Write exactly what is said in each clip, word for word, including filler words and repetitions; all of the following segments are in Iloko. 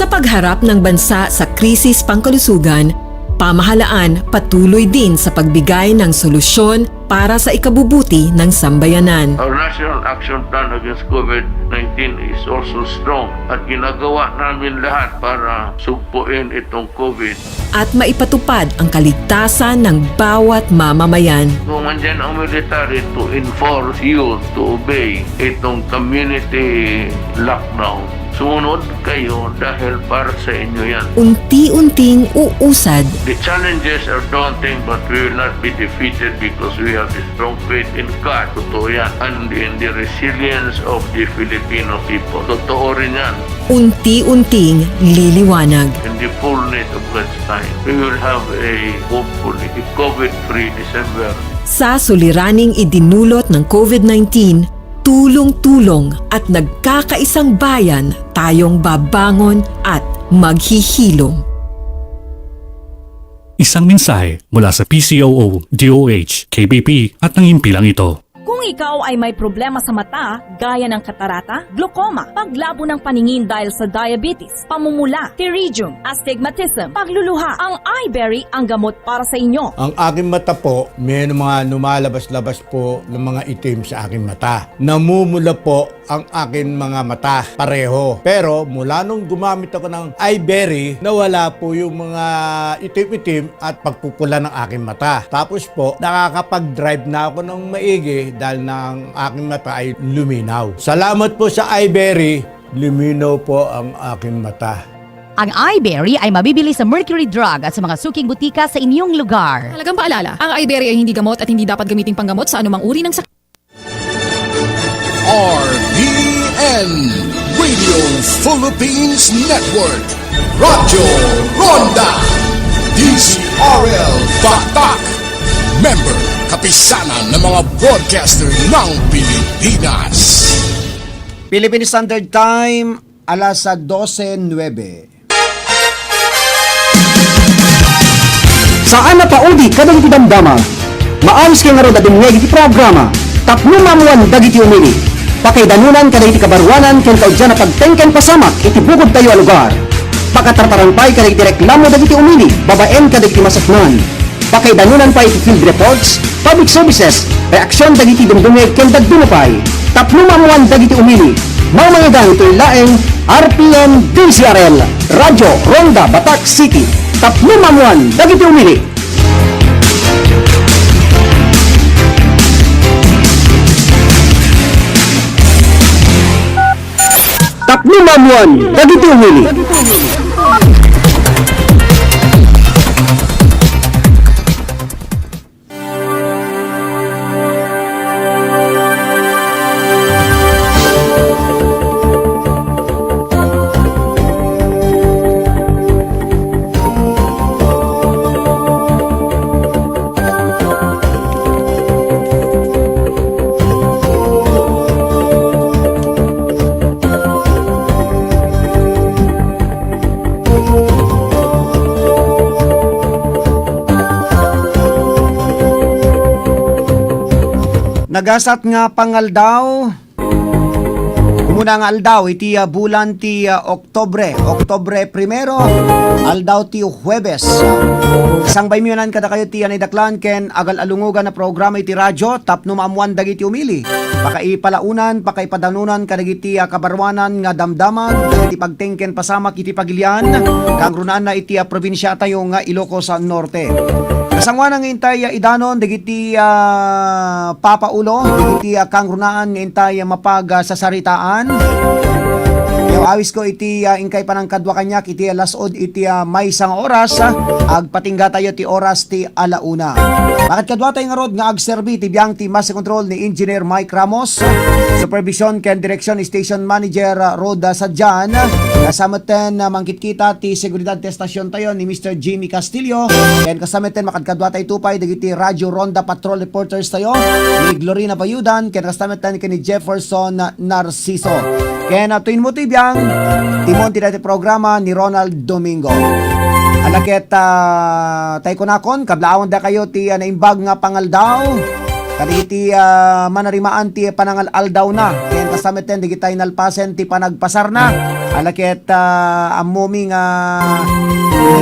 Sa pagharap ng bansa sa krisis pangkalusugan, pamahalaan patuloy din sa pagbigay ng solusyon para sa ikabubuti ng sambayanan. Our National Action Plan Against COVID nineteen is also strong at ginagawa namin lahat para sugpuin itong COVID. At maipatupad ang kaligtasan ng bawat mamamayan. Kung andyan ang military to enforce you to obey itong community lockdown, sumunod kayo dahil para sa inyo yan. Unti-unting uusad. The challenges are daunting, but we will not be defeated because we have a strong faith in God. Totoo yan. And in the resilience of the Filipino people. Totoo rin yan. Unti-unting liliwanag. In the fullness of God's time, we will have a, hopefully, a COVID-free December. Sa suliraning idinulot ng COVID nineteen, tulong-tulong at nagkakaisang bayan tayong babangon at maghihilom. Isang mensahe mula sa P C O O, D O H, K B P at ang himpilang ito. Kung ikaw ay may problema sa mata, gaya ng katarata, glaucoma, paglabo ng paningin dahil sa diabetes, pamumula, pterygium, astigmatism, pagluluha, ang Eyeberry ang gamot para sa inyo. Ang aking mata po, may mga lumalabas-labas po ng mga itim sa aking mata. Namumula po ang aking mga mata, pareho. Pero mula nung gumamit ako ng Eyeberry, nawala po yung mga itim-itim at pagpupula ng aking mata. Tapos po, nakakapag-drive na ako ng maigi dahil na ang aking mata ay luminaw. Salamat po sa Eyeberry, luminaw po ang aking mata. Ang Eyeberry ay mabibili sa Mercury Drug at sa mga suking butika sa inyong lugar. Mahalagang paalala, ang Eyeberry ay hindi gamot at hindi dapat gamiting panggamot sa anumang uri ng sakit. R P N, Radio Philippines Network, Radyo Ronda, D Z R L Batak, member, kapisanan ng mga broadcaster ng Pilipinas. Philippine Standard Time, alas dose nuebe. Saan a paudi kadagiti damdama. Maayos kay ngarud a dumngeg iti programa Tapno Maammuan Dagiti Umili. Pakaidanunan kadagiti kabaruanan ken kauddian a pagteng ken pasamak iti bukodtayo a lugar. Pakatartaran pay kadagiti reklamo dagiti umili babaen kadagiti masaknan. Pakaidanunan pay iti field reports, public services, reaksion dagiti dumdumngeg ken dadduma pay. Tapno maammuan dagiti umili. Mangmangigan toy laeng R P N D Z R L, Radyo Ronda Batak City. Tapno maammuan dagiti umili. Tapno maammuan dagiti umili. Nagasat nga pangaldaw. Umuna nga aldaw iti, ah, bulan ti, ah, Oktobre, Oktobre primero, aldaw ti Huwebes. Sangbaymi manen kadakayo ti, ah, naidaklan ken agal-alungogan a programa iti radyo tapno maammuan dagiti umili. Pakaipalaonan, pakaipadanunan kadagiti, ah, kabaruanan nga damdamag dagiti pagteng ken pasamak iti pagilian, kangrunaanna iti, ah, probinsiatayo nga Ilocos Norte. Kasangoanan nga intay, ah, idanon dagiti, ah, papaulo, dagiti, ah, kangrunaan nga intay, ah, mapag, ah, sasaritaan. Awisko iti, ah, inkay panangkadua kaniak iti, ah, las-ud iti, ah, maysa nga oras, ah, agpatinggatayo ti oras ti ala una. Makadkaduatayo ngarud nga agserbi ti biang ti Master Control ni Engineer Mike Ramos, Supervision ken Direksyon Station Manager, ah, Rhoda Sadian, kasametten, ah, mangkitkita ti seguridad ti estasion tayo ni Mister Jimmy Castillo, ken kasametten makadkaduatayo pay dagiti Radio Ronda Patrol reporters tayo ni Glorina Bayudan, ken kasametten ken ni Jefferson Narciso. Ken, ah, tuinmo ti biang, timon ti daytoy programa ni Ronald Domingo. Ala ket, ah, tay kunakon, kablaawon dakayo ti, ah, naimbag nga pangaldaw. Kadagiti, ah, manarimaan ti panangal-aldawna. Ken Sa metten dagitay nalpasen ti panagpasarna. Ala ket, ah, ammomi nga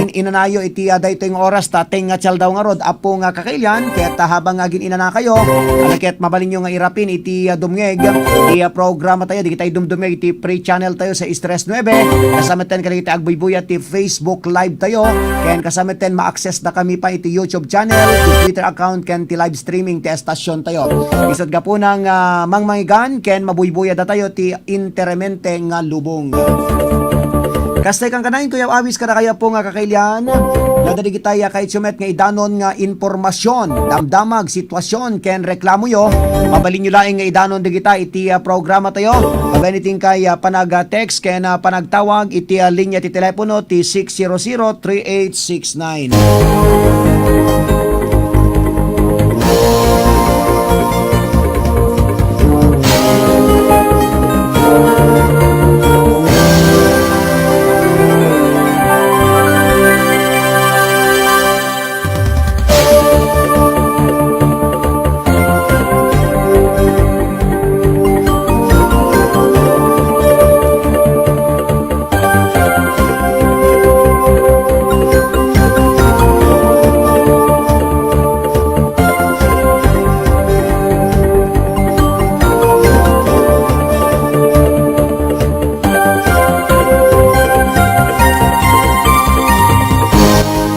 in-, inanayo iti, ah, daytoy nga oras ta tengnga ti aldaw ngarud, Apo nga Kakailian, ket, ah, habang nga agin-inanakayo, ala ket mabalinyo nga irapin iti, ah, dumngeg, iti, ah, programa tayo, dagitay dumdumngeg iti free channel tayo sa Stress nuebe, kasta metten kadagiti agbuybuya ti Facebook Live tayo, ken kasta metten ma-access da kami pa iti YouTube channel, iti Twitter account, ken ti live streaming ti estasyon tayo. Isut' gapuna nga mangmangigan ken mabuybuya datayo ti interemente nga lubong. Kastay kankanayon, Kuya Awis, kadakayo, Apo nga Kakailian, nga dagitay a kaitsumet nga idanon nga impormasyon, damdamag, sitwasyon, ken reklamoyo, mabalinyo laeng nga idanon dagita iti, ah, programa tayo. Mabalinyo ti inkay, ah, panag-text ken, ah, panagtawag iti, ah, linya ti telepono ti six zero zero three eight six nine.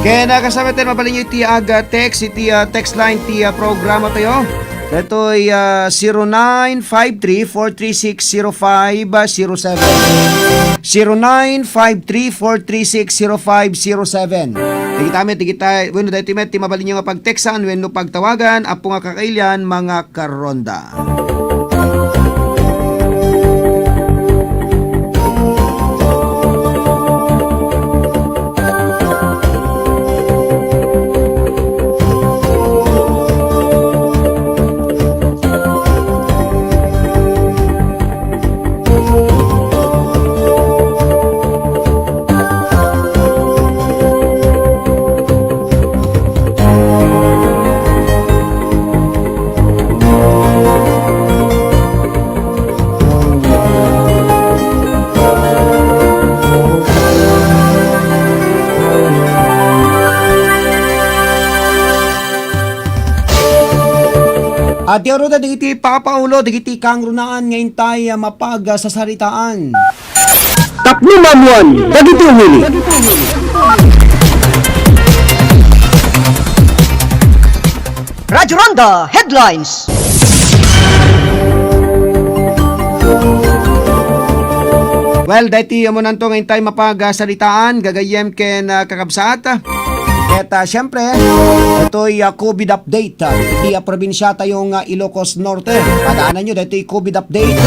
Ken, ah, kasta metten, mabalinyo iti aga text, iti, ah, text line ti, ah, programa tayo. Daytoy, ah, zero nine five three four three six zero five zero seven. Zero nine five three four three six zero five zero seven. Dagita met, dagita, wenno daytoy met ti mabalinyo nga pagteksan wenno pagtawagan, Apo nga Kakailian, mga karonda. Adda ngarud dagiti papaulo dagiti kangrunaan nga intay a mapagsasaritaan. Tapno maammuan dagiti umili. Radyo Ronda Headlines. Well, daytoy umuna nga intay mapagsaritaan, gagayyem ken, ah, kakabsat. Ket, ah, siyempre, daytoy, ah, COVID update, ah, iti, ah, probinsia tayo nga Ilocos Norte. Padaananyo daytoy COVID update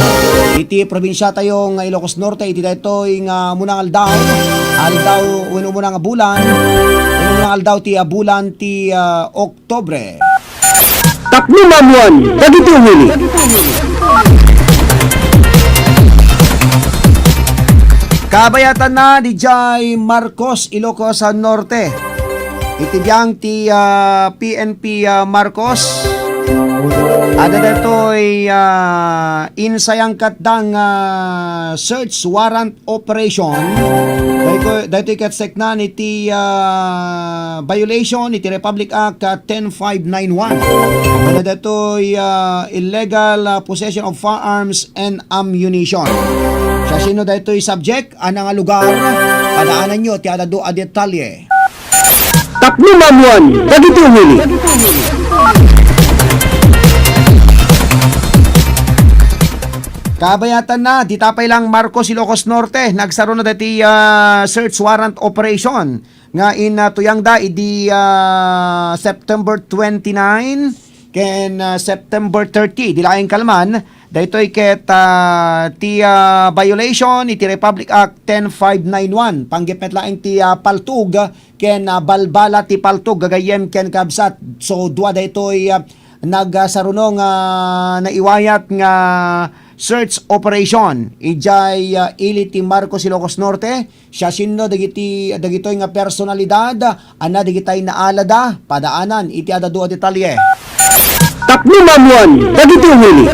iti probinsia tayo nga Ilocos Norte iti daytoy nga umuna nga aldaw, aldaw wenno umuna nga bulan, wenno umuna nga aldaw ti, ah, bulan ti, ah, Oktubre. Tapno maammuan dagiti umili. Kabayatanna, D J Marcos, Ilocos Norte. Iti biang ti, ah, P N P, ah, Marcos, adda daytoy, ah, insayangkatda nga search warrant operation. Daytoy, daytoy ket seknan iti, ah, violation iti Republic Act, ah, ten five nine one. Adda daytoy, ah, illegal, ah, possession of firearms and ammunition. Siasino daytoy subject? Ania nga lugar? Padaananyo ti adda adu a detalye. Tapno maammuan dagiti umili. Kabayatanna, dita pay lang Marcos, Ilocos Norte, nagsarona daytoy, ah, search warrant operation nga in, ah, tuyangda idi, ah, September twenty-nine ken, ah, September thirty, di laeng kalman, daytoy ket, ah, ti, ah, violation iti Republic Act ten five nine one, panggep met laeng ti, ah, paltug ken, ah, balbala ti paltug, gagayyem ken kabsat. So, dua daytoy, ah, nagsaruno nga naiwayat nga search operation idiay, ah, ili ti Marcos, Ilocos Norte. Siasino dagiti, dagitoy nga personalidad? Ania dagitay naalada? Padaanan iti adda adu a detalye. Tapno maammuan dagiti umili.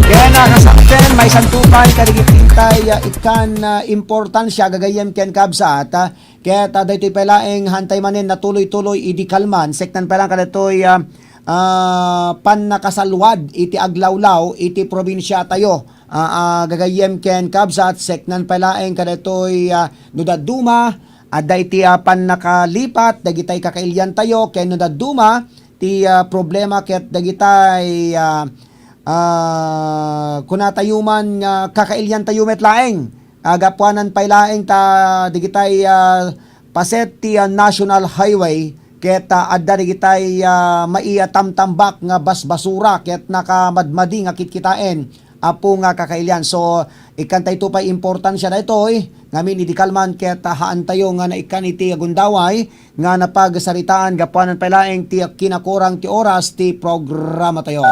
Ken, ah, kasaten, maisanto pay kadagiti intay, ah, ikkan, ah, importansia gagayyem ken kabsat, ah, ket, ah, daytoy pay laeng haantay manen natuloy-tuloy idi kalman, seknan pay laeng kadaytoy, ah, ah, pannakasalwad iti aglawlaw iti probinsiatayo. Ah, ah, gagayyem ken kabsat, seknan pay laeng kadaytoy, ah, no dadduma, adda iti, ah, pannakalipat dagitay kakailiantayo ken no dadduma ti, ah, problema ket dagitay, ah, ah, kunatayo man nga kakailiantayo met laeng. Ah, gapuanan pay laeng ta dagitay, ah, paset ti, ah, National Highway ket, ah, adda dagitay, ah, maitamtambak nga basbasura ket nakamadmadi nga kitkitaen. Apo nga kakailian. So, ikkantayto pay importansia daytoy, ngamin idi kalman ket haantayo nga naikkan iti gundaway nga napagsaritaan gapuanan pay laeng ti kinakurang ti oras ti programatayo.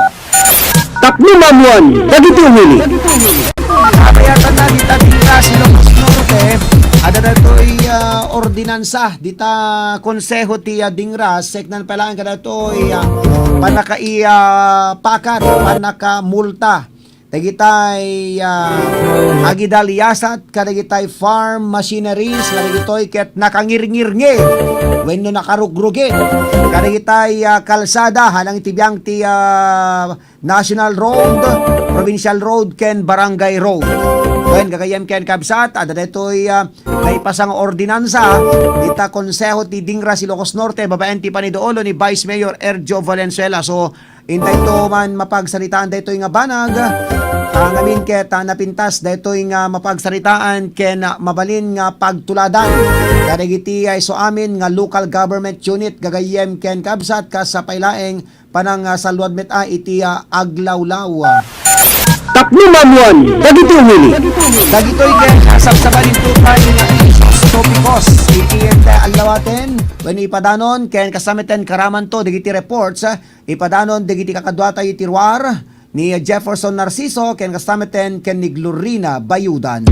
Tapno mamuan dagiti umili. Kabayatan na dita Dingras, Ilocos Norte, adda daytoy, ah, ordinansa dita Konseho ti, ah, Dingras, seknan pay laeng kadaytoy, ah, pannakaipakat, pannakamulta dagitay, ah, agidaliasat kadagitay farm machineries nga dagitoy ket nakangirngirngi wenno nakarugrugit kadagitay, ah, kalsada haanang iti biang ti, ah, National Road, Provincial Road ken Barangay Road. Wen gagayyem ken kabsat, adda daytoy, ah, naipasa nga ordinansa dita Konseho ti Dingras, Ilocos Norte babaen ti paniduolo ni Vice Mayor Erjo Valenzuela. So, intayto man mapagsaritaan daytoy nga banag. Ah, ngamin ket, ah, napintas daytoy nga mapagsaritaan ken, ah, mabalin nga pagtuladan kadagiti, ah, isu amin nga local government unit gagayyem ken kabsat kas, ah, pay laeng panang, ah, salwad met, ah, iti, ah, aglawlaw. Tapno mamuan dagiti umili. Dagitoy ken sabsabalinto pay nga isus topikos iti ente allawaten wenno ipadanon ken kasameten karamanto dagiti reports, ah, ipadanon dagiti kakaduatayo iti ruar ni Jefferson Narciso ken kasameten ken ni Glorina Bayudan.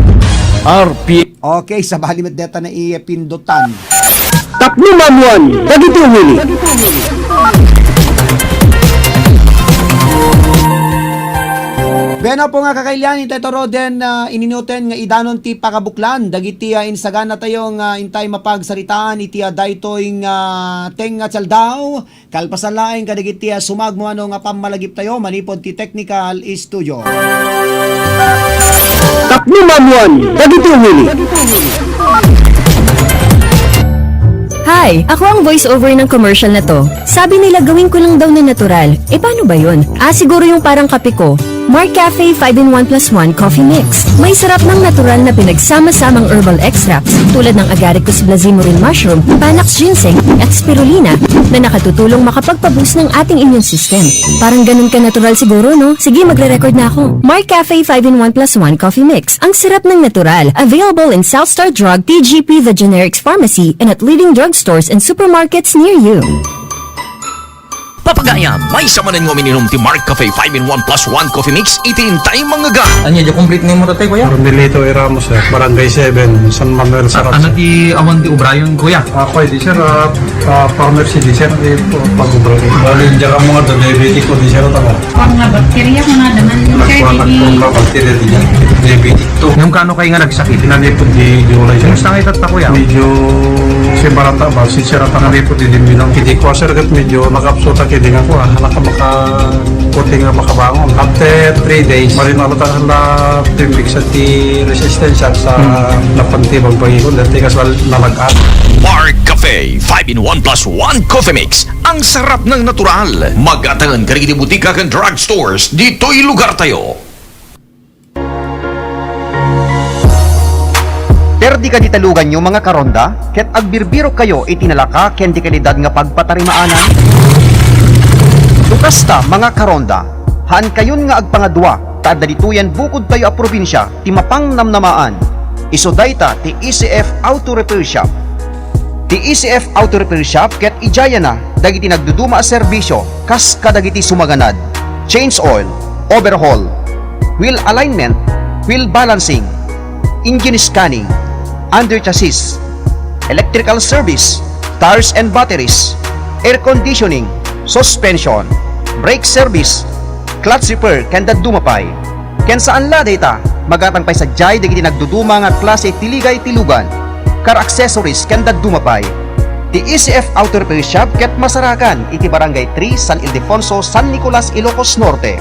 R P Okay, sabali met deta na ipindutan. Tapno mamuan dagiti umili. Bueno po nga kakailian, intay toro den, ah, ininuten nga idanon ti pakabuklan dagiti, ah, insaganatayo nga intay mapagsaritaan iti, ah, daytoy nga tengnga ti aldaw. Kalpasan laeng kadagiti a sumagmamano nga pammalagiptayo manipud ti technical studio. Tapno mamuan dagiti umili. Hi! Ako ang voiceover ng commercial na to. Sabi nila gawin ko lang daw na natural. E paano ba yun? Ah, siguro yung parang kape ko. Mark Cafe five-in-one plus one Coffee Mix. May sarap ng natural na pinagsama-samang herbal extracts tulad ng agaricus blazimorin mushroom, panax ginseng, at spirulina na nakatutulong makapagpa-boost ng ating immune system. Parang ganun ka natural siguro, no? Sige, magre-record na ako. Mark Cafe five-in-one plus one Coffee Mix. Ang sarap ng natural. Available in South Star Drug, T G P, The Generics Pharmacy, and at leading drugstores and supermarkets near you. Papagayam, maysa manen nga uminom ti Mark Cafe five-in-one plus one Coffee Mix iti intay mangngegan. Ania, di complete name mo, tatay, kuya? Carmelito A. Ramos, sir. Barangay seven, San Manuel, Sarac. Ano ti awan ti ubrayon, kuya? Ako, di, sir, ah, ah, farmer si di, sir, di, pag-ubra. Bali, diyan ka mga diabetic ko, di, sir, tama. Kuan nga bakterya nga nadangan, sir, Nagkuha di. Ng bakterya, di, diabetic to. Yung kano kayo nga nagsakit? Pinalipod di, di ulay, sir. Kumusta nga itatta, kuya? Medyo si barata ba, si sir, at ang lipod di, di, minang. Hindi ko, sir, kat medyo nakapsuta, hindi nga ko, ah, nakamaka-, puti nga makabangon. After three days, marinalo ta la timbik sa ti resistensya sa Hmm. napantibang pangikon, dati kas nal-, nalagaan. Mark Cafe five-in-one plus one Coffee Mix. Ang sarap ng natural. Mag-atangan ka rin di butika kan drugstores dito'y lugar tayo. Perdi kadi ta luganyo, mga karonda, ket agbirbirok kayo iti nalaka ken di kalidad nga pagpatarimaanan? Kasta, mga karonda, haan kayon nga agpangadua ta adda ditoyen bukodtayo a probinsia ti mapangnamnamaan. Isu dayta ti E C F Auto Repair Shop. Ti E C F Auto Repair Shop ket idiayana dagiti nagduduma a serbisio kas kadagiti sumaganad, change oil, overhaul, wheel alignment, wheel balancing, engine scanning, under chassis, electrical service, tires and batteries, air conditioning, suspension, brake service, clutch repair, ken dadduma pay. Ken saan la dayta, magatang pay sadiay dagiti nagduduma nga klase ti ligay ti lugan, car accessories ken dadduma pay. Ti E C F Auto Repair Shop ket masarakan iti Barangay three, San Ildefonso, San Nicolas, Ilocos Norte.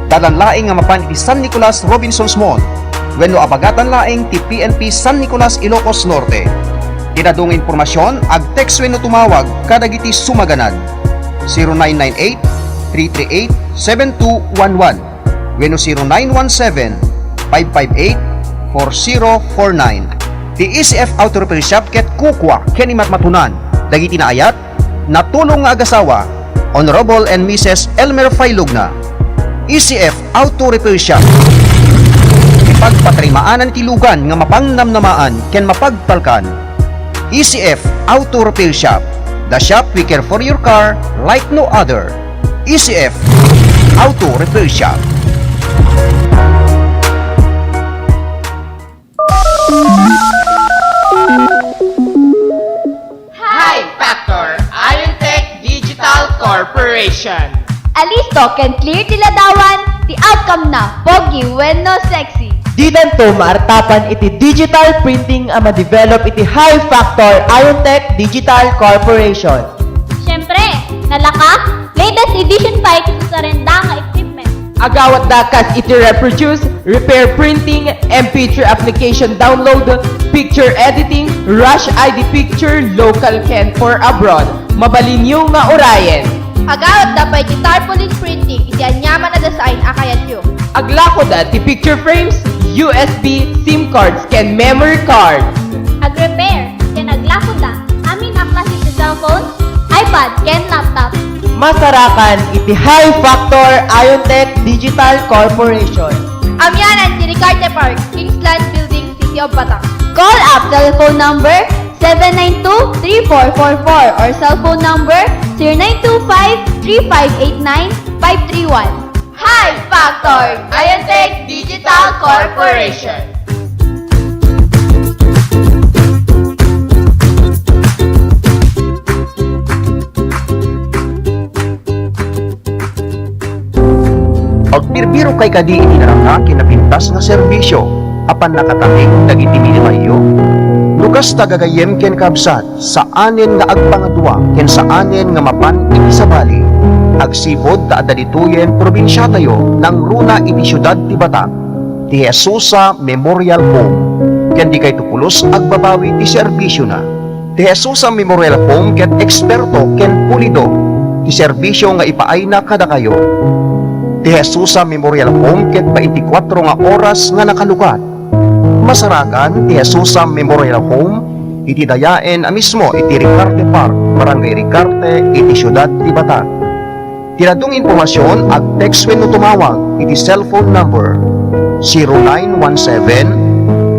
Dalan laeng nga mapan iti San Nicolas Robinsons Mall wenno abagatan laeng ti P N P San Nicolas, Ilocos Norte. Ti adu nga impormasion, ag-text wenno tumawag kadagiti sumaganad, zero nine nine eight, three three eight, seven two one one wenno zero nine one seven, five five eight, four zero four nine. Ti E C F Auto Repair Shop ket kukua ken imatmatunan dagiti naayat, natulong nga agasawa, Honorable and Missus Elmer Failugna. E C F Auto Repair Shop. Ipagpatarimaanan ti lugan nga mapangnamnamaan ken mapagtalkan. E C F Auto Repair Shop, the shop we care for your car like no other. E C F Auto Repair Shop. High Factor Iontech Digital Corporation. Alisto ken clear ti ladawan, ti outcome na pogi wenno sexy. Didanto maartapan iti digital printing a ma-develop iti High Factor Iontech Digital Corporation. Siyempre, nalaka, latest edition pay ti susarenda nga equipment. Agawatda kas iti reproduce, repair printing, M P three application download, picture editing, rush I D picture, local ken for abroad. Mabalinyo nga urayen. Agawatda pay ti tarpaulin printing iti aniaman a design a kayatyo. Aglakoda ti picture frames, U S B, SIM cards, ken memory cards. Ag-repair ken aglakoda amin a klase ti cellphone, iPad, ken laptop. Masarakan iti High Factor Iontech Digital Corporation. Amianan ti Ricarte Park, Kingsland Building, City of Batak. Call up cellphone number seven nine two three four four four or cellphone number zero nine two five three five eight nine five three one. High Factor Iontech Digital Corporation. Agbirbirokay kadi iti narangay ken napintas nga serbisio a pannakatalek dagiti minitayyo? No kasta, gagayyem ken kabsat, saanen nga agpangadua ken saanen nga mapan iti sabali. Agsipud ta adda ditoyen probinsiatayo, nangruna iti siudad ti Batak, ti Jesusa Memorial Home, ken dikayto pulos agbabawi ti serbisiona. Ti Jesusa Memorial Home ket eksperto ken pulido ti serbisio nga ipaayna kadakayo. Ti Jesusa Memorial Home ket baintikwatro nga oras nga nakalukat. Masarakan ti Jesusa Memorial Home iti dayaen a mismo iti Ricarte Park, Barangay Ricarte, iti siudad ti Batak. Ti adu nga impormasion, ag-text wenno tumawag iti cellphone number zero nine one seven,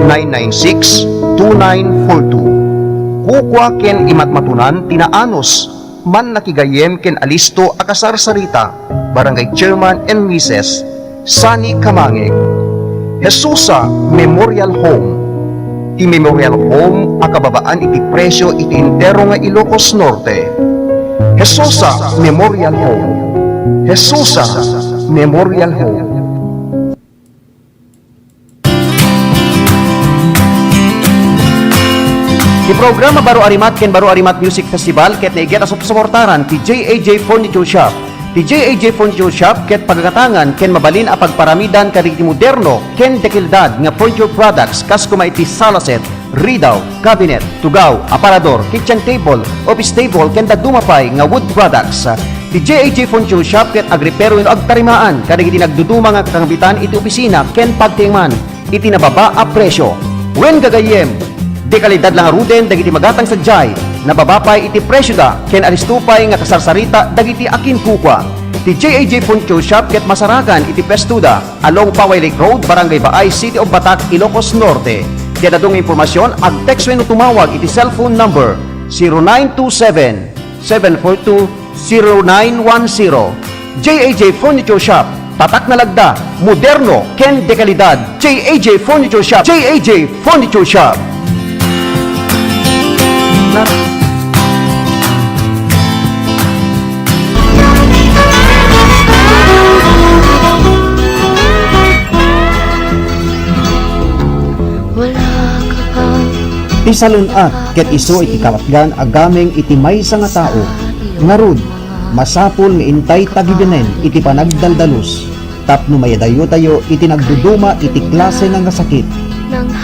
nine nine six, two nine four two. Kukua ken imatmatunan ti naanus, mannakigayyem ken alisto a kasarsarita, Barangay Chairman and Missus Sani Kamangeg. Jesusa Memorial Home. Ti Memorial Home a kababaan iti presio iti entero nga Ilocos Norte. Jesusa Memorial Home. Jesusa Memorial Home. Ti programa Baro a Rimat ken Baro a Rimat Music Festival ket naiget a supsuportaran ti J A J Furniture Shop. Ti J A J Furniture Shop ket pagagatangan ken mabalin a pagparamidan kadagiti moderno ken dekalidad nga furniture products kas koma iti sala set, ridaw, cabinet, tugaw, aparador, kitchen table, office table, ken dadduma pay nga wood products. Ti J A J Furniture Shop ket agrepero wenno agtarimaan kadagiti nagduduma nga kakambitan iti opisina ken pagtiengan iti nababa a presio. Wen gagayyem, dekalidad la ngaruden dagiti magatang sadiay, nababa pay iti presioda ken alisto pay nga kasarsarita dagiti akinkukua. Ti J A J Furniture Shop ket masarakan iti pwestoda, along Paway Lake Road, Barangay Baay, City of Batak, Ilocos Norte. Ti adu nga impormasion, ag-text wenno tumawag iti cellphone number zero nine two seven, seven four two, zero nine one zero. J A J Furniture Shop, tatak nga lagda, moderno, ken dekalidad. J A J Furniture Shop, J A J Furniture Shop. Ti salun-at ket isu iti kapatgan a gameng iti maysa nga tao. Ngarud, masapul nga intay tagibanen iti panagdaldalus tapno mayadayotayo iti nagduduma iti klasena nga sakit.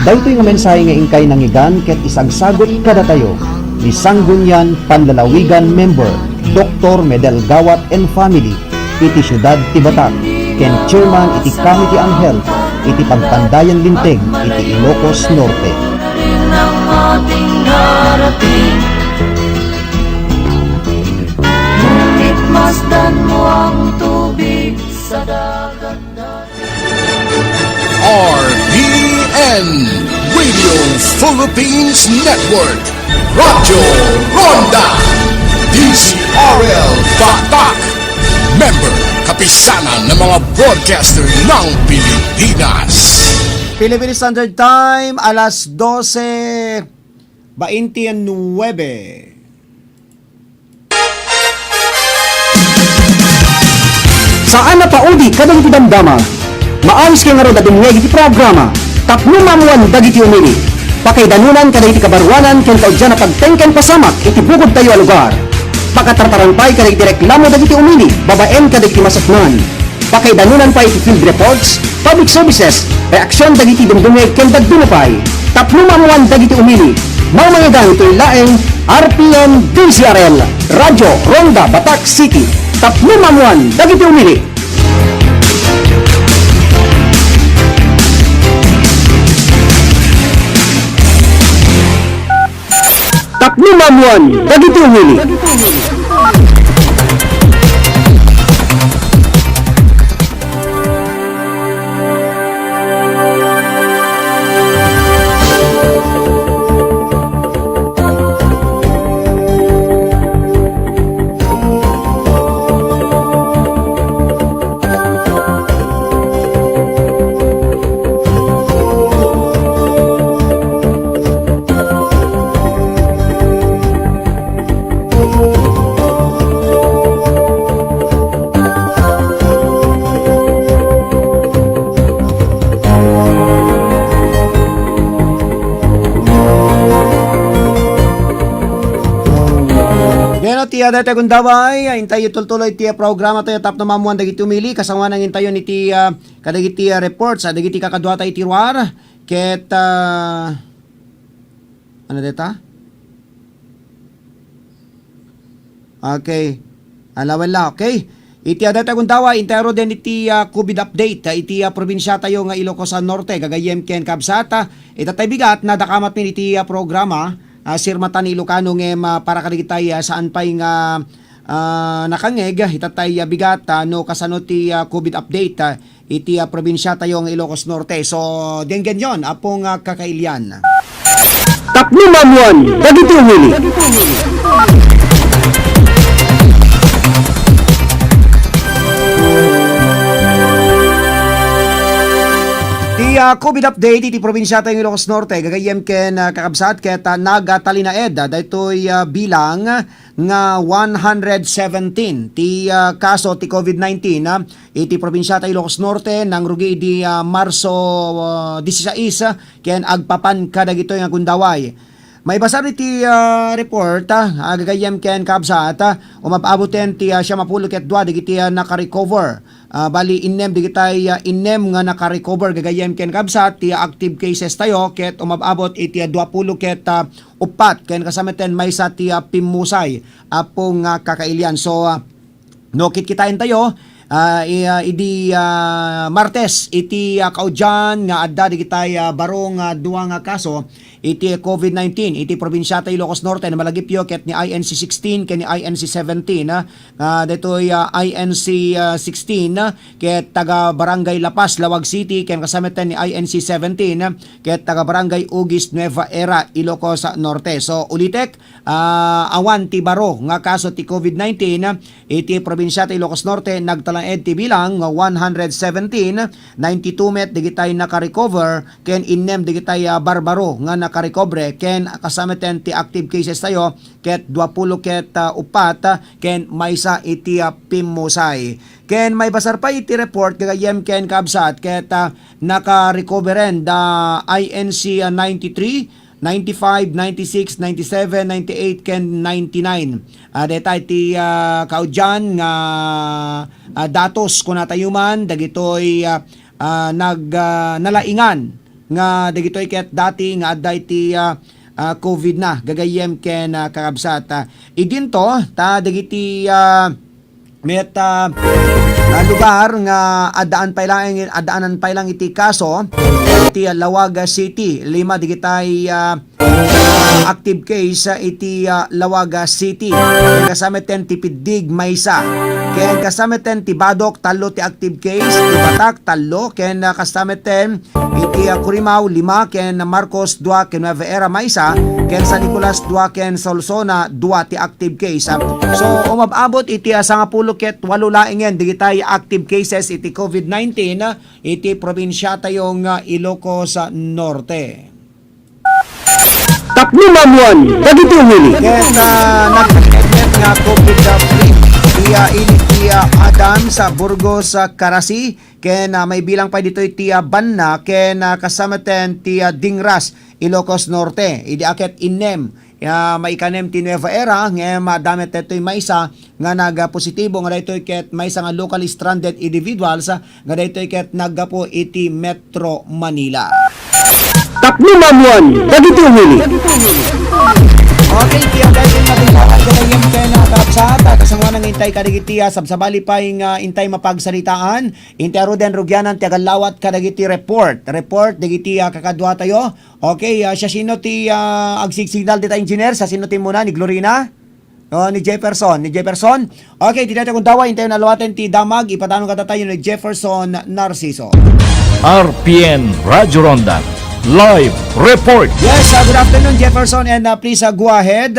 Daytoy nga mensahe nga inkay nangngegan ket isagsagut kadatayo ni Sanggunian Panlalawigan member, Doktor Medel Gawat and family, iti siudad ti Batak, ken Chairman iti Committee on Health iti Pagpandayan Linteg iti Ilocos Norte. Ngunit masdan mo ang tubig sa dagat dati. R P N, Radio Philippines Network, Radyo Ronda, D Z R L Batak, member, Kapisanan ng mga Broadcaster ng Pilipinas. Philippine Standard Time, alas dose baintinuebe. Saan a paudi kadagiti damdama. Maawis kay ngarud a dumngeg iti programa Tapno Maammoan Dagiti Umili. Pakaidanunan kadagiti kabaruanan ken kaudian a pagteng ken pasamak iti bukodtayo a lugar. Pakatartaran pay kadagiti reklamo dagiti umili babaen kadagiti masaknan. Pakaidanunan pay iti field reports, public services, reaksion dagiti dumdumngeg ken dadduma pay. Tapno maammoan dagiti umili. Mangmangegan itoy laeng R P N D Z R L, Radyo Ronda Batak City. Tapno maammoan dagiti umili. Tapno maammoan dagiti umili. Ken no, ti, ah, daytoy gundaway, ah, intayo tultuloy ti, ah, programa tayo, Tapno Maammoan Dagiti Umili, kasangoanan intayon iti, ah, kadagiti, ah, reports, ah, dagiti kakaduata iti ruar, ket, ah, ano deta? Okay. Alawella, okay. Iti adda tayo gundaway, intay ngaruden iti, ah, covid update, ah, iti, ah, probinsia tayo nga Ilocos, ah, Norte, gagayyem ken kabsat, ah, ita tay bigat, nadakamat min iti, ah, programa, ah, Sirmata ni Ilocano ngem, ah, para kadagitay, ah, saan pay nga, ah, nakangngeg, ita tay, ah, bigat, ah, no kasano ti, ah, covid update, ah, iti, ah, probinsia tayo nga Ilocos Norte. So, denggenyon, Apo nga kakailian. Tapno maammoan dagiti umili. Ti, ah, covid update iti probinsia tayo nga Ilocos Norte, gagayyem ken, ah, kakabsat, ket, ah, nagtalinaed, ah, daytoy, ah, bilang nga one hundred seventeen ti, ah, kaso ti covid nineteen, ah, iti probinsia ta Ilocos Norte, nangrugi idi, ah, Marso, ah, disisais, ah, ken agpapan kadagitoy nga gundaway. Maibasar iti, ah, report, ah, gagayyem ken kabsat, ah, umab-aboten ti, ah, siam a pulo ket dua dagiti, ah, nakarecover. Ah, bali, innem dagitay, ah, innem nga nakarecover gagayyem ken kabsat ti active cases tayo ket umab-abot iti, ah, dua pulo ket, ah, uppat ken kasameten maysa ti, ah, pimmusay, Apo nga kakailian. So, ah, no kitkitaentayo, ah, i-, ah, idi, ah, Martes iti, ah, kaudian nga adda dagitay, ah, baro nga dua nga kaso iti covid nineteen iti probinsia ta Ilocos Norte, malagipyo ket ni I N C sixteen ken ni I N C seventeen, ah, ah, daytoy, ah, I N C, ah, sixteen, ah, ket taga Barangay La Paz, Laoag City, ken kasameten ni I N C seventeen, ah, ket taga Barangay Ugis, Nueva Era, Ilocos Norte. So, ulitek, ah, awan ti baro nga kaso ti covid nineteen, ah, iti probinsia ti Ilocos Norte, nagtalinaed ti bilang nga one hundred seventeen, ninety-two met dagitay nakarecover, ken innem dagitay, ah, barbaro nga nakarecover, ken kasameten ti active cases tayo, ket dua pulo ket, ah, uppat, ah, ken maysa iti, ah, pimmusay. Ken maibasar pay iti report gagayyem ken kabsat ket, ah, nakarecoveren da I N C, ah, ninety-three, ninety-five, ninety-six, ninety-seven, ninety-eight, ken ninety-nine. Ah, dayta iti, ah, kaudian nga, ah, datos kunatayo man, dagitoy, ah, ah, nag, ah, nalaingan nga dagitoy ket dati nga adda iti, ah, ah, COVID na, gagayyem ken, ah, kakabsat. Ah, idinto, ta dagiti, ah, met, ah, ah, lugar nga addaan pay lang, addaanan pay lang iti kaso, iti, ah, Laoag City, lima digitay, ah, ah, active case, ah, iti, ah, Laoag City. Ken kasta met ti Piddig, maysa. Ken kasta met ti Badoc, tallo ti active case, ti Batac, tallo. Ken, ah, kasta met iti, ah, Curimaw, lima, ken Marcos, dua, ken Nueva Ecija, maysa, ken San Nicolas, dua, ken Solsona, dua ti active case. Ah, so, umab-abot iti, ah, sangapulo ket walo laengen digitay active cases iti COVID nineteen, ah, iti probinsiatayo nga Ilocos, ah, Norte. Tapno maammuan dagiti umili. Ket, ah, nagkaketket nga COVID free, iya init iya Adam sa Burgos, ah, Carasi, ken, ah, maibilang pay ditoy ti, ah, Banna, ken, ah, kasta met ti, ah, Dingras, Ilocos Norte. Idi aket innem, ah, maikanem ti Nueva Ecija, ngem, ah, adda met daytoy maysa nga nagpositibo nga daytoy ket maysa nga locally stranded individuals, ah, nga daytoy ket naggapu iti Metro Manila. Tapno maammuan dagiti umili. Okay, ti adda iti matinggalan kadagiti ken, ah, kakabsat, ah, kasangoanan nga intay kadagiti, ah, sabsabali pay nga intay mapagsaritaan. Intay ruden rugianan ti agallawat kadagiti report. Report dagiti, ah, kakaduatayo. Okay, ah, siasino ti, ah, agsigsignal dita, engineer? Siasino ti muna, ni Glorina? O, ni Jefferson. Ni Jefferson? Okay, ti dayta gundaway, intayon a lawaten ti damag, ipadanon kadatayo ni Jefferson Narciso. R P N Radyo Ronda, live report. Yes, uh, good afternoon, Jefferson, and, uh, please, uh, go ahead.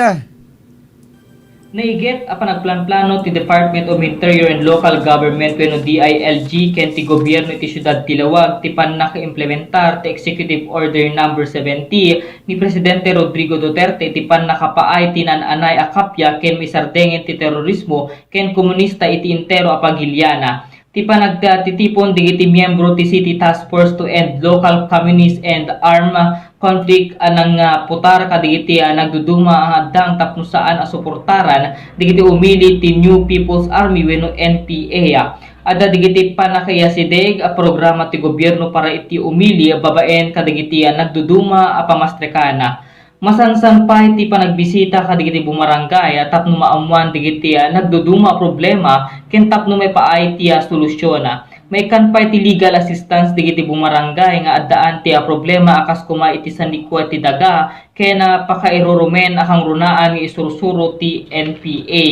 Naigit a panagplanplano ti Department of Interior and Local Government wenno D I L G ken ti gobyerno iti siudad ti Laoag ti pannakaimplementar ti Executive Order Number seventy ni Presidente Rodrigo Duterte iti pannakapaay ti naan-anay a kappia ken maisardengen ti terorismo ken komunista iti entero a pagiliana. Ti panagtitipon dagiti miyembro ti City Task Force to End Local Communist and Armed Conflict a nangputar kadagiti, ah, nagduduma a haddang tapno saan a suportaran dagiti umili ti New People's Army wenno N P A. Adda dagiti pannakaiyasideg a programa ti gobierno para iti umili babaen kadagiti, ah, nagduduma a pamastrekan. Masansan pay ti panagbisita kadagiti bumarangay tapno maammuan dagiti, ah, nagduduma a problema ken tapno maipaay ti, ah, solusyon. Maikkan pay ti legal assistance dagiti bumarangay nga addaan ti, ah, problema a kas koma iti sannikua ti daga ken, ah, pakairurumen a kangrunaan nga isursuro ti N P A.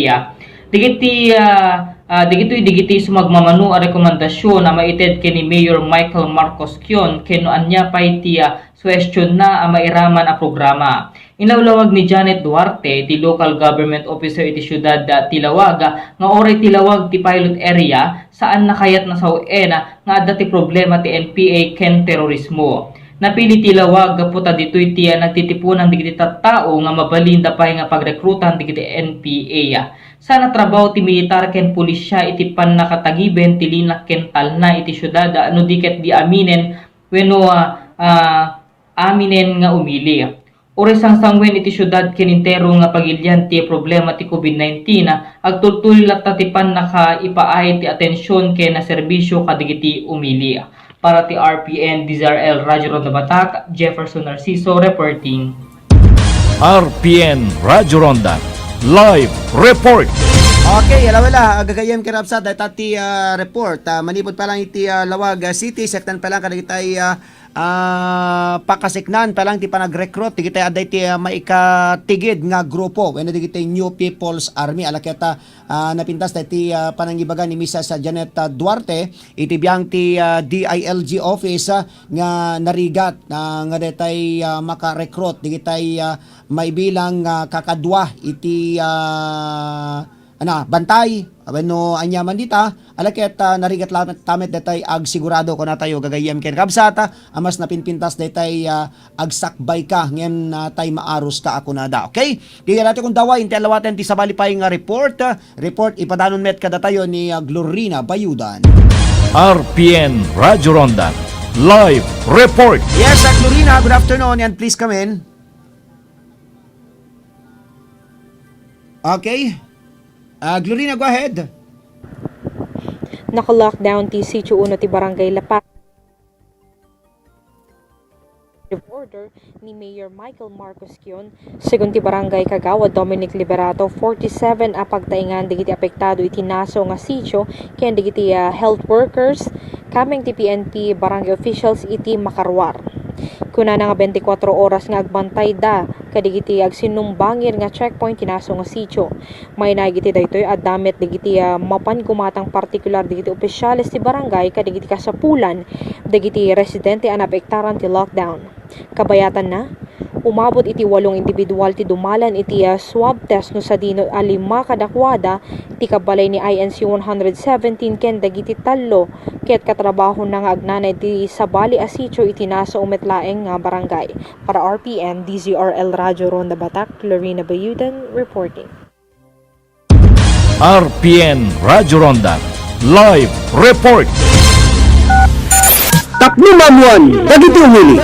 Dagiti, ah, ah, dagitoy dagiti sumagmamano a rekomendasyon a maited ken ni Mayor Michael Marcos Kion ken no ania pay ti, ah, suhestionna a mairaman a programa. Inlawlawag ni Janet Duarte, ti local government officer iti siudad ti Laoag, nga uray ti Laoag ti pilot area, saanna kayat a sawen nga adda ti problema ti N P A ken terorismo. Napili ti Laoag gapu ta ditoy ti nagtitipunan dagiti tattao nga mabalinda pay nga pagrekrutan dagiti N P A. Saan a trabaho ti militar ken pulisya iti pannakatagiben ti linak ken talna iti siudad no di ket di aminen wenno, ah, ah, aminen nga umili. Uray sangsangwen iti siudad ken entero nga pagilian ti problema ti COVID nineteen, agtultuloy latta ti pannakaipaay ti atension ken serbisio kadagiti umili. Para ti R P N D Z R L Radyo Ronda Batak, Jefferson Narciso reporting. R P N Radyo Ronda, live report. Okay, ala, ala, gagayyem ken kakabsat, dayta ti, ah, report. Ah, manipud pa lang iti, ah, Laoag, ah, City, sektan pa lang kadagitay, ah, ah, pakaseknan pa lang ti panagrekrut, dagitay adda iti, ah, maikatigid nga grupo, wenno dagitay New People's Army, ala ket, ah, ah, napintas dayta ti, ah, panangibaga ni Missus Janet, ah, Duarte, iti biang ti, ah, D I L G office, ah, nga narigat, ah, nga daytay, ah, makarekrut, dagitay, ah, maibilang, ah, kakadua iti, ah, ana, bantay, wenno ania man dita, ala ket, ah, narigat la-, ta met daytay agsigurado kunatayo gagayyem ken kakabsat, ah, a mas napinpintas daytay, ah, agsakbay ka ngem, ah, tay maaros ka a kunada. Okay? Ti dayta ti gundaway, intayon a lawaten ti sabali pay nga report, ah, report ipadanon met kadatayo ni, ah, Glorina Bayudan. R P N Radyo Ronda, live report. Yes, ah, Glorina, good afternoon and please come in. Okay. Ah, Glorina, go ahead. Naka-lockdown ti Sitio Uno ti Barangay La Paz. Order ni Mayor Michael Marcos Kion, segun ti Barangay Kagawad Dominic Liberato, forty-seven a pagtaengan dagiti apektado iti nasaw nga sitio ken dagiti, ah, health workers, kameng ti P N P, barangay officials iti makaruar. Kunana nga twenty-four oras nga agbantayda kadagiti agsinumbangir nga checkpoint ti nasaw nga sitio. Mainaig iti daytoy, adda met dagiti, ah, mapan gumatang partikular dagiti opisyales ti barangay kadagiti kasapulan dagiti residente a naapektaran ti lockdown. Kabayatanna, umabot iti walong individual ti dumalan iti, ah, swab test no sadino a lima kadakuada ti kabbalay ni I N C one hundred seventeen ken dagiti tallo ket katrabahona nga agnana iti sabali a sitio iti nasaw met laeng nga barangay. Para R P N, D Z R L Radio Ronda Batak, Lorena Bayudan reporting. R P N Radyo Ronda Live Report. Tapno maammuan dagiti umili.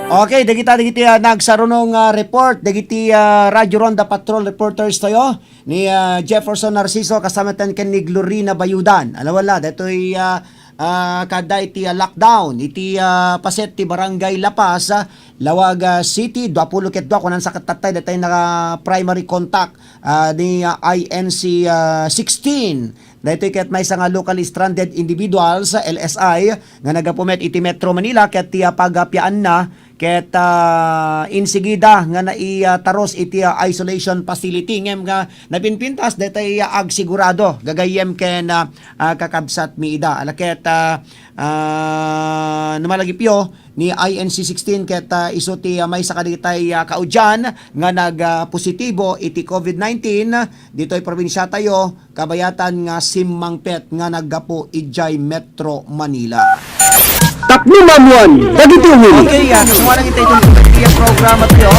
Okay, dagita dagiti, ah, nagsarunong, ah, report dagiti, ah, Radyo Ronda Patrol reporters tayo ni, ah, Jefferson Narciso kasama ten ken ni Glorina Bayudan. Ala wala, daytoy, ah, ah, kada iti, ah, lockdown iti, ah, paset ti Barangay La Paz, ah, Laoag, ah, City, duapulo ket dua, kunan sa ket tattay, daytoy naka primary contact, ah, ni, ah, I N C, ah, sixteen. Daytoy ket maysa nga locally stranded individuals, ah, L S I, nga naggapu met iti Metro Manila ket ti, ah, pagapiaanna ket, ah, insigida nga nai, ah, tarus iti, ah, isolation facility. Ngem nga napinpintas, daytoy, ah, agsigurado gagayyem ken, ah, ah, kakabsat mi ida. Ala ket, ah, ah, no malagipyo, ni I N C sixteen ket, ah, isu ti, ah, maysa kadagitay, ah, kaudian nga nag, ah, positibo iti covid nineteen ditoy probinsiatayo, kabayatan nga simmangpet nga naggapu idiay Metro Manila. Tapno maammuan dagiti umili. Okay, ah, kasama lang ito itong iya programa tayo.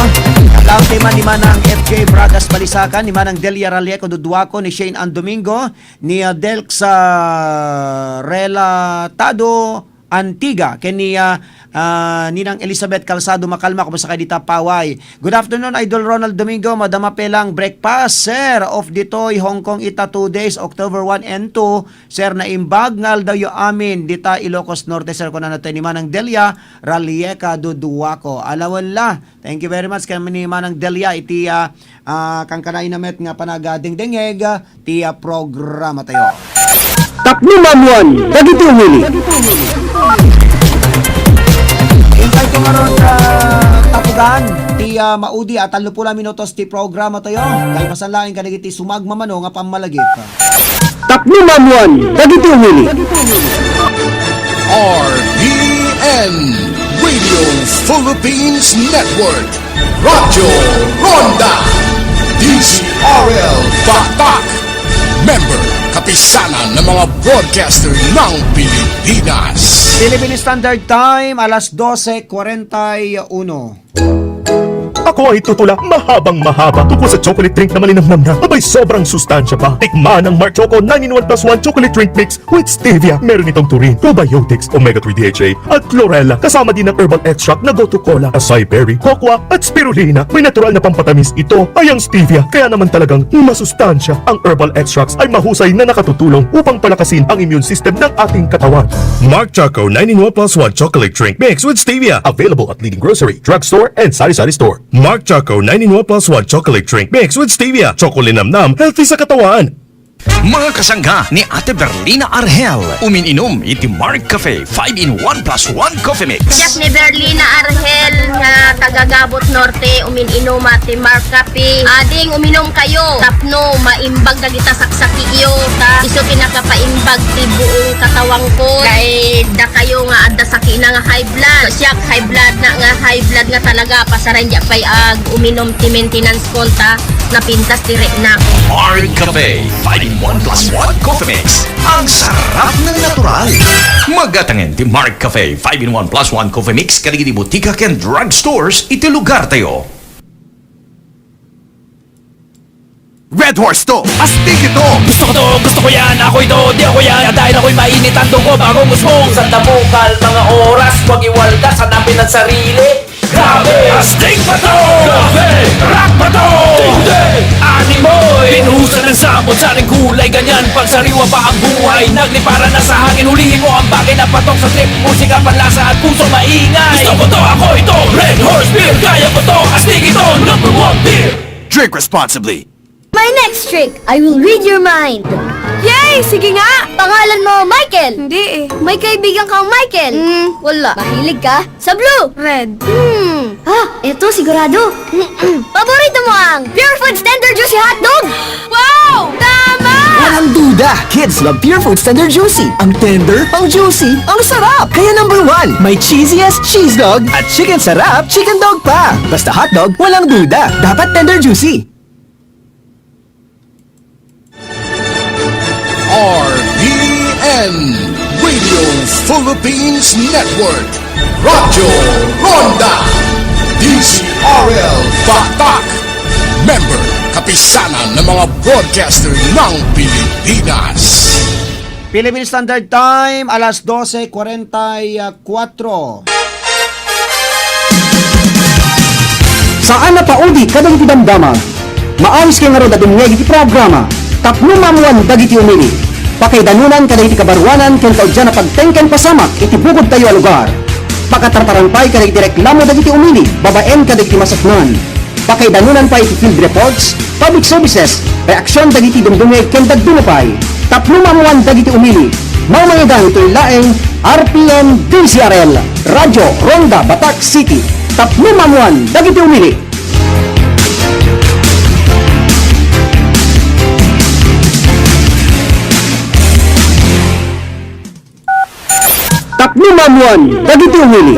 Laang tema ni Manang F J Bragas Balisacan, ni Manang Delia Raleco Duduaco, ni Shane Ann Domingo, ni, ah, Delx, ah, Relatado Antiga, ken ni, ah, ah, Ninang Elizabeth Calzado Macalma, kumusta kay dita Paway? Good afternoon, Idol Ronald Domingo. Madama pelang breakfast, sir, of ditoy Hong Kong ita two days, October one and two. Sir, naimbag nga aldawyo amin dita Ilocos Norte, sir, kunana tayo ni Manang Delia Ralieca Duduaco. Alawen la. Thank you very much kami ni Manang Delia iti, ah, ah, kankanayon met nga panagadengdengeg ti, ah, programa tayo. Tapno maammuan dagiti umili. Insay ko karon, ah, tapugan ti, ah, maudi a tallo pula minutos ti programa tayo. Kalpasan laeng kadagiti sumagmamano nga pammalagip. Tapno maammuan dagiti umili. R P N, Radio Philippines Network, Radyo Ronda, D Z R L Batak, member, Kapisanan ng mga Broadcaster ng Pilipinas. Philippine Standard Time, alas dose kwarenta y uno. Ako ay tutula, mahabang mahaba, tungkol sa chocolate drink na malinamnam na. Abay, sobrang sustansya pa. Tikman ang Mark Choco nine-in-one plus one Chocolate Drink Mix with Stevia. Meron itong taurine, probiotics, omega three D H A, at chlorella. Kasama din ang herbal extract na gotu kola, acai berry, cocoa, at spirulina. May natural na pampatamis ito ay ang stevia. Kaya naman talagang masustansya ang herbal extracts ay mahusay na nakatutulong upang palakasin ang immune system ng ating katawan. Mark Choco nine-in-one plus one Chocolate Drink Mix with Stevia. Available at leading grocery, drugstore, and sari-sari store. Mark Choco nine-in-one plus one Chocolate Drink Mix with Stevia. Choco linamnam, healthy sa katawan. Mga kasangga ni Ate Berlina Arhel, umin-inom iti Mark Cafe five-in-one plus one Coffee Mix. Siak ni Berlina Arhel nga taga Gabot Norte, umin-inuma ti Mark Cafe. Ading uminom kayo tapno maimbag dagita saksakiyo, ta isu ti nakapaimbag ti buong katawangko. Kay dakayo nga adda sakina nga high blood. Siak high blood na nga, high blood nga talaga, pasaray di pay ag uminom ti maintenance ko ta napintas ti rekna. Mark Cafe five-in-one plus one Coffee Mix. Ang sarap ng natural. Magatangen ti Mark Cafe five-in-one plus one Coffee Mix kadagiti botika ken drugstores iti lugar tayo. Red Horse to, astig ito! Gusto ko to, gusto ko yan, ako ito, di ako yan. Dahil ako'y mainit ang dugo, bagong usbong. Sa tabukal, mga oras, wag iwaldas, hanapin ang sarili. Grabe! Astig ba to? Grabe! Rock ba to? Tindi! Animoy! Pinuhusan ng sabon, saring kulay, ganyan. Pagsariwa pa ang buhay, naglipara na sa hangin. Hulihin mo ang bagay na patok sa trip. Musika, panlasa at puso maingay. Gusto ko to, ako ito. Red Horse Beer, kaya ko to. Astig ito, number one beer. Drink responsibly. My next trick, I will read your mind. Yay! Sige nga! Pangalan mo, Michael? Hindi eh. May kaibigan kang Michael? Hmm, wala. Mahilig ka sa blue? Red. Hmm. Ah, eto sigurado. Paborito mo ang Pure Foods Tender Juicy Hotdog? Wow! Tama! Walang duda, kids love Pure Foods Tender Juicy. Ang tender, ang juicy, ang sarap. Kaya number one, may cheesiest cheese dog at chicken sarap chicken dog pa. Basta hotdog, walang duda. Dapat tender juicy. R P N, Radio Philippines Network, Radyo Ronda, D Z R L Batak, member, Kapisanan ng mga Broadcaster ng Pilipinas. Philippine Standard Time, alas dose kuarenta y kuatro. Saan a paudi kadagiti damdama. Maawis kay ngarud a dumngeg iti programa Tapno Maammuan Dagiti Umili. Pakaidanonan kadagiti kabaruanan ken kauddian a pagteng ken pasamak iti bukodtayo a lugar. Pakatartaran pay kadagiti reklamo dagiti umili babaen kadagiti masaknan. Pakaidanonan pay iti field reports, public services, reaksion dagiti dumdumngeg ken dadduma pay. Tapno maammuan dagiti umili, mangmangidan itoy laeng R P N D Z R L, Radyo Ronda Batak City. Tapno maammuan dagiti umili. Tapno maammuan dagiti umili.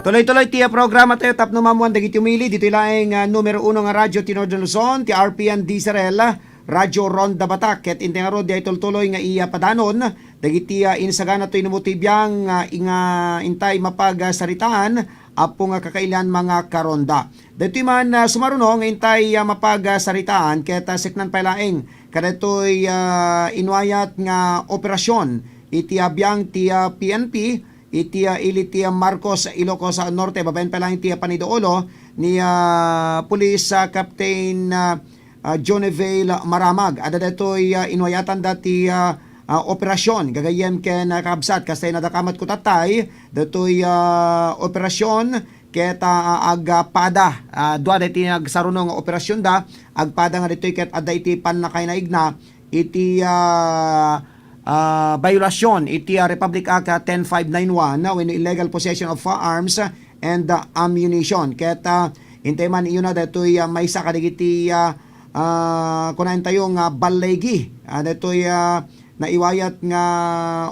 Tuloy-tuloy ti, ah, programa tayo, Tapno Maammuan Dagiti Umili, ditoy laeng, ah, numero uno nga radyo ti Northern Luzon, ti R P N D Z R L, Radyo Ronda Batak, ket intay ngarud, diay tultuloy nga iyapadanon dagiti, ah, insagana toy no ti biang, ah, nga intay mapagsaritaan, Apo nga kakailian, mga karonda. Daytoy man, ah, sumaruno nga intay, ah, mapagsaritaan ket, ah, seknan pay laeng kadaytoy, ah, inuayat nga operasyon iti, ah, biang ti, ah, P N P iti, ah, ili ti, ah, Marcos, Ilocos, ah, Norte, babaen pay laeng ti, ah, paniduolo ni, ah, Police, ah, Captain, ah, ah, Jonevale Maramag. Adda daytoy, ah, inuayatanda ti, ah, ah, operasyon gagayyem ken, ah, kabsat. Kasta, nadakamat ko tattay daytoy, ah, operasyon ket, ah, agpada, ah, dua daytoy nagsaruno nga operasyonda, agpada nga daytoy ket adda iti pannakainaigna iti, ah, ah, biolasyon iti, ah, Republic Act, ah, ten five nine one, ah, wenno illegal possession of firearms and, ah, ammunition. Ket, ah, intay man iyuna daytoy, ah, maysa kadagiti, ah, ah, kunaentayo nga balligi, ah, daytoy, ah, naiwayat nga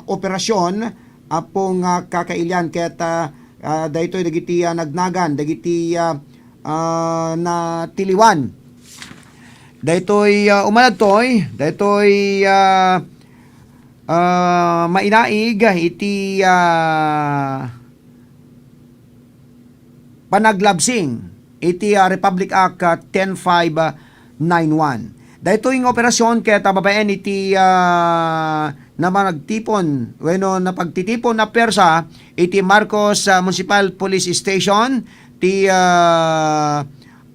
operasyon, Apo nga kakailian, ket, ah, ah, daytoy dagiti, ah, nagnagan dagiti, ah, ah, natiliwan. Daytoy, ah, umanadtoy, daytoy, ah, ah, mainaig iti, ah, panaglabsing iti, ah, Republic Act, ah, ten five nine one. Daytoy nga operasyon ket, ah, babaen iti, ah, namanagtipon wenno napagtitipon a puwersa iti Marcos, ah, Municipal Police Station, ti, ah,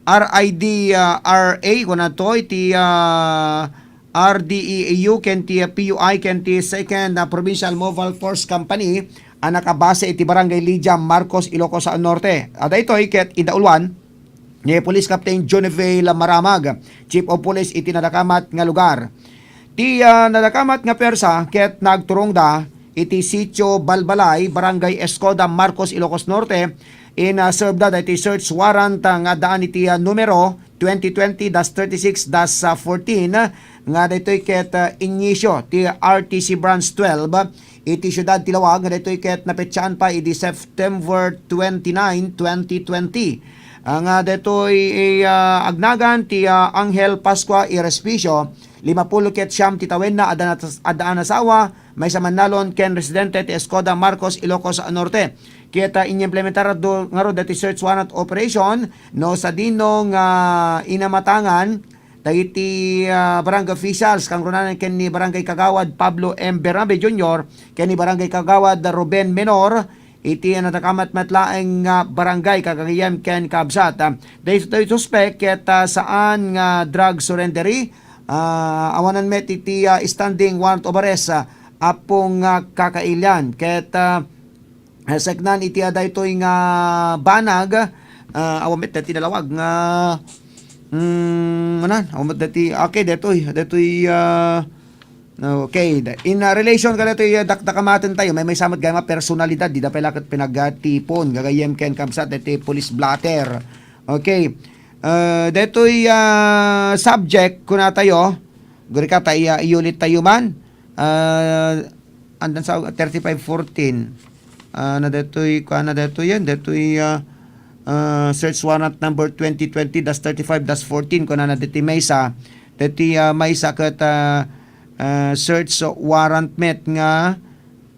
R I D, ah, R A, kunato, iti, ah, R D E A U ken ti, ah, P U I ken ti Second, ah, Provincial Mobile Force Company a nakabase iti Barangay Lydia, Marcos, Ilocos, ah, Norte. Ah, daytoy ket idauluan ni Police Captain Jonevale Maramag, Chief of Police iti nadakamat nga lugar. Ti, ah, nadakamat nga puwersa ket nagturongda iti Sitio Balbalay, Barangay Escoda, Marcos, Ilocos Norte, in, ah, serve da daytoy search warrant, ah, nga addaan iti, ah, numero twenty twenty dash thirty-six dash fourteen, nga daytoy ket, ah, inisyu ti R T C Branch twelve iti siudad ti Laoag, nga daytoy ket napetsaan pay idi September twenty-nine, twenty twenty. Ah, nga daytoy, ah, agnagan ti, ah, Angel Pascua Irespicio, limapulo ket siam ti tawenna, adda na-, adda a nasawa, maysa mannalon ken residente ti Escoda Marcos, Ilocos Norte. Ket, ah, inyemplementar do-, ngarud daytoy search warrant operation no sadino nga inamatangan dagiti, ah, barangay officials, kangrunanan ken ni Barangay Kagawad Pablo M. Bernabe Junior ken ni Barangay Kagawad Ruben Menor, iti nadakamat met laeng nga barangay, kagagayem ken kabsat. Ah, daytoy suspek ket, ah, saan nga drug surrenderee, ah, awanan met iti, ah, standing warrant of arrest, ah, apong, ah, kakailian. Ket, ah, ah, seknan iti, ah, daytoy nga banag, ah, awan met daytoy nalawag nga, mm, anan, awan met daytoy, okay, daytoy, daytoy, ah, okay, da-, in, ah, relation kadaytoy, ah, dakdakamaten tayo, maymaysa met gayam a personalidad, dida pay la ket pinagatipon, gagayem ken kabsat, daytoy police blotter. Okay, ah, daytoy, ah, subject, kuna tayo, gurika tayo, ah, iyulit tayo man, ah, andan sa thirty-five fourteen. Ah, na daytoy, kuana daytoy yan, daytoy, ah, ah, search warrant number twenty twenty dash thirty-five dash fourteen, kuana na daytoy maysa, daytoy, ah, maysa ket, ah, ah, search warrant met nga,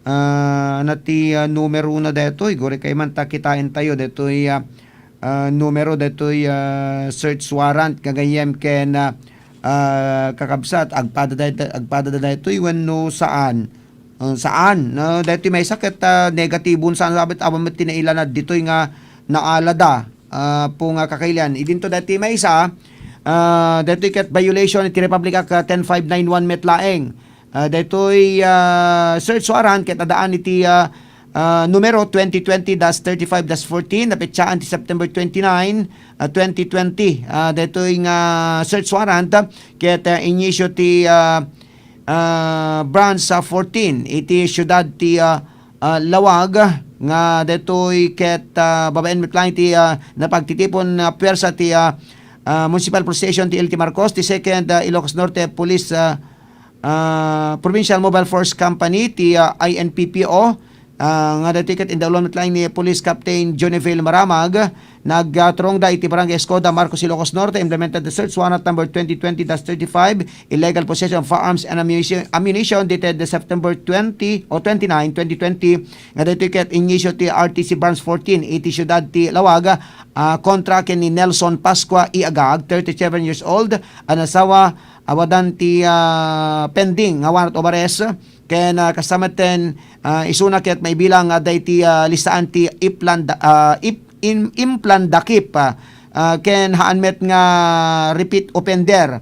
ah, na ti, ah, numero na daytoy, gurikay man ta kitaen tayo, daytoy, ah, ah, numero daytoy, ah, search warrant, gagayem ken, ah, ah, kakabsat, agpada dayta-, agpada daytoy wenno saan? Ah, saan? No, daytoy maysa ket, ah, negatibon saan, sabit awan met ti nailanad ditoy nga naalada, ah, po nga kakailian. Idinto daytoy maysa, ah, daytoy ket violation iti Republic Act, ah, ten five nine one met laeng. Ah, daytoy, ah, search warrant ket addaan iti, ah, ah, numero twenty twenty dash thirty-five dash fourteen, napetsaan ti September twenty-nine, ah, twenty twenty. Ah, daytoy nga search warrant, ah, ket, ah, inisyu ti, ah, ah, Branch, ah, fourteen iti siudad ti, ah, ah, Laoag, nga daytoy ket, ah, babaen met laeng ti, ah, napagtitipon a puwersa ti, ah, ah, Municipal Police Station ti L T Marcos, ti Second, ah, Ilocos Norte Police, ah, ah, Provincial Mobile Force Company, ti, ah, I N P P O, ah, nga daytoy ket indaulon met laeng ni Police Captain Joneville Maramag, nagturongda iti Barangay Escoda, Marcos, Ilocos Norte, implemented the search warrant number twenty twenty dash thirty-five, illegal possession of firearms and ammunition, ammunition dated September twenty o twenty-nine, twenty twenty, nga daytoy ket inisyu ti R T C Branch fourteen iti siudad ti Laoag, ah, kontra ken ni Nelson Pascua Iagag, thirty-seven years old, a nasawa, awadan ti, ah, pending nga warrant of arrest, ken, ah, kasta metten, ah, isuna ket maibilang nga adda iti, ah, listaan ti iplan da-, ah, ip-, in-, implan dakip, ah, ah, ken haan met nga repeat offender,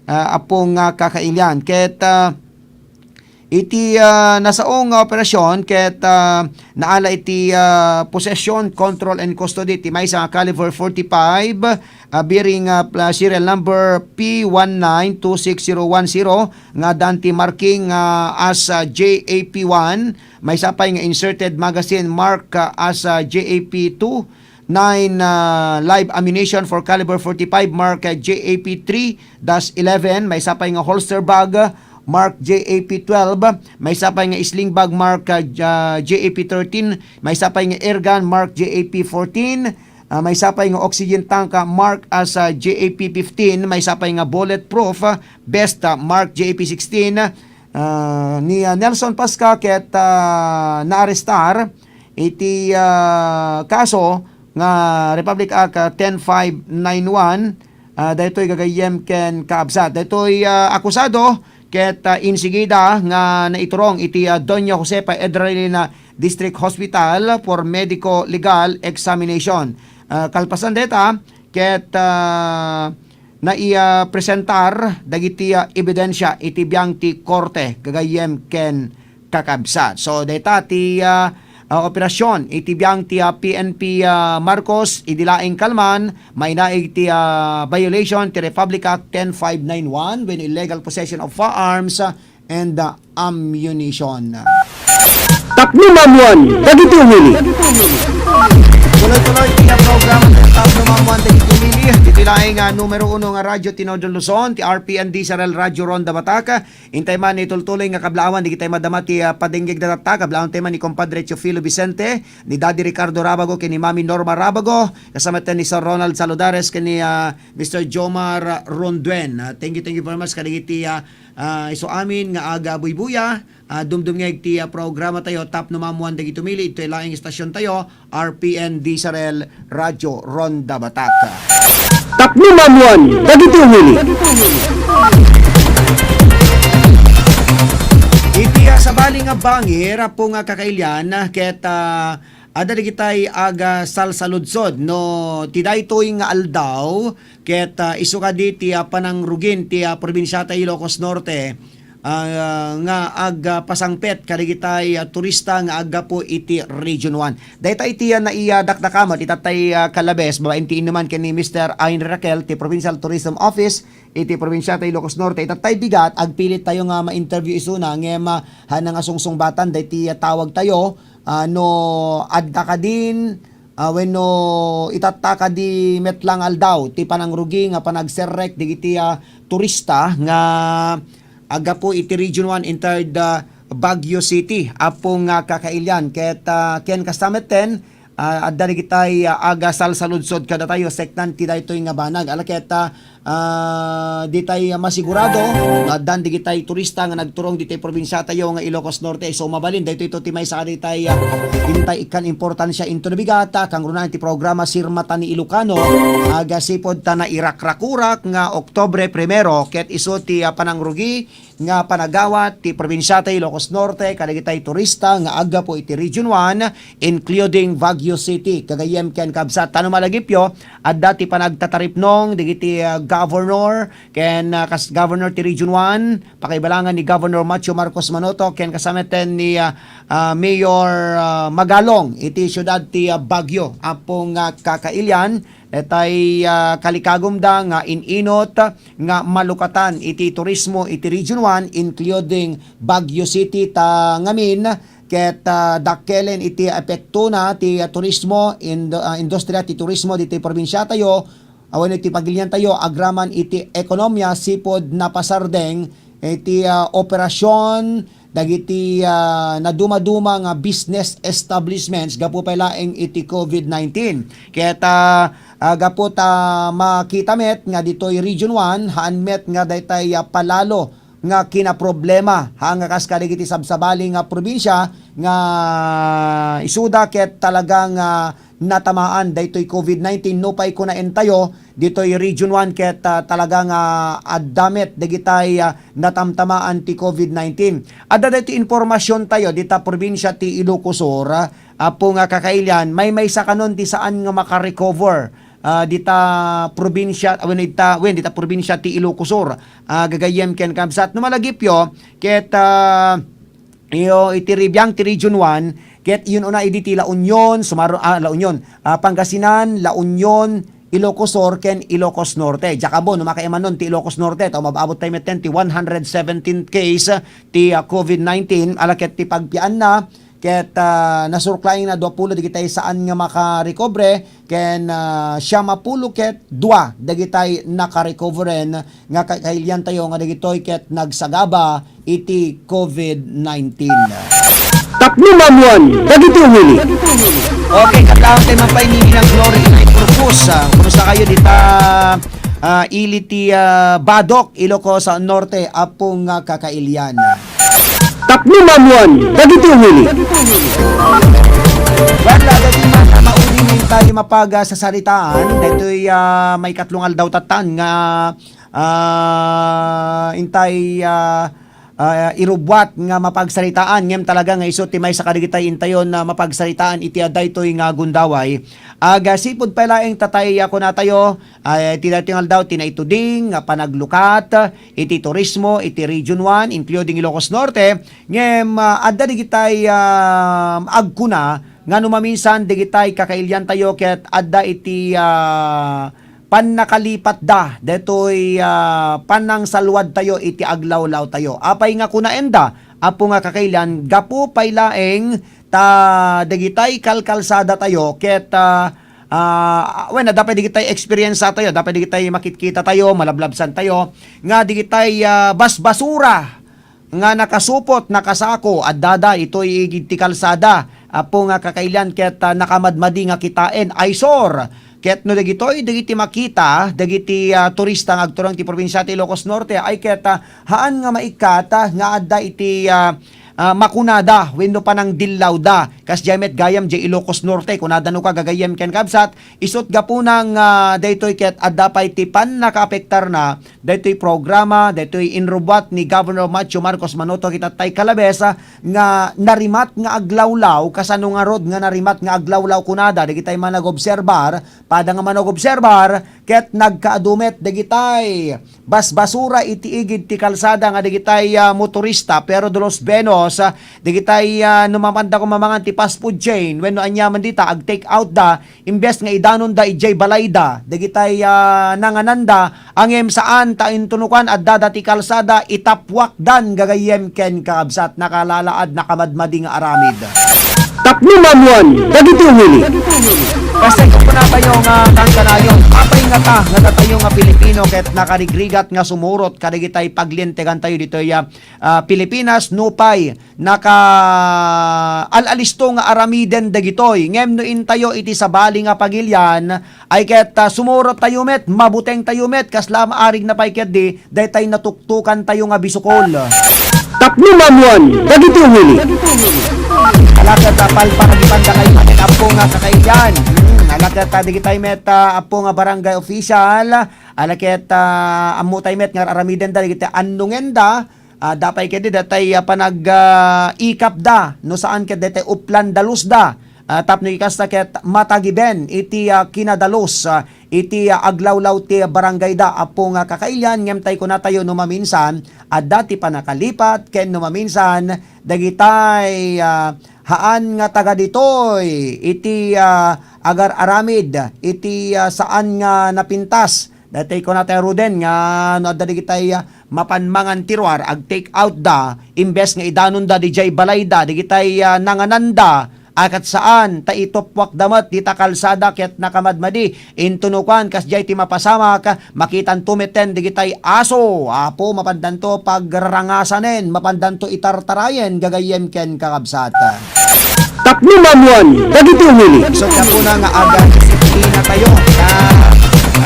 ah, apong nga kakailian. Ket, ah, iti, ah, nasao nga operasyon ket, ah, naala iti, ah, possession, control, and custody ti maysa nga caliber forty-five, ah, bearing, ah, pla-, serial number P one nine two six zero one zero, nga addaan ti marking, ah, as, ah, J A P one, maysa pay nga inserted magazine mark, ah, as, ah, J A P two, nine, ah, live ammunition for caliber forty-five mark, ah, J A P three dash eleven, maysa pay nga holster bag, ah, mark J A P twelve, maysa pay nga sling bag mark, ah, J-, ah, J A P thirteen, maysa pay nga air gun mark J A P fourteen, ah, maysa pay nga oxygen tank, ah, mark as, ah, J A P fifteen, maysa pay nga bulletproof, ah, vest, ah, mark J A P sixteen, ah, ni, ah, Nelson Pascua ket, ah, naarestar iti, ah, kaso nga Republic Act, ah, ten five nine one, ah, daytoy gagayyem ken kaabsat. Daytoy, ah, akusado ket, ah, insigida nga naiturong iti, ah, Doña Josefa Edralina District Hospital for medico-legal examination. Ah, kalpasan dayta, ket, ah, naipresentar dagiti, ah, ebidensia iti biang ti korte gagayyem ken kakabsat. So, dayta ti, ah, ah, operasyon iti biang ti, ah, P N P, ah, Marcos idi laeng kalman, mainaig ti, ah, violation ti Republic Act ten five nine one wenno illegal possession of firearms, ah, and, ah, ammunition. Tapno maammuan dagiti umili. Tuloy-tuloy ti programa ti Tapno Maammuan dagiti Pili, ditoy laeng nga numero uno nga radyo ti Northern Luzon, ti R P N D S R L Radyo Ronda Batak. Intay man itultuloy nga kablaawan, dagitay madama ti, ah, padenggeg datatta, kablaawan tay man ni Compadre Teofilo Vicente, ni Daddy Ricardo Rabago, ken ni Mami Norma Rabago, kasama ten ni Sir Ronald Saludares, ken ni, ah, Mister Jomar Ronduen. Ah, thank you, thank you very much kadagiti, ah, ah, isu amin nga aga buybuya. Ah, dumdumngeg ti, ah, programa tayo, Tapno Maammuan dagiti Umili, itoy laeng istasyon tayo, R P N D S R L Radyo Ronda Batak. Tapno Maammuan dagiti Umili. Iti, ah, sabali nga bangir, apo nga kakailian, ket, ah, adda dagitay aga salsaludsod, no, ti daytoy nga aldaw, ket, ah, isu kadi ti, ah, panangrugin ti, ah, probinsiata Ilocos Norte, ah, nga agpasangpet kadagitay, ah, turista nga aggapu iti Region one. Dayta iti, ah, naidakdakamat itattay, ah, kalabes, babaen ti innuman ken ni Mister Ain Raquel ti Provincial Tourism Office iti probinsiata Ilocos Norte. Itattay bigat, agpilit tayo nga ma-interview isuna, ngem, ah, haan nga sungsungbatan dayta, ah, tawag tayo, ah, no adda kadin, ah, wenno itatta kadi met lang aldaw ti panangrugi nga panagserrek dagiti, ah, turista nga aggapu iti Region one inside, ah, Baguio City, apo nga kakailian. Ket, ah, ken kasta metten, ah, adda dagitay, ah, aga salsaludsod kadatayo, seknan ti daytoy nga banag. Ala ket, ah, ah, ditay masigurado nga addan dagitay turista nga nagturong ditoy probinsiatayo nga Ilocos Norte. So, mabalin, daytoy to ti maysa kaditay, ah, intay ikkan importansia inton bigat, ah, kangrunaen ti programa Sirmata ni Ilocano, agasipod ta nairakrakurak nga Oktubre primero, ket isu ti, ah, panangrugi nga panagawat ti probinsiata Ilocos Norte kadagitay turista nga aggapu iti Region one, including Baguio City. Gagayyem ken kabsat, ta no malagipyo, adda ti panagtataripnong dagiti, ah, governor ken, ah, kas-, governor ti Region one, pakaibalangan ni Governor Macho Marcos Manoto ken kasameten ni, ah, ah, Mayor, ah, Magalong iti siudad ti, ah, Baguio. Apo nga kakailian, detay, ah, kalikagumda nga in-inot nga malukatan iti turismo iti Region one, including Baguio City, ta ngamin ket, ah, dakkelen iti epektona ti, ah, turismo, indo-, ah, industriya ti turismo ditoy probinsiatayo, awan iti pagiliantayo agraman iti ekonomia sipud napasardeng iti, ah, operasyon dagiti, ah, nadumaduma nga business establishments gapu pay laeng iti covid nineteen. Ket, ah, ah, gapu ta makita met nga ditoy Region one, haan met nga daytay, ah, palalo nga kinaproblema, ha, nga kas kadagiti sabsabali nga probinsia nga isuda ket talaga nga natamaan daytoy covid nineteen. Nupay kunaentayo, ditoy Region one ket, ah, talaga nga adda met dagitay, ah, natamtamaan ti covid nineteen. Adda daytoy impormasiontayo dita probinsia ti Ilocos Sur, ah, apo nga kakailian, maymaysa kanon ti saan nga makarecover, ah, dita probinsia, ah, wen, dita, wen, dita probinsia ti Ilocos Sur, ah, gagayyem ken kabsat. No malagipyo, ket, ah, iyo, iti ribiang ti Region one, ket iyun-una idi ti La Union, sumaro-, ah, La Union, ah, Pangasinan, La Union, Ilocos Sur, ken Ilocos Norte. Diak ammo no makaimanon ti Ilocos Norte, ta umab-abot tayo metten ti one hundred seventeen case ti, ah, covid nineteen, ala ket ti pagpianna, ket, ah, nasurklaing na duapulo dagitay saan nga makarecover, ken, ah, siam a pulo ket dua dagitay nakarecoveren nga ka-, kailiantayo nga dagitoy ket nagsagaba iti covid nineteen. Tapno maammuan dagiti umili. Okay, katawan tayo man pay ni Ninang Glory Inay Purpose. Ah, kumusta kayo dita, ah, ili ti, ah, Badoc, Ilocos Norte, apo nga kakailian? Tapno maammuan dagiti umili. Well, ah, dagiti man, ah, mauli intay mapagasasaritaan, daytoy, ah, maikatlo nga aldaw tatan nga, ah, intay, ah, ah, irubbuat nga mapagsaritaan, ngem talaga nga isu ti maysa kadagitay intayon nga mapagsaritaan iti, ah, daytoy nga gundaway. Agasipud pay laeng tatay, ah, kunatayo, ay, iti daytoy nga aldaw ti naituding nga panaglukat iti turismo iti Region one, including Ilocos Norte. Ngem, ah, adda digitay, ah, agkuna nga no maminsan digitay kakailiantayo ket adda iti, ah, pannakalipatda daytoy, ah, panangsalwadtayo iti aglawlawtayo. Apay nga kunaenda, apo nga kakailian, gapu pay laeng ta dagitay kalkalsadatayo ket, ah, Ah, wen, adda pay digitay experience tayo, adda pay digitay makitkita tayo, malablabsan tayo, nga digitay, ah, basbasura nga nakasupot, nakasako, addada itoy igid ti kalsada. Apo nga kakailian ket, ah, nakamadmadi nga kitaen, eyesore. Ket no dagitoy, dagiti makita, dagiti, ah, turista nga agturong ti probinsia ti Ilocos Norte, ay ket, ah, haan nga maikkat, ah, nga adda iti, ah, ah, makunada wenno panangdillawda. Kasdiay met gayam diay Ilocos Norte, kunada no ka gagayyem ken kabsat, isut' gapuna nga daytoy ket adda pay ti pannakaapektarna daytoy programa, daytoy inrubbuat ni Governor Macho Marcos Manoto ket tattay Calabes, ah, nga narimat nga aglawlaw, kasano ngarud nga narimat nga aglawlaw kunada dagitay managobserbar, pada nga managobserbar, ket nagkaadu met dagitay basbasura iti igid ti kalsada nga dagitay, ah, motorista, Pedro de los Baños, ah, dagitay, ah, no mapanda koma mangan ti fast food chain, wenno aniaman dita, ag-take out da, imbes nga idanonda idiay balayda, dagitay, ah, nangananda, ngem saan ta intunukan, addada ti kalsada, itapwakdan gagayyem ken kakabsat, nakalalaad, nakamadmadi nga aramid. Tapno maammuan dagiti umili. Basta iti kunatayo nga kankanayon, apay ngata nga datayo nga Pilipino ket nakarigrigat nga sumurot kadagitay paglintegantayo ditoy, ah, ah, Pilipinas, nupay naka al-alisto nga aramiden dagitoy. Ngem no intayo iti sabali nga pagilian, ay ket, ah, sumurot tayo met, mabuteng tayo met, kasla maarig na pay ketdi, daytay natuktukan tayo nga bisukol. Tapno maammuan dagiti umili. Ala ket, ah, palparagipan da kayo manen, Apo nga kakailian. Hmm, ala ket, ah, digitay met, ah, Apo nga barangay official. Ala ket, ah, ammo tay met nga aramiden da, digitay annungen da, ah, dapay ketdi datay, ah, panag, ah, ikap da, no saan ket datay uplan dalus da. Ah, tapno ikasta ket matagiben iti, ah, kinadalus, ah, iti, ah, aglawlaw ti barangay da, Apo nga kakailian, ngem tay kunatayo no maminsan, adda ti panakalipat, ken no maminsan, dagitay, ah, haan nga taga ditoy, iti, ah, agar-aramid, iti, ah, saan nga napintas, Daytoy kunatayo ruden nga no adda digitay, ah, mapan mangan ti ruar, ag-take out da, imbes nga idanonda didiay balayda, digitay, ah, nangananda, a ket saan, ta itupwak da met dita kalsada ket nakamadmadi, intunukan kasdiay ti mapasamak, makitanto metten digitay aso, Apo, mapandanto pagrarangasanen, mapandanto itartarayen, gagayyem ken kakabsat. Tapno maammuan dagiti umili. So, tapno nga aga disiplina tayo nga,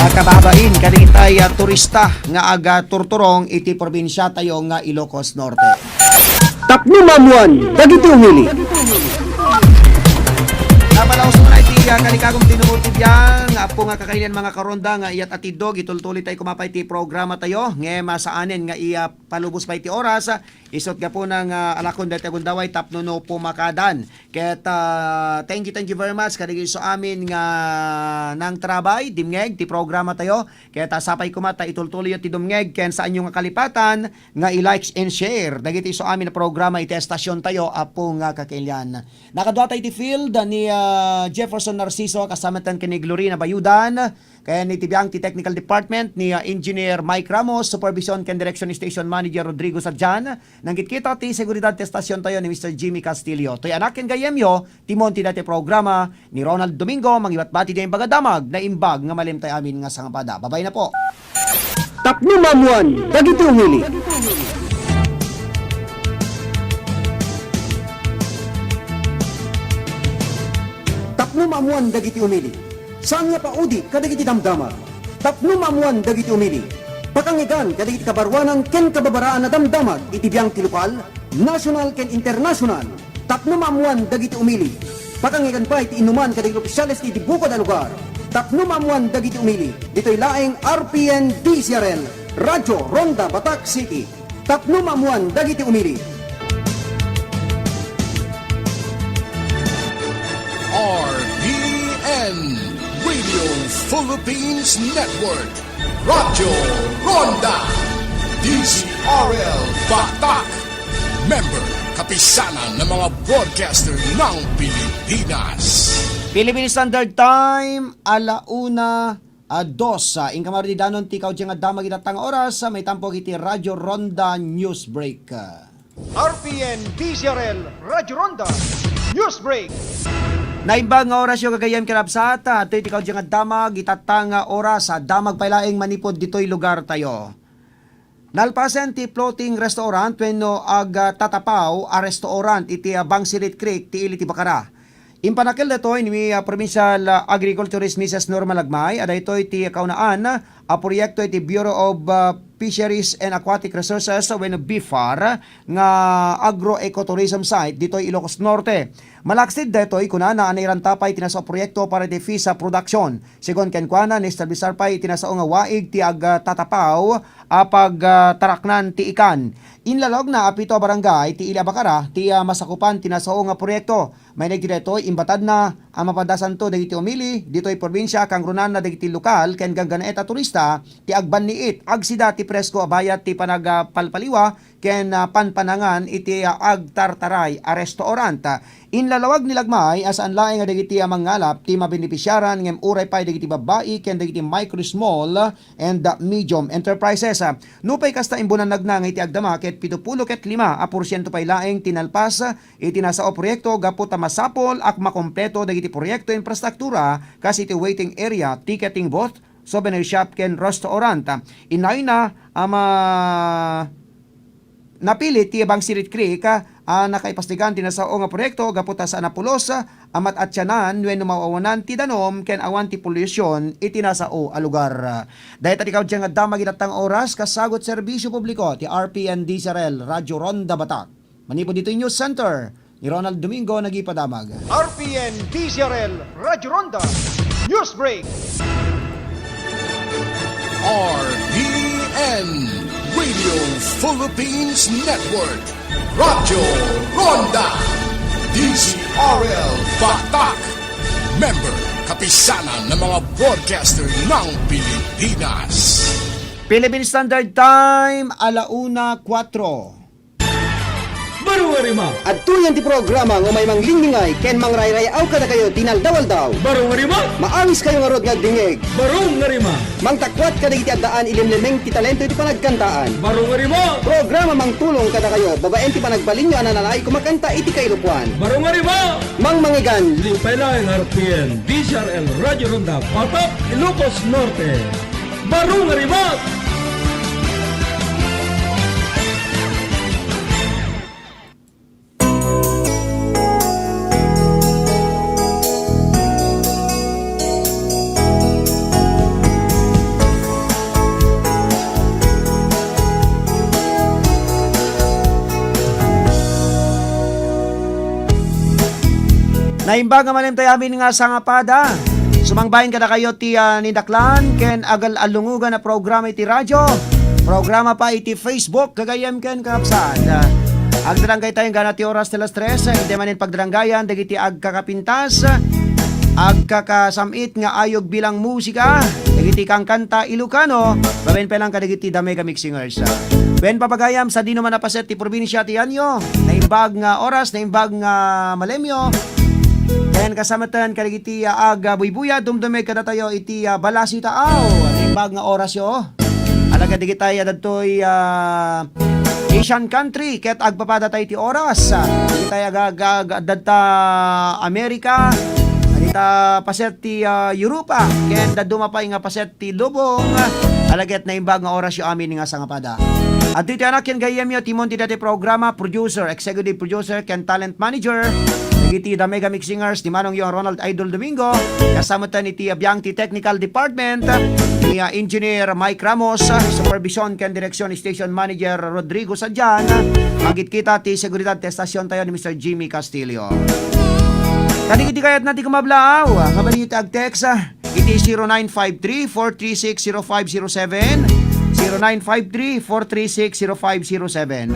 ah, kababain kadagitay, ah, turista nga aga turturong iti probinsia tayo nga Ilocos Norte. Tapno maammuan dagiti umili. Napalaos mo na iti, ah, kalikagom tinuro ti biang, Apo nga kakailian mga karonda nga iyat atiddog, itultuloy tayo kumapay ti programa tayo. Ngem, ah, saanen nga iya palubos pay ti oras, Isut' gapuna nga alakon daytoy gundaway tapno no pumakadan. Ket, ah, thank you, thank you very much kadagiti isu amin nga nangtrabay, dimngeg ti programa tayo. Ket, ah, sapay koma ta itultuloyyo ti dumngeg ken saanyo nga kalipatan nga i-likes and share dagiti isu amin a programa iti estasion tayo, Apo nga kakailian. Nakadua tayo iti field ni, ah, Jefferson Narciso kasama ten ken ni Glorina Bayudan. Ken iti biang ti technical department ni, ah, Engineer Mike Ramos, supervision ken direction ni Station Manager Rodrigo Sadjan. Nangkitkita ti seguridad ti estasion tayo ni Mister Jimmy Castillo. Toy anak ken gayyemyo, timon ti daytoy programa ni Ronald Domingo, mangibatbati ti imbag a damag, naimbag nga malimtay amin nga sangapada. Babay na po. Tapno maammuan dagiti umili. Tapno maammuan dagiti umili. Saan nga paudi kadagiti damdamag. Tapno maammuan dagiti umili. Pakangegan kadagiti kabaruanan ken kababaraan a damdamag iti biang ti lokal, nasional ken internasional. Tapno maammuan dagiti umili. Pakangegan pay ti inuman kadagiti opisyales ti bukod a lugar. Tapno maammuan dagiti umili. Ditoy laeng R P N D C R L, Radyo Ronda, Batac City. Tapno maammuan dagiti umili. R P N, Radio Philippines Network, Radyo Ronda, D C R L Batac, member, Kapisanan ng mga Broadcaster ng Pilipinas. Philippine Standard Time, ala una, a dos. Ah, inka marudidanon ti kaudyan nga damag ita nga oras, ah, maitampo iti Radyo Ronda News Break. R P N D C R L Radyo Ronda News Break. Naimbag nga orasyo gagayyem ken kabsat, adtoy ti kaudyan nga damag, itatta nga oras, a damag pay laeng manipud ditoy lugartayo. Nalpasen ti floating restaurant wenno agtatapaw a restaurant iti, ah, Bangsirit Creek ti ili ti Bacara. Impanakel daytoy ni, ah, Provincial, ah, Agriculturist Missus Norma Lagmay, a daytoy ti kaunaan a proyekto iti Bureau of, ah, Fisheries and Aquatic Resources wenno BFAR nga agroecotourism site ditoy Ilocos Norte. Malaksid daytoy, kunana, a nairanta pay iti nasao a proyekto para iti fish, ah, production. Segun kenkuana, naestablisar pay iti nasao nga waig ti agtatapaw a pagtaraknan ti ikan. Inlalawagna a pito a barangay ti ili a Bacara ti, ah, masakupan ti nasao nga proyekto. Maineg ti daytoy, imbatadna a mapadasanto dagiti umili ditoy probinsia, kangrunanna dagiti lokal ken ganggannaet a turista ti agbanniit. Agsida ti presko a bayad ti panagpalpaliwa ken, ah, panpanangan iti, ah, agtartaray a restaurant. Inlalawag ni Lagmay a saan laeng a dagiti, ah, mangngalap ti mabenepisiaran ngem uray pay dagiti babbai ken dagiti micro, small, and, ah, medium enterprises. Nupay kasta, imbunannagna nga iti agdama ket pitupulo ket lima a porsiento pay laeng ti nalpas iti nasao a proyekto gapu ta masapul a makompleto dagiti proyekto infrastruktura kas iti waiting area, ticketing booth, souvenir shop ken restaurant. Inayna a ma-, napili ti Bangsirit Creek a nakaipastigan ti nasao nga proyekto gapu ta saan a pulos a mat-atianan wenno maawanan ti danum ken awan ti polusyon iti nasao a lugar. Dayta ti kaudyan nga damag itatta nga oras, kasagut serbisyo publiko ti R P N D Z R L Radyo Ronda Batak. Manipud ditoy News Center, ni Ronald Domingo nagipadamag. R P N D Z R L Radyo Ronda News Break. R P N Radio Philippines Network, Radyo Ronda, D Z R L Batak, member, Kapisanan ng mga Broadcaster ng Pilipinas. Philippine Standard Time, ala una kuwatro. Baro nga rima. Adtoyen ti programa nga umay manglinglingay ken mangrayray-aw kadakayo ti naldaw-aldaw. Baro nga rima. Maawis kayo ngarud nga agdingngeg. Baro nga rima. Mangtakuat kadagiti addaan ilimlimeng ti talento iti panagkantaan. Baro nga rima. Programa mangtulong kadakayo babaen ti panagbalinyo a nanalaay kumakanta iti kailokoan. Baro nga rima. Mangmangigan. Lipay laeng R P N, D Z R L Radyo Ronda, Batak, Ilocos Norte. Baro nga rima. Naimbag nga malem tayo amin nga sangapada. Sumangbayan kadakayo ti, ah, nidaklan ken agal-alungugan a programa iti radyo. Programa pa iti Facebook, gagayyem ken kakabsat. Ah, agdarangay tayo gana ti oras ti alas tres, ah, iti manen pagdaranggayan dagiti agkakapintas, agkakasam-it nga ayog bilang musika, dagiti kangkanta Ilocano, babaen pay lang kadagiti The Mega Mix Singers. Ah, wen papagayam sadino man a paset ti probinsia ti Anyo, naimbag nga oras, naimbag nga malemyo, ken kasamatan kadagiti, ah, agbuybuya, dumdumeg kadatayo iti, ah, Balasitaaw, naimbag nga orasyo. Alagad digitay a dadtoy, ah, Asian country ket agpapada tay ti oras. Ah, digitay aga-, aga-, aga-, dadta America, dita paset ti, ah, Europa, ken dadduma pay nga paset ti lubong. Alagad naimbag nga orasyo amin nga sangapada. Adtoy ti anak ken gayyemyo, timon ti dati programa, producer, executive producer, ken talent manager dagiti The Mega Mix Singers, ni Manong Yong Ronald Idol Domingo, kasamatan iti abiang ti technical department, ni, ah, Engineer Mike Ramos, ah, supervision ken direksyon, Station Manager Rodrigo Sadian, magitkita ti seguridad ti estasyon tayo ni Mister Jimmy Castillo. Kadagiti kayatna ti kumablaaw, ah, kabalinyo ti agtext, ah, iti zero nine five three, four three six, zero five zero seven, zero nine five three, four three six, zero five zero seven.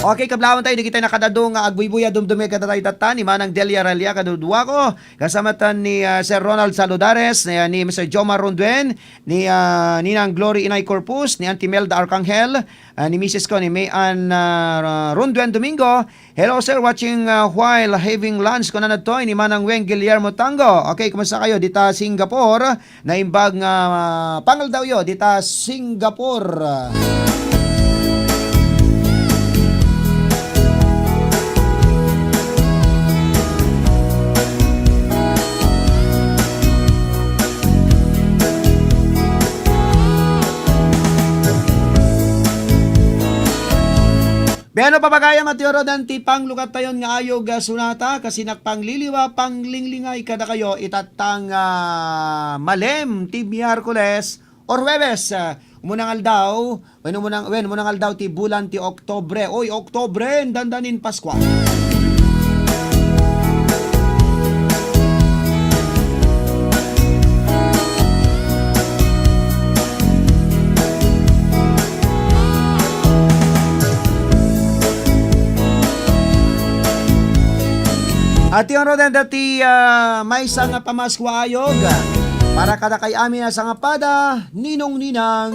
Okay, kablaawan tayo, dagiti nakadado nga agbuybuya, dumdumeg kadatayo tatta, ni Manang Delia Ralia, kaduduako, kasamatan ni, ah, Sir Ronald Saludares, ni, ah, ni Mister Jomar Ronduen, ni, ah, Ninang Glory Inay Corpus, ni Auntie Melda Arcangel, ah, ni Misis ko, ni May Ann, ah, Ronduen Domingo. "Hello, sir, watching, ah, while having lunch," kuna nadtoy ni Manang Weng Guillermo Tango. Okay, kumusta kayo dita Singapore? Naimbag nga, ah, pangaldawyo dita Singapore. Bueno, papagayam, iti orodan ti panglukattayon nga ayog, ah, sonata, kas innak pangliliwa, panglinglingay kadakayo itattang, ah, malem ti Miyerkules or Huwebes, ah, umunang aldaw, wen umunang, wen umunang aldaw ti bulan ti Oktobre. Oy, Oktobre, dandanin Paskua. Iti orodan dati, ah, maysa nga pamaskua ayog para kadakay amin a sangapada, ninong ninang.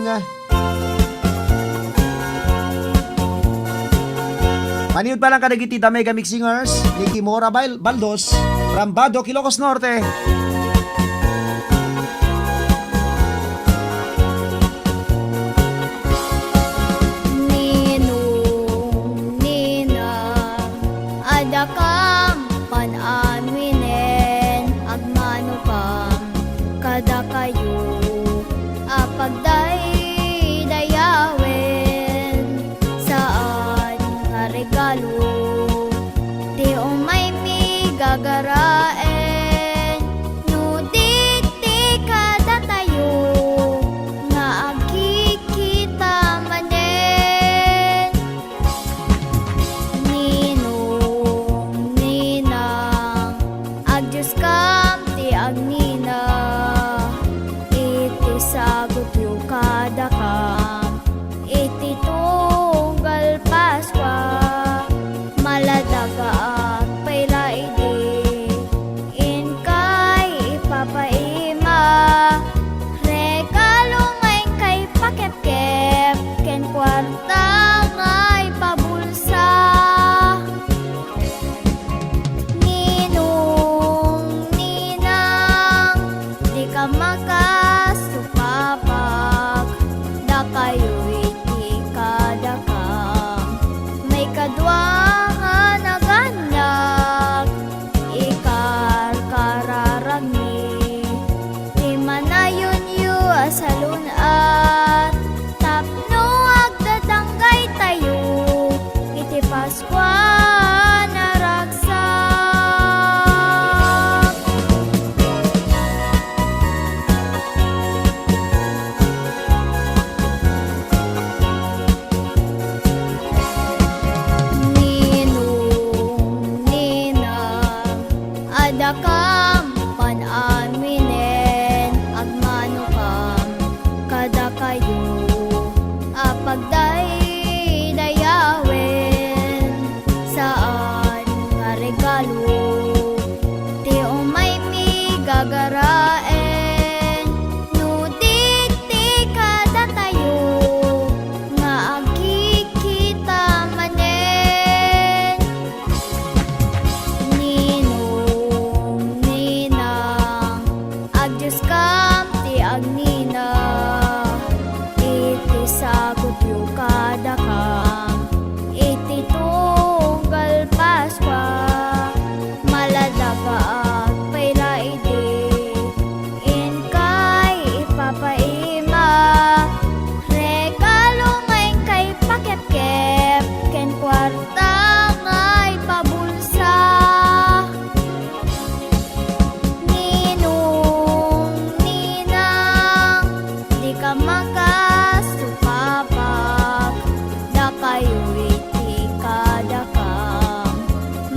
Maniud pa lang kadagiti The Mega Mix Singers, ni Kimora Bal-, Baldos, from Badoc, Ilocos Norte. Ninong, ninang, adda kam pan-anuinen, agmanokam kadakayo a pagdaydayawen. Saan nga regalo ti umaymi gagaraen no di ti kadatayo nga agkikita manen. Ninong, ninang, agdioskam ti agnina iti sagutyo kadakam iti tunggal Paskua. Maladagaak pay la idi inkay ipapaima, regalo nga inkay pakepkep ken kuarta nga ipabulsa. Ninong, ninang, dika makasupapag, dakayo iti kadakam. Maikadua nga nagannak, ikarkararagmi ti manayonyo a salun-at tapno agdadanggaytayo iti Paskua a naragsak. Ninong, ninang, adda kam pan-anuinen, agmanokam kadakayo a pagdaydayawen. Saan nga regalo ti umaymi gagaraen no di ti kadatayo nga agkikita manen. Ninong, ninang, agdioskam ti agnina iti sagutyo kadakam iti tunggal Paskua. Maladagaak pay la idi inkay ipapaima, regalo nga inkay pakepkep ken kuarta nga ipabulsa. Ninong, ninang, dika makasupapag, dakayo iti kadakam.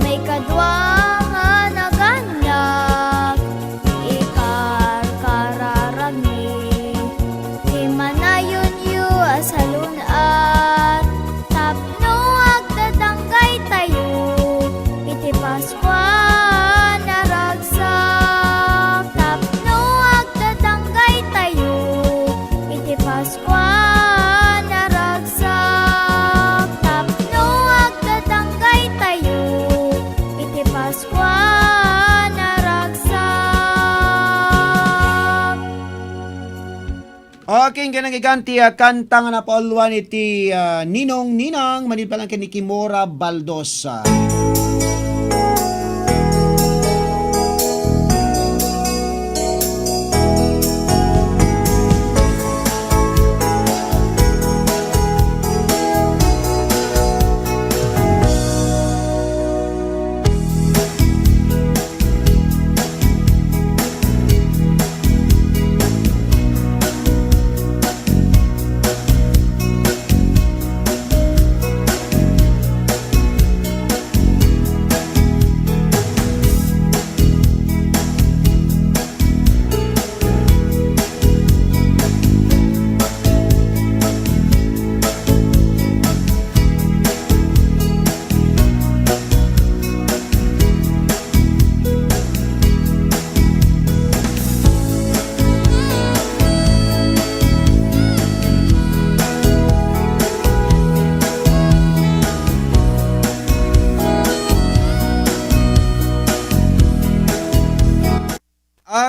Maikadua nga nagannak, ikarkararagmi ti manayonyo a salun-at tapno agdadanggaytayo iti Paskua a naragsak. Tapno agdadanggaytayo iti Paskua a naragsak. Tapno agdadanggaytayo iti Paskua a naragsak. Okay, ken nanggigan ti, ah, kanta nga napauluan iti, ah, Ninong Ninang, manipalangken ni Kimora Baldosa.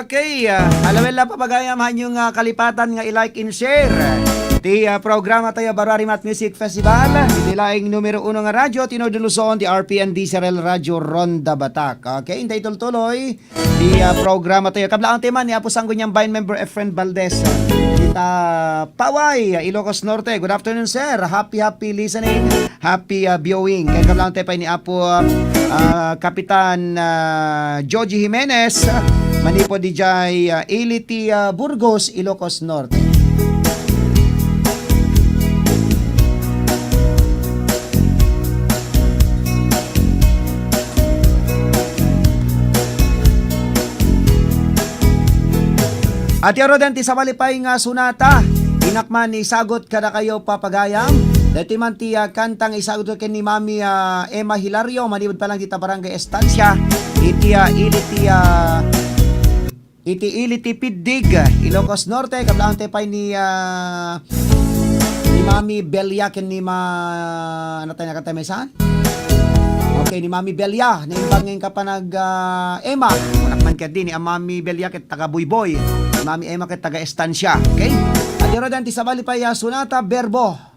Okay, ah, alawella, papagayam, hanyo nga kalipatan nga i-like and share ti, ah, programa tayo, Barwarimat Music Festival. Iti laing numero uno nga radyo, Tinod Luzon, ti R P N D C R L Radyo Ronda Batak. Okay, intay tultuloy ti, ah, programa tayo. Kablaang tayo man ni Apo Sangguniang Vine member Efren Valdez. Kita Paway, Ilocos Norte. Good afternoon, sir. Happy, happy listening. Happy, ah, viewing. Kay kablaang tayo pay ni Apo, ah, Kapitan, ah, Joji Jimenez, manipod dijay, ah, Iliti, ah, Burgos, Ilocos Norte. Ati aro den ti sabali pay nga sonata, inak man isagut kadakayo, papagayam. Daytoy man ti, ah, kantang isagut ken ni Mami, ah, Emma Hilario, manipud pa lang dita Barangay Estancia, iti, ah, ili ti, ah, iti ili ti Piddig, Ilocos Norte, kablaang tayo pay ni, ah, ni Mami Belia ken ni Ma-, ano tayo nakatay, may saan? Okay, ni Mami Belia, naimbag ngayon ka pa nag, ah, Emma. Kunak man kadin, ni Mami Belia ket taga Buyboy. Ni Mami Emma ket taga Estancia. Okay? Ati aro den ti sabali pay a sonata, Berbo.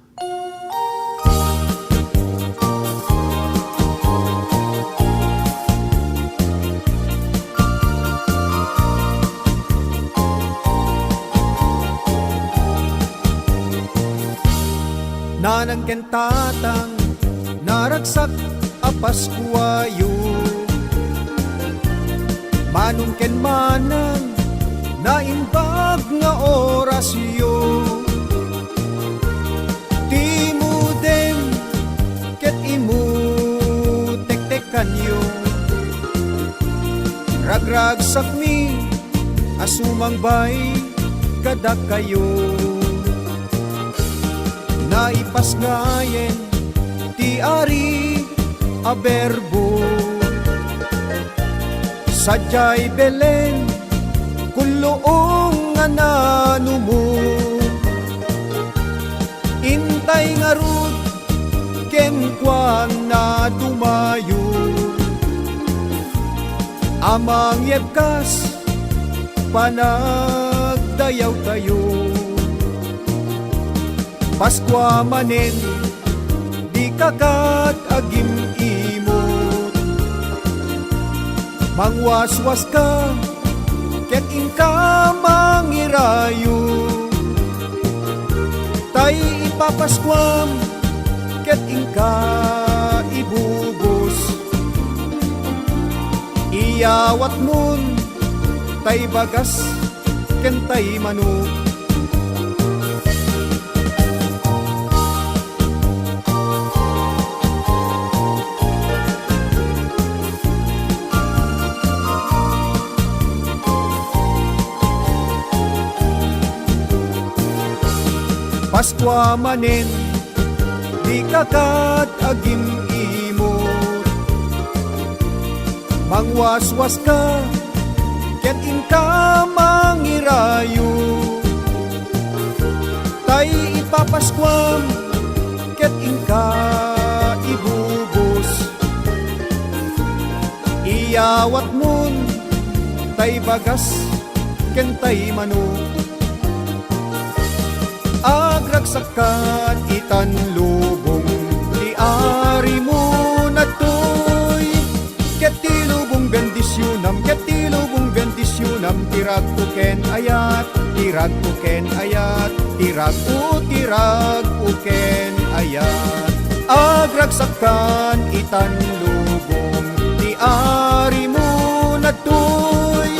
Nanang ken tatang, naragsak a Paskuayo. Manong ken manang, naimbag nga orasyo. Timuden ket imutektekanyo. Ragragsakmi a sumangbay kadakayo. Naipasngayen ti Ari a Berbo. Sadiay Belen, kulluong nga nanumo. Intay ngarud kenkuana dumayo. A mangyebkas panagdayawtayo. Paskua manen, dika ket agim-imot. Mangwaswaska ket inka mangirayo. Tay ipapaskuam ket inka ibubos. Iyawatmon tay bagas ken tay manok. Paskua manen, dika ket agim-imot. Mangwaswaska ket inka mangirayo. Tay ipapaskuam ket inka ibubos. Iyawatmon tay bagas ken tay manok. Agragsakan itan lubong ti Arimo nattoy. Ket ti lubong bendisionam, ket ti lubong bendisionam, ti ragko ken ayat, ti ragko ken ayat, ti ragko, ti ragko ken ayat. Agragsakan itan lubong ti Arimo nattoy.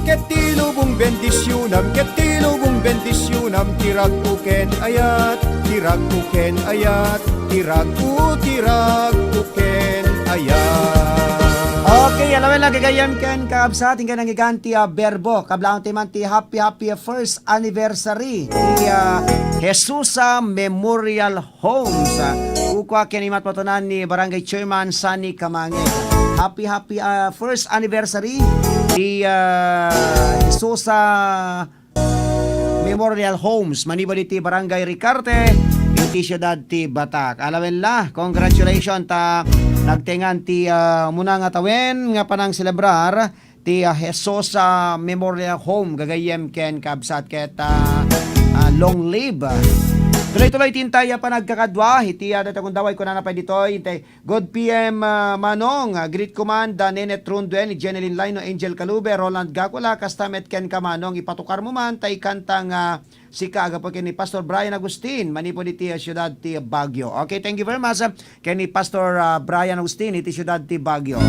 Ket ti lubong bendisionam, ket ti lubong bendisionam, ti ragko ken ayat, ti ragko ken ayat, ti ragko, ti ragko ken ayat. Okay, alawella, gagayyem ken kakabsat, inka nangigan ti, ah, Berbo. Kablaang tayo man ti happy, happy first anniversary ti, ah, Jesusa Memorial Homes. Ah, kukua ken imatmatonan ni Barangay Chairman Sunny Kamangeg. Happy, happy, ah, first anniversary ti, ah, Jesusa Memorial Homes, manipud iti Barangay Ricarte, iti siudad ti Batak. Alawen la, congratulations ta nagtengan ti, ah, umuna nga tawen nga panangselebrar ti, ah, Jesus, ah, Memorial Home, gagayyem ken kabsat ket, ah, ah, long live. Tuloy-tuloy ti intay a panagkakadua, iti, ah, dayta gundaway kunana pay ditoy, intay, "Good P M, ah, Manong, ah, greet ko man da Nene Trunduen, ni Jeneline Laino, Angel Calube, Roland Gacula, kasta met kenka Manong, ipatukar mo man tay kanta nga Sika, agapu ken ni Pastor Brian Agustin, manipud iti, ah, siudad ti Baguio." Okay, thank you very much, ah, ken ni Pastor, ah, Brian Agustin iti siudad ti Baguio.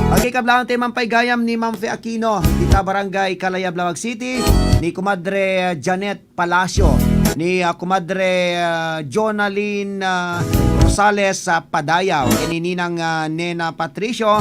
Okay, kablawan tayo man pay gayam ni Ma'am Fe Aquino, dita Barangay Calaya, Blaoag City, ni Kumadre, ah, Janet Palacio, ni, ah, Kumadre, ah, Jonalyn, ah, Rosales, ah, Padayaw, ken ni Ninang, ah, Nena Patricio,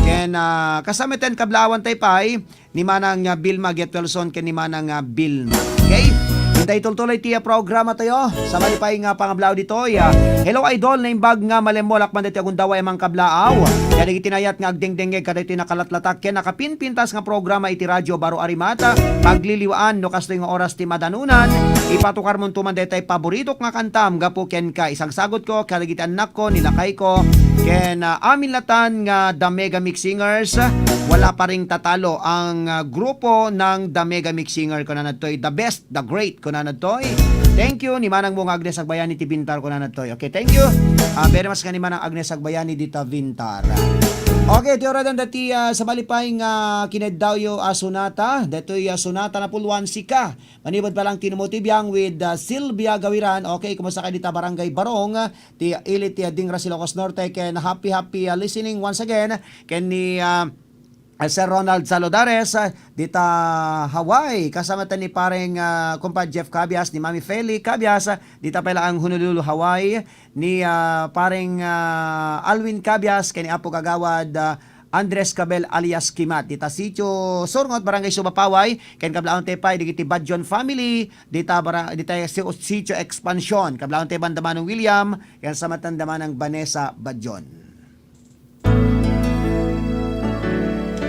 ken, ah, kasama ten kablawan tayo pay, ni Manang, ah, Vilma Getwelson ken ni Manang, ah, Vilma. Okay? Intay tultuloy ti, ah, programa tayo. Sabali pay nga pangablaaw ditoy, ah. Hello, Idol. Naimbag nga malemmolak man ditoy a gundaway a mangkablaaw. Kadagiti nayat nga agdengdengngeg kadaytoy nakalatlatak ken nakapinpintas nga programa iti Radyo Baro Arimata. Pagliliwaan no kastoy nga oras ti madanunan. Ipatukar monto man daytay paboritok nga kantam gapu kenka. Isagsagot ko kadagiti annakko, ni lakayko, ken, ah, amin latan nga The Mega Mix Singers. Wala pa ring tatalo ang, ah, grupo ng The Mega Mix Singer, kunana ditoy, the best, the great, kunana ditoy. Thank you, ni Manang Mong Agnes Agbayani ti Bintar, kunana ditoy. Okay, thank you. Ah, very much nga ni Manang Agnes Agbayani dita Bintar. Okay, ti oras dati, ah, sabali pay nga kineddawyo a sonata. Datoy, ah, sonata na puluan sika. Manipud pa lang ti Nemo ti Biang with, ah, Sylvia Gawiran. Okay, kumusta kayo dita Barangay Barong? Ti ili ti Ding Ilocos Norte, ken happy, happy, ah, listening once again. Ken ni, ah, ah, Sir Ronald Salodares, ah, dita Hawaii. Kasama ta ni pareng, ah, Kumpad Jeff Cabias, ni Mami Feli Cabias, ah, dita pay laeng Honolulu, Hawaii. Ni, ah, pareng, ah, Alwin Cabias, ken ni Apo Kagawad, ah, Andres Cabel alias Kimat, dita Sitio Surngot, Barangay Suba, Paway, ken kablawan tayo pay dagiti Badjon family, dita bara-, dita si-, Sitio Expansion, kablawan tayo banda Manong William, ken sa matanda Manang Vanessa Badjon.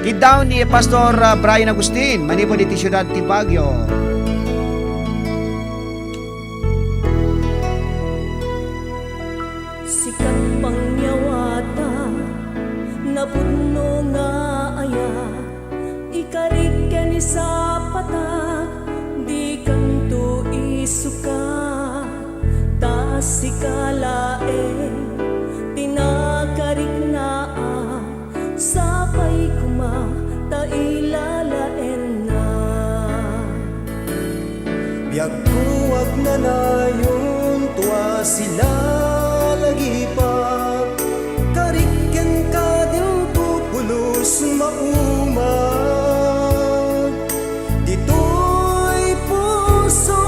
Kiddaw ni Pastor, ah, Brian Agustin, manipud iti siudad ti Baguio. Sikat pangyawatak, napudno nga ayat, ikarik ken isapatak, dikanto isukat, ta sika laeng ti nakariknaak, sapay koma ta ilalaennak. Biagko agnanayon, tua sila lagipak, karik kenka dinto pulos maumag. Ditoy puso,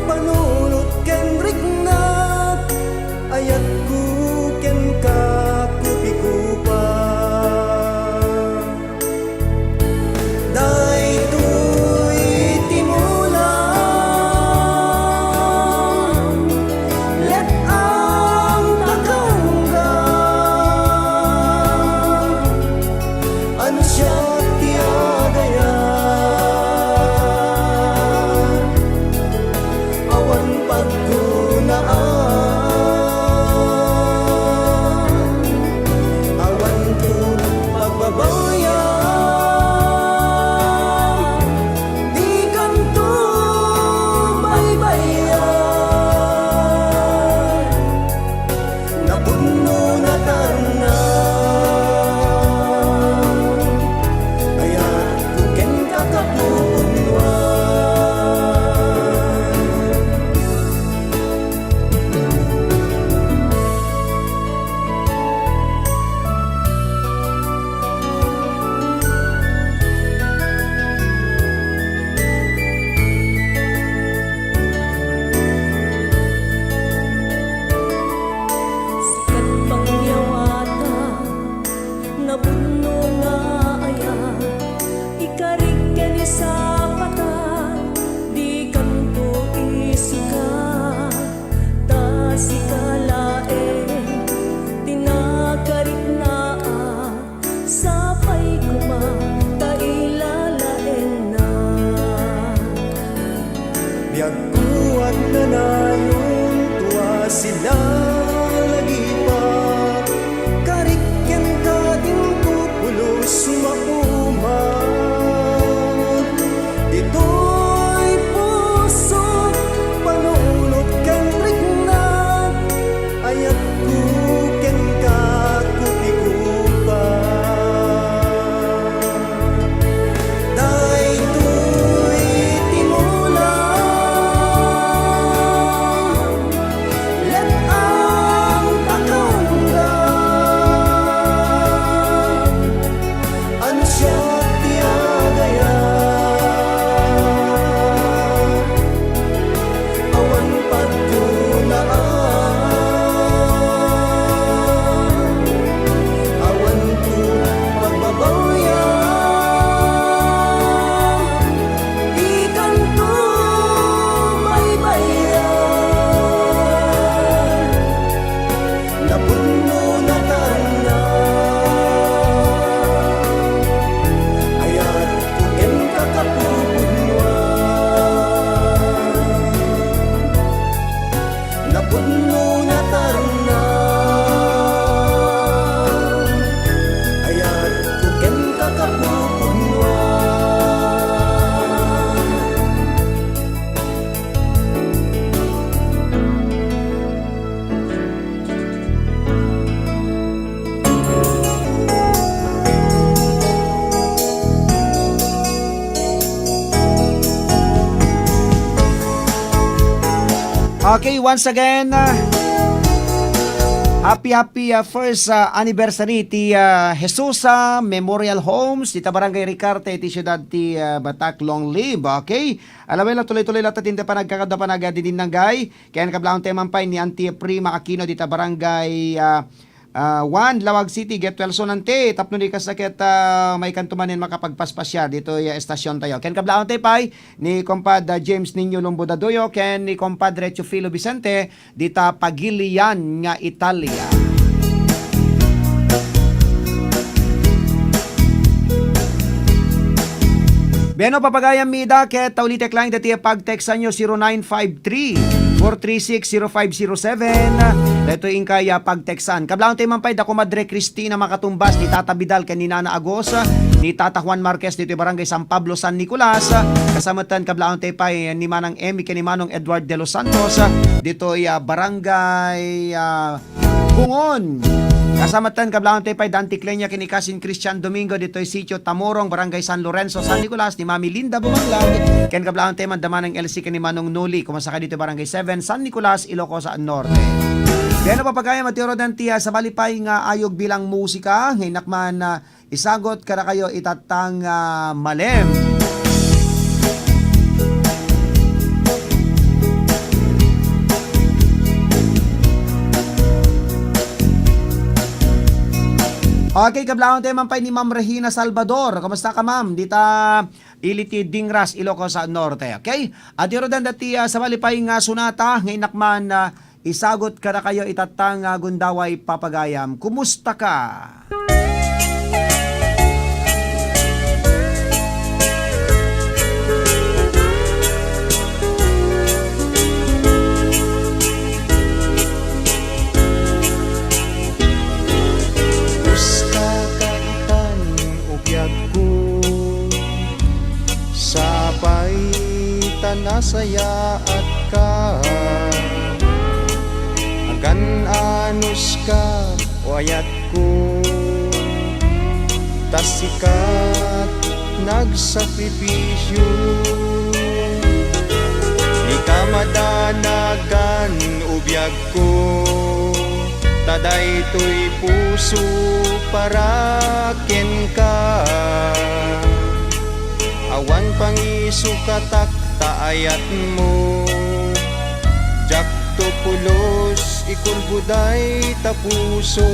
panunot ken riknak, ayatko kenka kupikupa. Daytoy ti mula Okay, once again, ah, happy, happy, ah, first, ah, anniversary ti, ah, Jesusa Memorial Homes, dita Barangay Ricarte, iti siudad ti, ah, Batac. Long live, okay? Alaway la, tuloy-tuloy la ta ti panagkakadwa, panagdidinanggay. Ken kablaawanta man pay ni Auntie Prima Aquino, dita Barangay, ah, ah, one, Laoag City. Get well soon, Auntie. Tapno di kasta ket, ah, maikanto manen makapagpaspasyar ditoy, ah, estasion tayo. Ken kablaawanta pay ni Compadre James Niño Lumbudaduyo ken ni Compadre Teofilo Vicente dita Pagilian nga Italia. Bueno, papagayam ida, ket ulitek lang dati pagteksanyo, zero nine five three, four three six, zero five zero seven. Daytoy inkay, ah, pagteksan. Kablaawanta man pay da Comadre Cristina Makatumbas, ni Tata Vidal ken ni Nana Agos, ni Tata Juan Marquez ditoy Barangay San Pablo, San Nicolas. Kasametan kablaawanta pay ni Manang Emmy ken ni Manong Edward de los Santos, ditoy, ah, Barangay, ah, Bungon. Kasametan kablaawanta pay Dante Clenia ken ni Kasin Christian Domingo ditoy Sitio Tamorong, Barangay San Lorenzo, San Nicolas, ni Mami Linda Bumanglag, ken kablaawanta man da Manang Elsie ken ni Manong Noli, kumusta ka ditoy Barangay seven, San Nicolas, Ilocos Norte. Ken papagayam, Auntie Rodan, ti, ah, sabali pay nga ayog bilang musika, nga innak man, ah, isagut kadakayo itattang, ah, malem. Okay, kablaawanta man pay ni Ma'am Regina Salvador. Kumusta ka, ma'am? Dita ili ti Dingras, Ilocos Norte. Okay? Auntie Rodan, dati, ah, sabali pay nga sonata, nga innak man, ah, isagut kadakayo itattang, ah, gundaway papagayam. Kumusta ka? Kumusta ka itan o biagko, sapay ta nasayaatka. Agan-anuska o ayatko, ta sika ti nagsakripisio. Dika madanagan o biag ko, ta daytoy puso para kenka. Awan pangisukatak ta ayatmo, diakto pulos ikulbo dayta puso.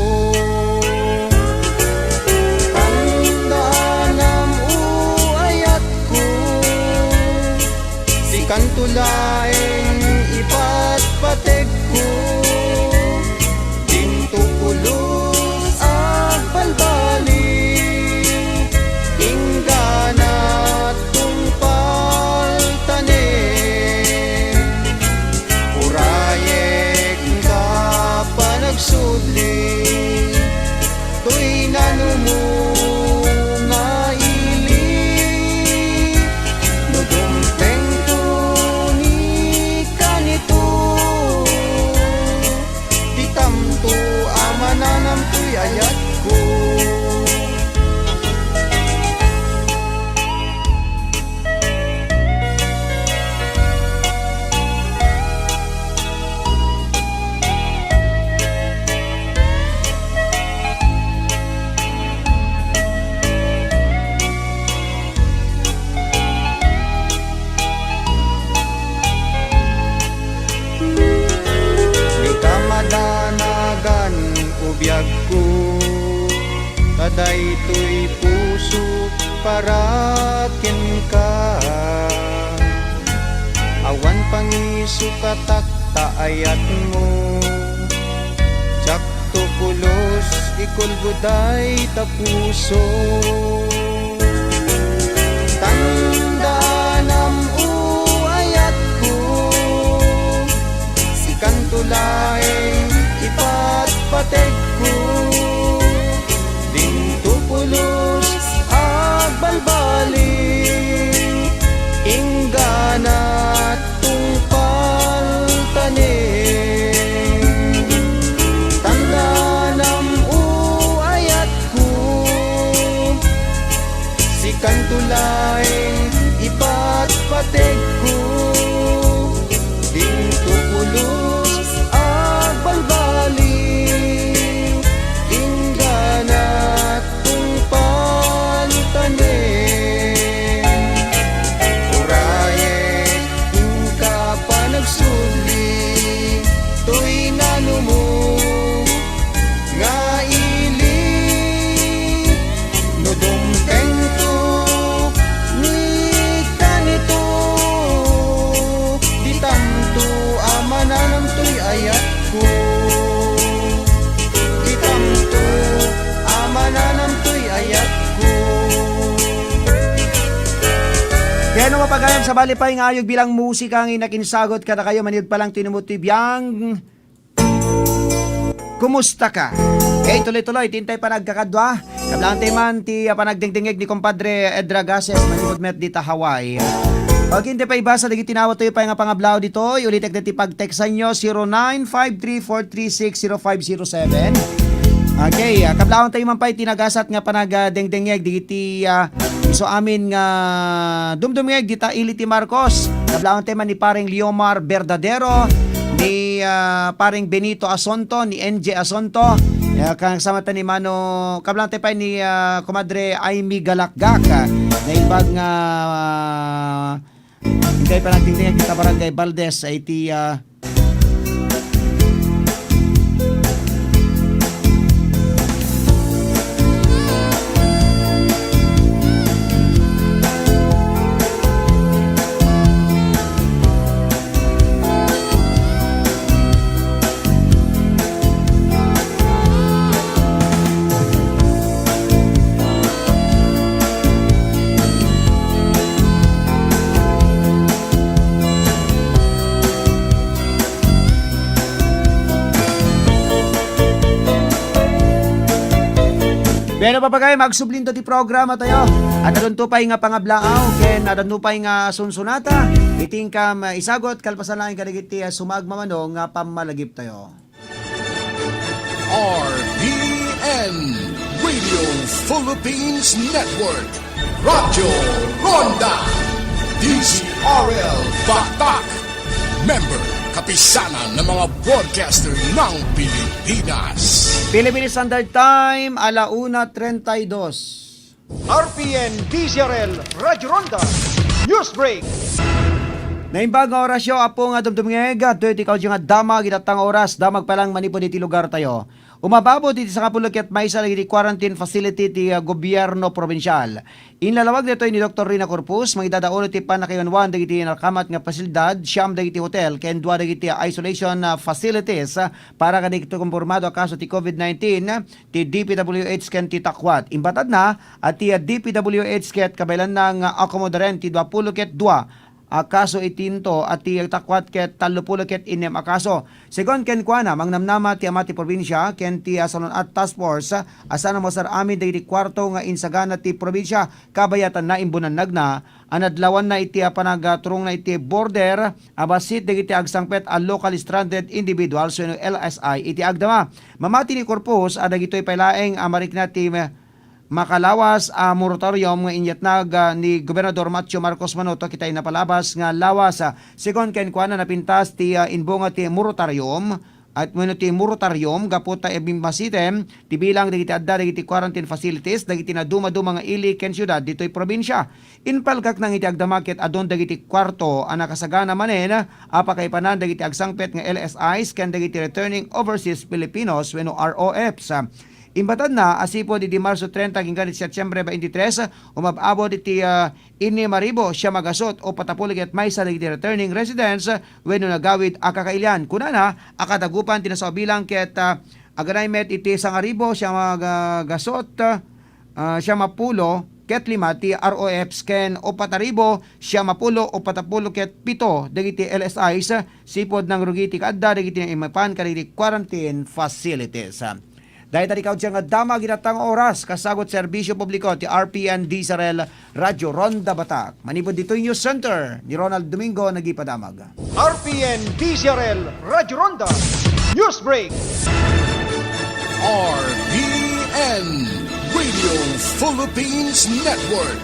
Tandaanam o ayatko, sikanto laeng ipatpategko. Dinto pulos agbalbaliw, inggana tungpal tanem. Urayek nga panagsubli, toy nanumo nga ili. No dumtengto ni kanito, ditamto a mananam toy ayatko. Dika madanagan o biagko, ta daytoy puso para kenka. Awan pangisukatak ta ayatmo, diakto pulos ikulbo dayta puso. Tandaanam o ayatko, sikanto laeng ipatpategko. Dinto pulos agbalbaliw, inggana tungpal tanem. Tandaanam o ayatko, sikanto laeng ipatpategko. Dinto pulos Pagayam, sabali pay nga ayog bilang musika nga inakinsagot kadakayo, manipud pa lang tinumot ti biang. Kumusta ka? Okay, tuloy-tuloy, tintay pa nagkakadwa. Kablaantayo man ti, ah, panagdingdingeg ni Compadre Edra Gases, manipud met dita Hawaii. Okay, hindi pa ibasa, dagiti nawat tayo pa nga pangablao ditoy. Ulitek na ti pagteksanyo, zero nine five three four three six zero five zero seven. Okay, ah, kablaantayo man pay ti nagasat nga panagdingdingeg, dagiti, ah, isu amin nga dumdumngeg dita ili ti Marcos. Kablaantayo man ni Pareng Liomar Verdadero, ni, ah, Pareng Benito Asonto, ni N J Asonto. Eh, kasama ta ni Mano, kablaantayo pay ni, ah, Comadre Aimee Galakgak, ah, naimbag nga, ah, hindi pa nagtingting kita Barangay Valdez, ay ti, ah, Bueno, papagay, magsublinto ti programa tayo. Adda nupay nga pangablaaw, ken adda nupay nga sunsunata. Iti inkam, ah, isagut, kalpasan lang kadagiti, ah, sumagmamano nga pammalagip tayo. R P N Radio Philippines Network, Radyo Ronda, D Z R L Batak, member, Kapisanan ng mga Broadcaster ng Pilipinas. Philippine Standard Time, ala una treinta y dos. R P N D Z R L Radyo Ronda News Break. Naimbag nga orasyo, apo nga dumdumngeg, ditoy ti kaudyo nga damag, itatta nga oras, damag pa lang manipud iti lugar tayo. Umababot iti sangapulo ket maysa dagiti quarantine facility ti, ah, gobyerno probinsial. Inlalawag ditoy ni Doktor Rina Corpus, mangidadaolo ti pannakayawan dagiti narkamat nga pasilidad, siam dagiti hotel, ken dua dagiti, ah, isolation, ah, facilities, ah, para kadagiti kumpormado a kaso ti covid nineteen, ti D P W H ken ti Takwat. Imbatadna a ti, ah, D P W H ket kabaelanna nga akomodaren ti duapulo ket dua a kaso iti into a ti Takwat ket tallopulo ket innem a kaso. Segun kenkuana, mangnamnama ti ama ti probinsia ken ti, ah, Salun-at Task Force, ah, a saan a masar-amin dagiti kuarto nga insagana ti probinsia kabayatan na imbunannagna a nadlawanna iti, ah, panagaturongna iti border a bassit dagiti agsangpet a locally stranded individuals wenno L S I iti agdama. Mamati ni Corpus a dagitoy pay laeng a marikna ti, ah, makalawas a moratorium nga inyatnag, ah, ni Gobernador Matthew Marcos Manotoc iti napalabas nga lawas. Ah, segun kenkuana, napintas ti, ah, imbunga ti moratorium, at wenno ti moratorium gapu ta ibimmasiten ti bilang dagiti adda dagiti quarantine facilities dagiti nadumaduma nga ili ken siudad ditoy probinsia. Impalkakna nga iti agdama ket adun dagiti kuarto a nakasagana manen a pakaipanan dagiti agsangpet nga L S Is ken dagiti returning overseas Filipinos wenno R O Fs. Imbatadna a sipud idi Marso treinta ken iti Setyembre twenty-three, umab-abot iti, ah, innem a ribu siam a gasut o patapulo ket maysa dagiti returning residents wenno nagawid a kakailian. Kunana a kadagupan ti nasabilang ket, ah, aganay met iti sangaribu siam a ga-, gasut, ah, siam a pulo ket lima ti R O Fs ken upat a ribu siam a pulo o patapulo ket pito dagiti L S Is sipud nangrugi ti kaadda dagiti naimapan kadagiti quarantine facilities. Dayta di kaudsian nga damag itatta nga oras, kasagut serbisyo publiko ti R P N D Z R L Radyo Ronda Batak. Manipud ditoy News Center, ni Ronald Domingo nagipadamag. R P N D Z R L Radyo Ronda News Break. R P N Radio Philippines Network.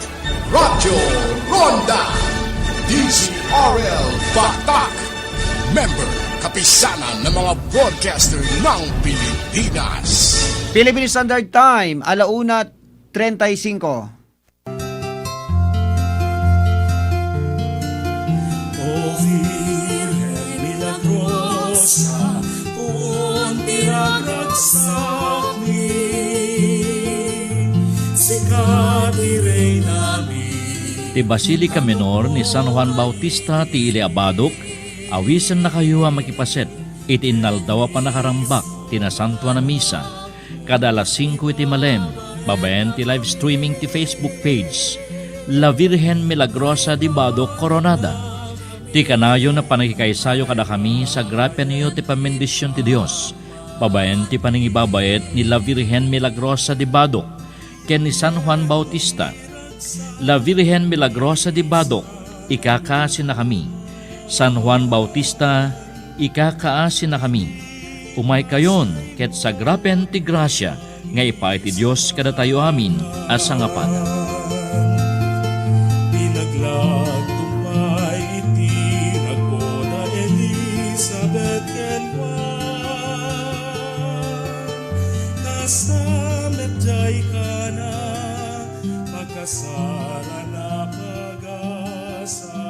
Radyo Ronda, D Z R L Batak. Member, Kapisanan ng mga Broadcaster ng Pilipinas. Philippine Standard Time, ala una treinta y cinco. O Virgen Milagrosa, punti ragsak mi, sika ti Reyna mi. Ti Basilica Minor ni San Juan Bautista ti ili a badok, awisennakayo a makipaset iti innaldaw a panakarambak ti Nasantoan a Misa, kada alas singko iti malem, babaen ti live streaming ti Facebook page, La Virgen Milagrosa de Badoc Coronada. Ti kanayon a pannakikaysayo kadakami, sagrapenyo ti pammendision ti Dios, babaen ti panangibabaet ni La Virgen Milagrosa de Badoc ken ni San Juan Bautista. La Virgen Milagrosa de Badoc, ikakaasinakami. San Juan Bautista, ikakaasinakami. Umaykayon ket sagrapen ti grasia nga ipaay ti Dios kadatayo amin a sangapada. Pinaglagto pay iti ragona Elizabeth ken Juan, ta sa met diay Cana, pagkasalan a pagasatan.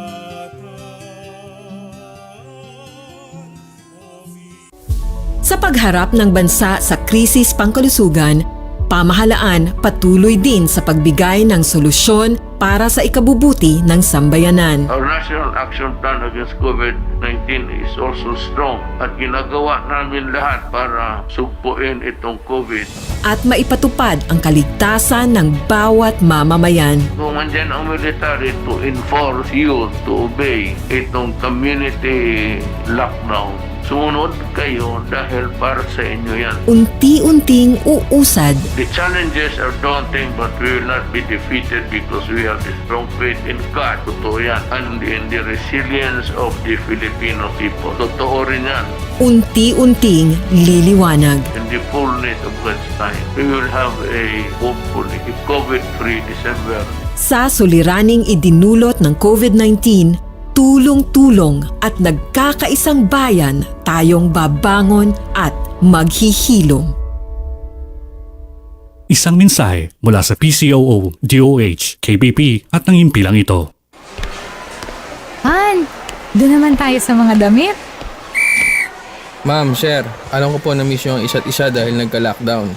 Sa pagharap ng bansa sa krisis pangkalusugan, pamahalaan patuloy din sa pagbigay ng solusyon para sa ikabubuti ng sambayanan. Our National Action Plan Against COVID nineteen is also strong at ginagawa namin lahat para sugpuin itong COVID. At maipatupad ang kaligtasan ng bawat mamamayan. Kung andyan ang military to enforce you to obey itong community lockdown, sumunod kayo dahil para sa inyo yan. Unti-unting uusad. The challenges are daunting, but we will not be defeated because we have the strong faith in God. Totoo yan. And in the resilience of the Filipino people. Totoo rin yan. Unti-unting liliwanag. In the fullness of God's time, we will have a, hopefully, a COVID-free December. Sa suliraning idinulot ng COVID nineteen, tulong-tulong at nagkakaisang bayan tayong babangon at maghihilom. Isang mensahe mula sa P C O O, D O H, K B P at ng himpilang ito. Han, doon naman tayo sa mga damit. Ma'am, sir, alam ko po na-miss niyo ang isa't isa dahil nagka-lockdown.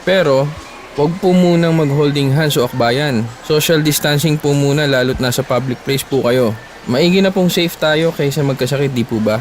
Pero, wag po munang mag-holding hands o akbayan. Social distancing po muna lalo't nasa public place po kayo. Maigi na pong safe tayo kaysa magkasakit, di po ba?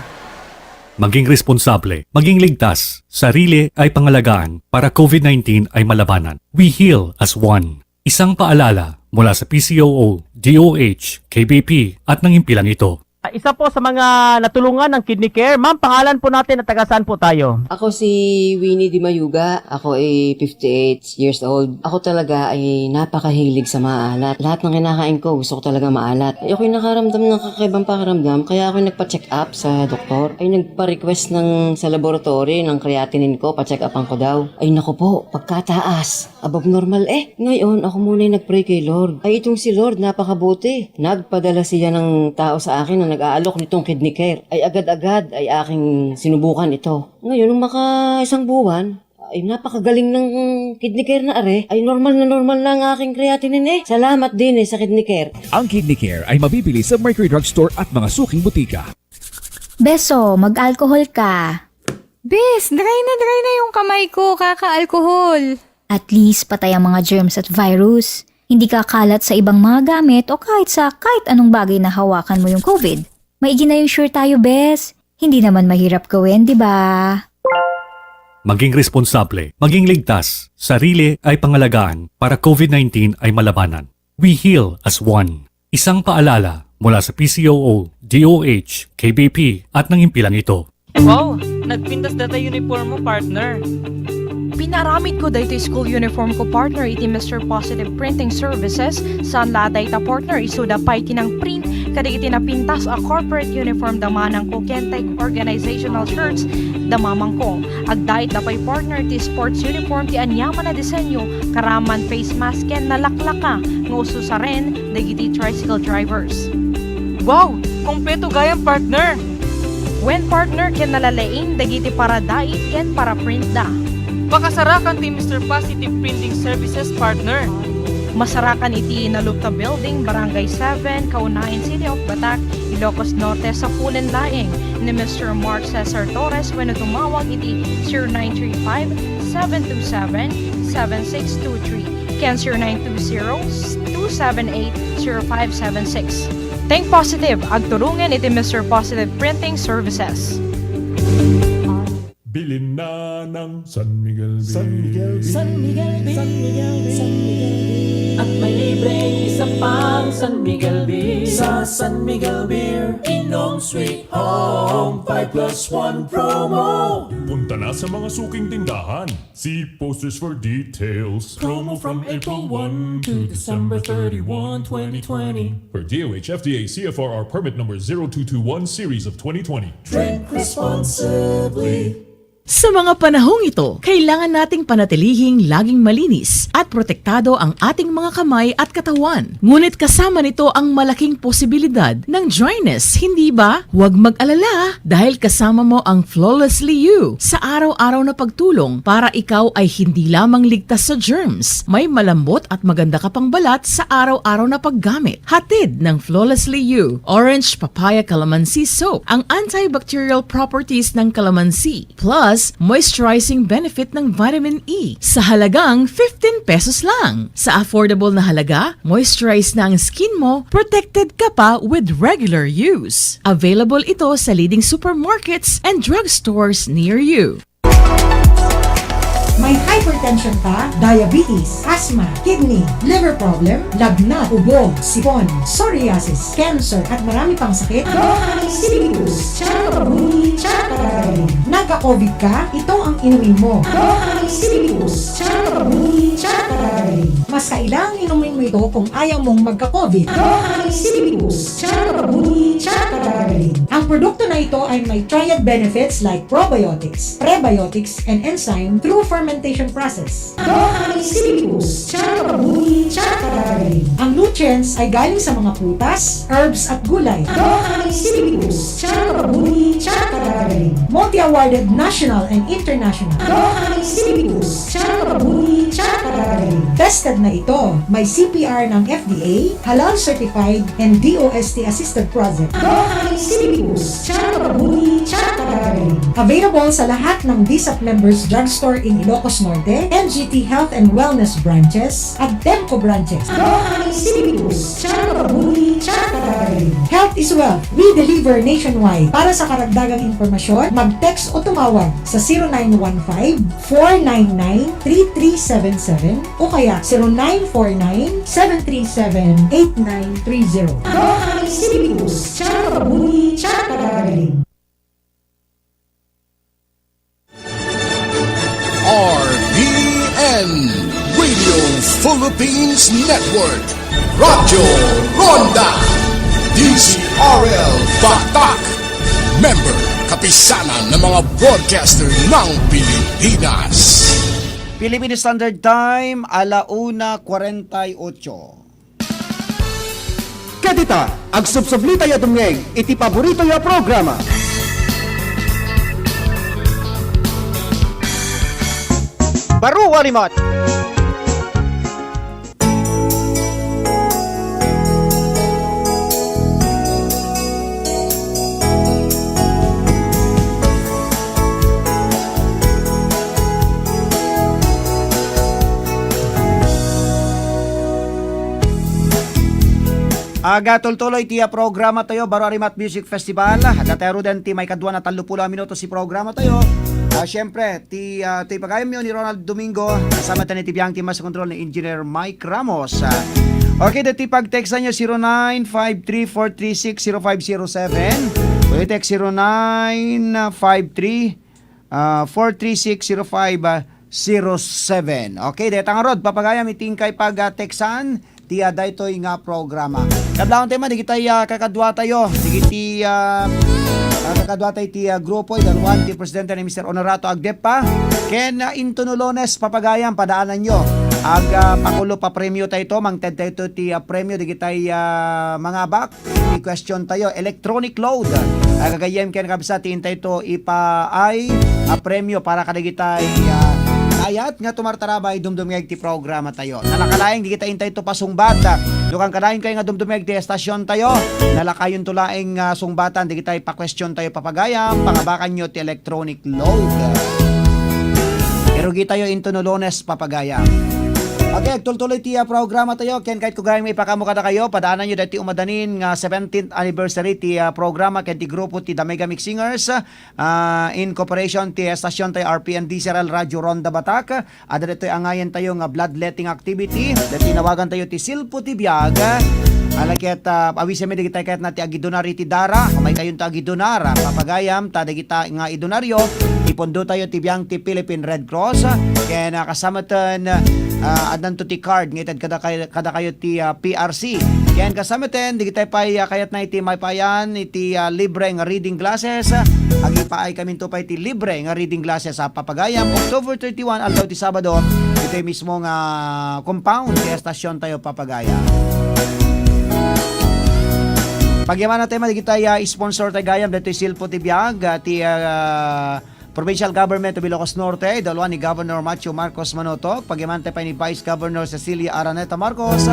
Maging responsable, maging ligtas. Sarili ay pangalagaan para COVID nineteen ay malabanan. We heal as one. Isang paalala mula sa P C O O, D O H, K B P at ng himpilang ito. Isa po sa mga natulungan ng Kidney Care. Ma'am, pangalan po natin at taga saan po tayo? Ako si Winnie Di Mayuga. Ako ay fifty-eight years old. Ako talaga ay napakahilig sa maalat. Lahat ng kinakain ko, gusto ko talaga maalat. Ay, ako'y nakaramdam ng kakaibang pakiramdam, kaya ako'y nagpa-check up sa doktor. Ay, nagpa-request ng, sa laboratory ng creatinine ko, pa-check upan ko daw. Ay, naku po, pagkataas. Above normal eh. Ngayon, ako muna yung nag-pray kay Lord. Ay, itong si Lord, napakabuti. Nagpadala siya ng tao sa akin na nag-aalok nitong Kidney Care. Ay, agad-agad ay aking sinubukan ito. Ngayon, nung maka isang buwan, ay, napakagaling ng Kidney Care na are. Ay, normal na normal na ang aking creatinine eh. Salamat din eh sa Kidney Care. Ang Kidney Care ay mabibili sa Mercury Drug Store at mga suking butika. Beso, mag-alcohol ka. Bes, dry na dry na yung kamay ko, kaka-alcohol. At least, patay ang mga germs at virus. Hindi kakalat sa ibang mga gamit o kahit sa kahit anong bagay na hawakan mo yung COVID. Maigi na yung sure tayo, bes. Hindi naman mahirap gawin, di ba? Maging responsable, maging ligtas. Sarili ay pangalagaan para COVID nineteen ay malabanan. We heal as one. Isang paalala mula sa P C O O, D O H, K B P at ng himpilang ito. Wow! Nagpintas data uniform mo, partner. Pinaramid ko daytoy school uniform ko, partner, iti Mister Positive Printing Services. Saan la dayta, partner? Isuda pay ti nangprint kadagiti napintas a corporate uniform da manangko ken tay organizational shirts da mamangko. Agdait da pay, partner, ti sports uniform ti aniaman a disenyo, karaman face mask ken nalaklaka nga ususaren dagiti tricycle drivers. Wow! Kompleto gayam, partner! Wen, partner, ken nalalaing dagiti paradait ken paraprint da. Pakasarakan ti Mister Positive Printing Services, partner. Masarakan iti Nalupta Building, Barangay seven, Kaunayan, City of Batac, Ilocos Norte, sapulen laeng ni Mister Mark Cesar Torres wenno tumawag iti zero nine three five, seven two seven, seven six two three ken zero nine two zero, two seven eight, zero five seven six. Think positive, agturungen iti Mister Positive Printing Services. Bilin na ng San Miguel Beer. San Miguel Beer. San Miguel Beer. San Miguel Beer. At may libreng isa pang San Miguel Beer. Sa San Miguel Beer, inom sweet home, five plus one promo. Punta na sa mga suking tindahan. See posters for details. Promo from April one to December thirty-one, twenty twenty. For D O H F D A C F R R permit number zero two two one series of twenty twenty. Drink responsibly. Sa mga panahong ito, kailangan nating panatilihing laging malinis at protektado ang ating mga kamay at katawan. Ngunit kasama nito ang malaking posibilidad ng dryness, hindi ba? Huwag mag-alala dahil kasama mo ang Flawlessly You sa araw-araw na pagtulong para ikaw ay hindi lamang ligtas sa germs, may malambot at maganda ka pang balat sa araw-araw na paggamit. Hatid ng Flawlessly You Orange Papaya Calamansi Soap ang antibacterial properties ng calamansi plus moisturizing benefit ng vitamin E sa halagang fifteen pesos lang. Sa affordable na halaga, moisturize na ang skin mo, protected ka pa with regular use. Available ito sa leading supermarkets and drugstores near you. May hypertension ka, diabetes, asthma, kidney, liver problem, lagnat, ubo, sipon, psoriasis, cancer, at marami pang sakit? Doha ni Sibibus, Charabuni, Charabuni. Nagka-COVID ka? Ito ang inumin mo. Doha ni Sibibus, Charabuni, Charabuni. Mas kailangang inumin mo ito kung ayaw mong magka-COVID. Doha ni Sibibus, Charabuni, Charabuni. Ang produkto na ito ay may triad benefits like probiotics, prebiotics, and enzyme through fermentation process. Doha ni Sibibus, Charabuni, Charabuni. Ang nutrients ay galing sa mga prutas, herbs, at gulay. Doha ni Sibibus, Charabuni, Charabuni. Multi-awarded national and international. Doha ni Sibibus, Charabuni, Charabuni. Tested na ito. May C P R ng F D A, halal certified, and D O S T assisted project. Doha ni Sibibus, Charabuni, Charabuni. Available sa lahat ng D S A P members drugstore in Ilocos Norte, M G T Health and Wellness branches, at Temco branches. Doha ni Sibibus, Charabuni, Charabuni. Health is wealth. We deliver nationwide. Para sa karagdagang impormasyon, mag-text o tumawag sa zero nine one five, four nine nine, three three seven seven o kaya zero nine four nine, seven three seven, eight nine three zero. Doha ni Sibibus, Charabuni, Charabuni. R P N, Radio Philippines Network, Radyo Ronda, D Z R L Batak, member, kapisanan ng mga broadcaster ng Pilipinas. Philippine Standard Time, ala una kwarenta y ocho. Ket ita, agsubsublitayo a dumngeg iti paboritoyo a programa. Baro a limat. Aga tultuloy ti, ah, programa tayo, Baro a Rimat Music Festival. Datayo ruden ti maikadua na tallopulo a minuto ti programa tayo. Ah, siyempre, ti, ah, ti pagayamyo ni Ronald Domingo, kasama tayo ni ti biang ti Master Control ni Engineer Mike Ramos. Ah, okay, dati pag-textan nyo, zero nine five three four three six zero five zero seven. O i-text zero nine five three, ah, four three six zero five zero seven. Okay, deta ngarud, papagayam iti inkay pag-textan ti, ah, daytoy nga programa. Kablawan tayo man, digitay, ah, kakadua tayo, digiti, ah, ah, kakadua tayo ti, ah, grupo, idaluan ti presidente ni Mister Honorato Agdepa. Ken, ah, intono Lunes, papagayam, padaananyo. Ag, ah, pakulo pa premio tayo to, mangted tayo to ti, ah, premio, digitay, ah, mangabak. Ti question tayo, electronic load. Agagayem ken kabsa ti intay to ipaay a premio para kadagitay, ah, ayat nga tumartarabay dumdumngeg ti programa tayo. Nalaka laeng dagita intay to pasungbat. No kankanayon kayo nga dumdumngeg ti estasyon tayo, nalakayon to laeng, ah, sungbatan dagitay pa-question tayo papagayam, pangabakan nyo ti electronic load. Irugi tayo into no Lunes papagayam. Okay, agtultuloy ti, ah, programa tayo. Ken kayatko gayam nga ipakaammo kadakayo, padaananyo daytoy umadanin nga seventeenth anniversary ti, ah, programa ken ti grupo ti The Mega Mix Singers, ah, in cooperation ti estasyon tayo R P N D C R L Radyo Ronda Batak. Adda daytoy angayan tayo nga bloodletting activity. Daytoy inawagan tayo ti Silpo ti Biag. Ala ket, ah, awisenmi dagiti kayatna ti agidonar iti dara. Umaykayon ta agidonar, ah, papagayam, ta dagita nga idonaryo, ipondo tayo ti biang ti Philippine Red Cross. Ken, ah, kasametten, ah, addanto ti card nga ited kadakay-, kadakayo ti, ah, P R C. Ken kasametten, dagitay pay, ah, kayatna iti maipayan iti, ah, libre nga reading glasses. Agipaay kaminto pay ti libre nga reading glasses a papagayam. October thirty-one, aldaw ti Sabado, itoy mismo nga compound ti estasyon tayo papagayam. Pagyamanan tayo man dagitay, ah, sponsor tayo gayam, daytoy Silpo ti Biag, ah, ti, ah, Provincial Government of Ilocos Norte, idalwan ni Governor Macho Marcos Manotok, pagyamanan tayo pay ni Vice Governor Cecilia Araneta Marcos,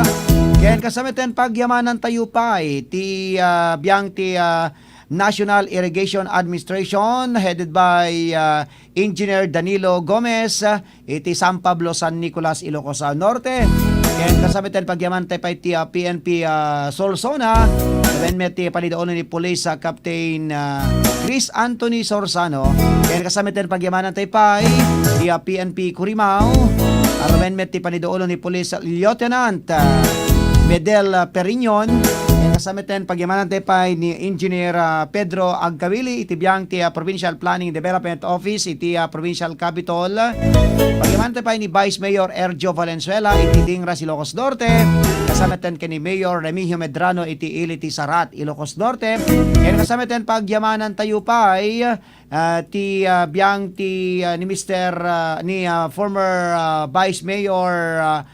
ken kasametten pagyamanan tayo pay ti, ah, biang ti, ah, National Irrigation Administration headed by, ah, Engineer Danilo Gomez, ah, iti San Pablo, San Nicolas, Ilocos, ah, Norte. Ken kasametten pagyamanan tayo pay ti, ah, P N P, ah, Solsona. Wen met ti panidaolo ni Police, ah, Captain, ah, Chris Anthony Sorsano. Ken kasametten pagyamanan tayo pay ti, ah, P N P Curimao. Arumen met ti panidaolo ni Police Lieutenant, ah, Bedel, ah, Periñon. Ken kasametten pagyamanan tayo pay ni Engineer, ah, Pedro Agkawili iti biang ti, ah, Provincial Planning Development Office iti, ah, Provincial Capitol. Pagyamanan tayo pay ni Vice Mayor Ergio Valenzuela iti Dingras, Ilocos Norte. Kasametten ken ni Mayor Remigio Medrano iti Ili ti Sarat, Ilocos Norte. Ken kasametten pagyamanan tayo pay, ah, ti, ah, biang ti, ah, ni Mister, ah, ni, ah, former, ah, Vice Mayor, ah,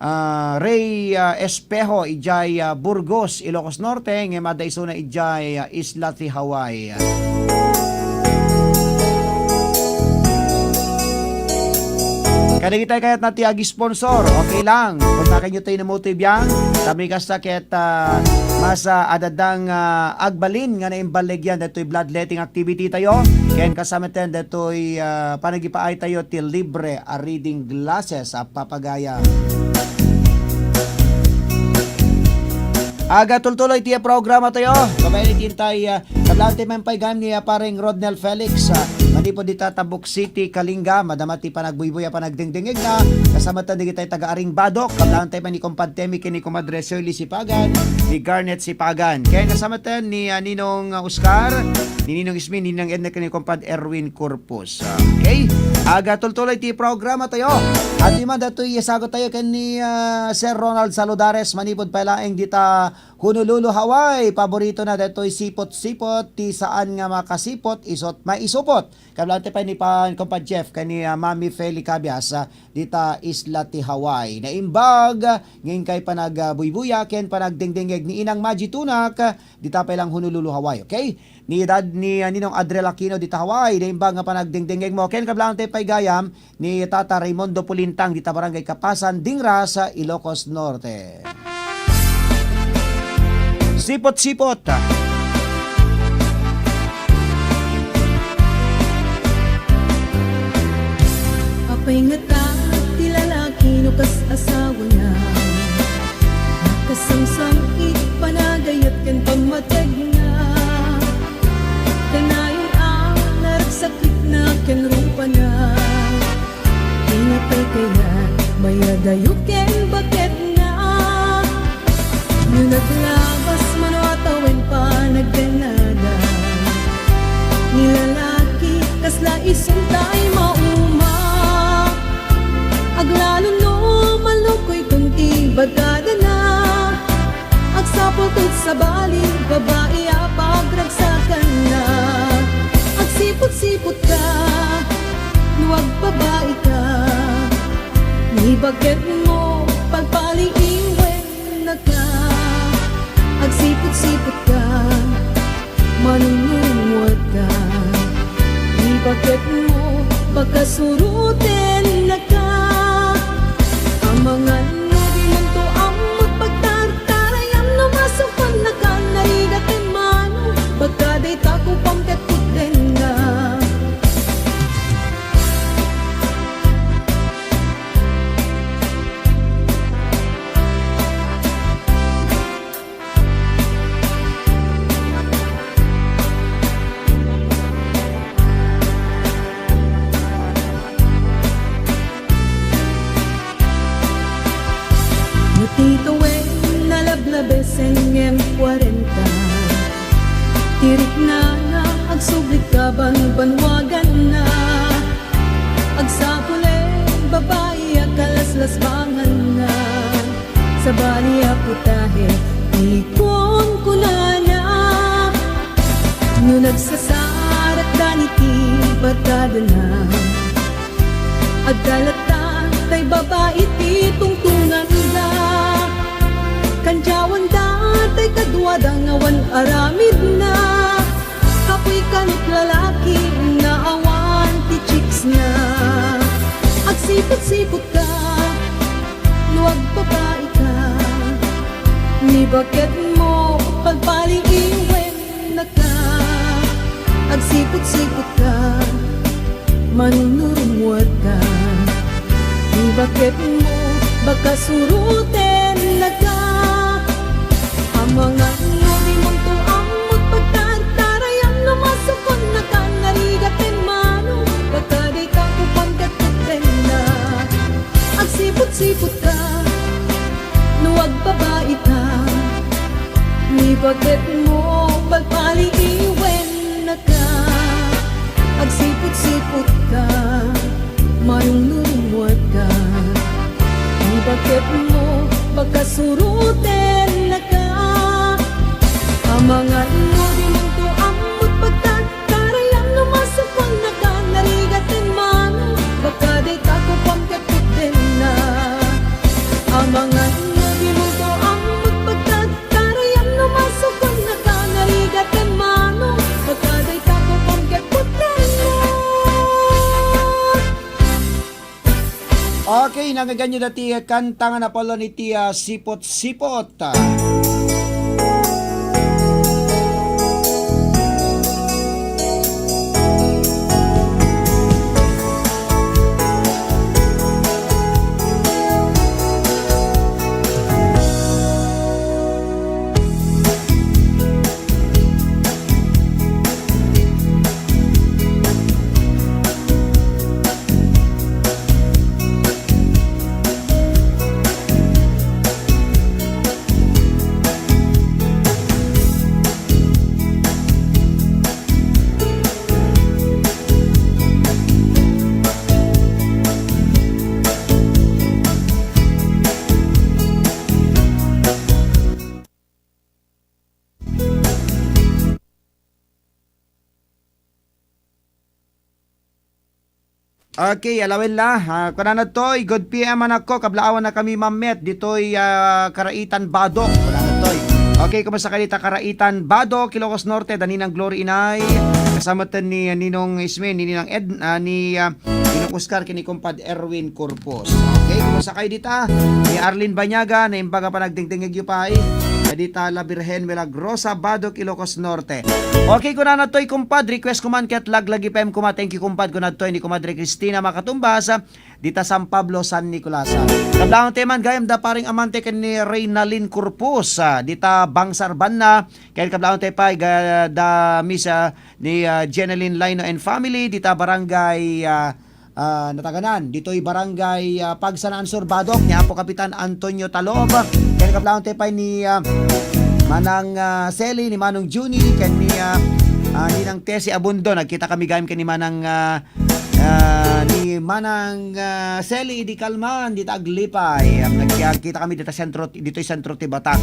ah, Rey, ah, Espejo idiay, ah, Burgos, Ilocos Norte, ngem adda isuna idiay, ah, Isla ti Hawaii. Kadagitay kayatna ti agi-sponsor, okay lang. Kontakenyo tayo no mamutoy biang. Tapno kasta ket, ah, mas, ah, adda dayta nga, ah, agbalin nga naimballigyan daytoy bloodletting activity tayo. Ken kasametten daytoy, ah, panagipaay tayo ti libre a reading glasses a papagayam. Agatultuloy ti programa tayo. Babaen iti intay, ah, kablaantayo man pay gayam ni, ah, pareng Rodnel Felix, ah, manipud dita Tabuk City, Kalinga, madama ti panagbuybuya, panagdengdengegna. Kasametten dagitay taga Aring Badok, kablaantayo man ni Kumpadtemi ken ni Kumadre Shirley Sipagan, ni Garnet Sipagan. Ken kasametten ni, ah, Ninong, ah, Oscar, ni Ninong Ismin, Ninang Edna ken ni Kumpad Erwin Corpus. Okay? Agatultuloy ti programa tayo. Adi man datoy isagut tayo ken ni, ah, Sir Ronald Saludares manipud pay laeng dita Honolulu, Hawaii. Paboritona datoy sipot-sipot, ti saan nga makasipot, isut' maisupot. Kablaantayo pay ni pan-, Kumpad Jeff ken ni, ah, Mami Feli Cabias, ah, dita isla ti Hawaii. Naimbag, ah, nga inkay panag, ah, buybuya ken panagdengdengeg ni Inang Maji Tunak, ah, dita pay lang Honolulu, Hawaii. Okay? Ni Dad-, ni, ah, Ninong Adriel Aquino dita Hawaii, naimbag nga panagdengdengegmo. Ken kablaantayo pay gayam ni Tata Raymundo Pulintang dita Barangay Kapasan, Dingras, Ilocos Norte. Sipot-sipot. Apay ngata ti lalaki no kas asawana? Nakasamsam iti panagayat ken pammategna. Kanayon a naragsak ken rupana. Inapay kayat mayadayo ken baketna. No naglabas mano a tawen panagdanada, ni lalaki kasla isun tay mauma. Aglalo no malukoy kun ti badadana. Agsapul ket sabali, babai a pagragsakanna. Agsiput-siputka, no agbabaika, ni baketmo, palpaliiwennaka. Agsiput-siputka, manungnunguatka, ni baketmo, pakasurotennaka. Amangan no dinto ammo pagtartarayam no masapannaka, narigat ken mano, pagka dayta kupam ket puddenna. Besen ngem kuarenta. Ti riknana, agsubli kabanbanwaganna. Agsapul iti babai a kalaslasbanganna. Sabali a putahe ti kunkunana. No nagsasarakdan iti barkadana, adda latta tay babai ti tungtunganda. Kandiawanda tay kaduada nga awan aramidna. Kapuy kano ti lalaki nga awan ti chicksna. Agsiput-siputka no agbabaika. Ni baketmo, palpaliiwennaka. Agsiput-siputka, manunurmuatka. Ni baketmo, baka surutennaka. Amangan no dimonto ammo ti pagtartarayan no masukonnaka, narigat ti mano, baka dayta kukuam ket puttenna. Agsiput-siputka no agbabaika. Ni baketmo, palpaliiwennaka. Agsiput-siputka, manunurmuatka. Ni baketmo, baka surutennaka. Amangan no dimonto ammo ti pagtartarayan no masukonnaka, narigat ti mano, baka dayta kukuam ket puttenna. Amangan no dimonto ammo ti pagtartarayan no masukonnaka, narigat ti mano, baka dayta kukuam ket puttenna. Okay, nanggaganyo dati kanta nga napaulon iti, ah, sipot-sipot. Okay, alawella. Ah, kunana toy, "Good P M, anakko, kablaawanna kami mammet ditoy, ah, Karaitan, Badoc." Kunana toy. Okay, kumusta kayo dita Karaitan, Badoc, Ilocos Norte, da Ninang Glory Inay. Kasama ten ni, ah, Ninong Isme, ni Ninang Ed, ah, ni, ah, Ninong Oscar, kini Kumpad Erwin Corpus. Okay, kumusta kayo dita? Ni Arlene Banyaga, naimbag a panagdengdengngegyo pay. Dita La Virgen Milagrosa, Badoc, Ilocos Norte. Okay, kunana toy, kumpad, request ko man ket laglagi pem kuma. Thank you, kumpad, kunana toy ni Kumadre Cristina Makatumbas, dita San Pablo, San Nicolas. Kablaang tayo man gayam da paring amante ken ni Reynalyn Corpus, ah, dita Bangsar Banna, ken kablaang tayo pay ga-, da Miss, ah, ni, ah, Jenelyn Lino and family, dita barangay, ah, ah, Nataganan, ditoy barangay, ah, Pagsanaan Sur, Badoc, ni Apo Kapitan Antonio Talob. Ken kablaang tayo pay ni, ah, Manang, ah, Sally, ni Manong Junie, ken ni, ah, ah, Ninang Tessie Abundo. Nagkita kami gayam ken ni Manang, ah, ah, ni Manang, ah, Sally di Calman, dita Aglipay. Am, nagkita kami dita sentro, ditoy sentro ti Bata.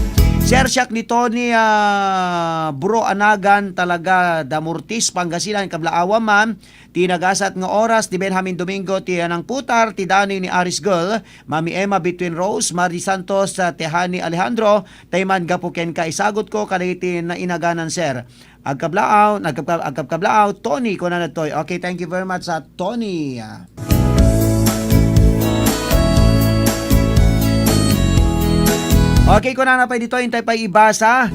Sir, siak ni Tony, ah, Bro Anagan, talaga, da Murtis, Pangasinan, kablaawan man. Ti nagasat nga oras ti Benjamin Domingo ti, ah, nangputar ti danoy ni Aris Girl, Mami Emma Between Rose, Mardi Santos, ah, Tehani Alejandro, tayo man gapu kenka isagutko kadagiti nainaganan, sir. Agkablaaw, agkabka-, agkabkablaaw, Tony, kunana toy. Okay, thank you very much, ah, Tony. Okay, kunana pay ditoy, intay pay ibasa.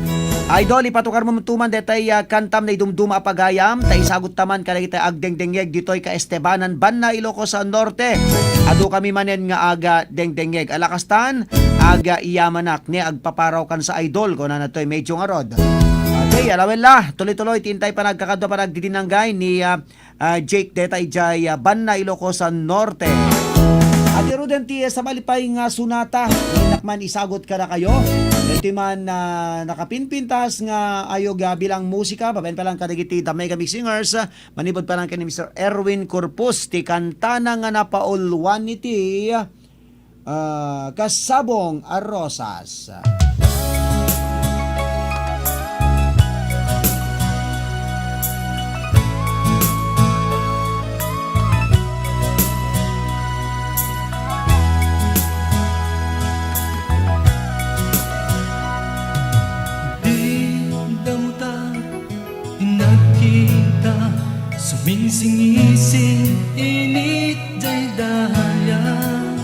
Idol, ipatukarmo tuman detay, ah, kantam na idumduma a pagayam, ta isagut taman kadagiti agdengdengngeg ditoy ka Estebanan, Banna, Ilocos Norte. Adu kami manen nga aga dengdengngeg. Alakastan, aga iyamanak, ni agpaparaw kan sa idol, kunana toy, medyo ngarod. Okay, alawella, tuloy-tuloy, ti intay panagkakadua, panagdidinanggay ni, ah, ah, Jake deta idiay, ah, Banna, Ilocos, ah, Norte. Adi Ruden ti, ah, sabali pay nga sonata, dinak man isagut kadakayo. Iti man, ah, nakapinpintas nga ayog, ah, bilang musika, babaen pa lang kadagiti The Mega Mix Singers, ah, manipud pa lang ken ni Mister Erwin Corpus, ti kantana nga napauluan iti, ah, Kasabong a Rosas. Di damuta, di nagkita, sumingsingising init daydayan.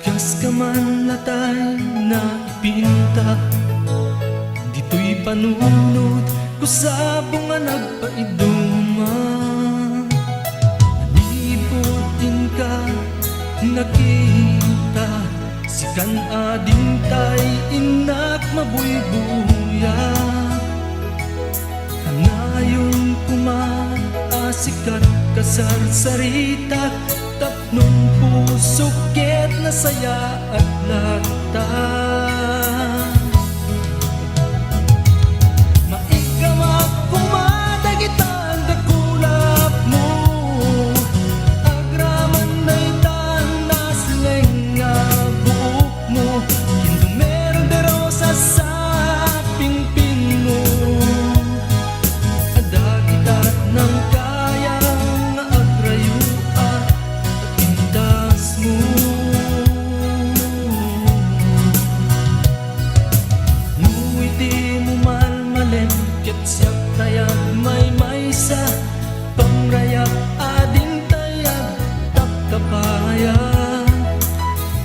Kas kaman natay na ipinta, ditoy panunot, kusabong a nagpaiduma. Manipud inka nakita, sikan ading tay innak mabuybuya. Kanayon koma a sikat kasarsaritak, tapnon pusok ket nasayaat latta. Maikkamak koma dagita dakulapmo, agraman dayta nasileng nga buok mo, ken dumerderosa sa pingpingmo. Adda kita nangkayam nga agrayoak ta pintasmo. No iti mo malmalem ket siak tay agmaymaysa, pamrayak ading tay agtaptapayan.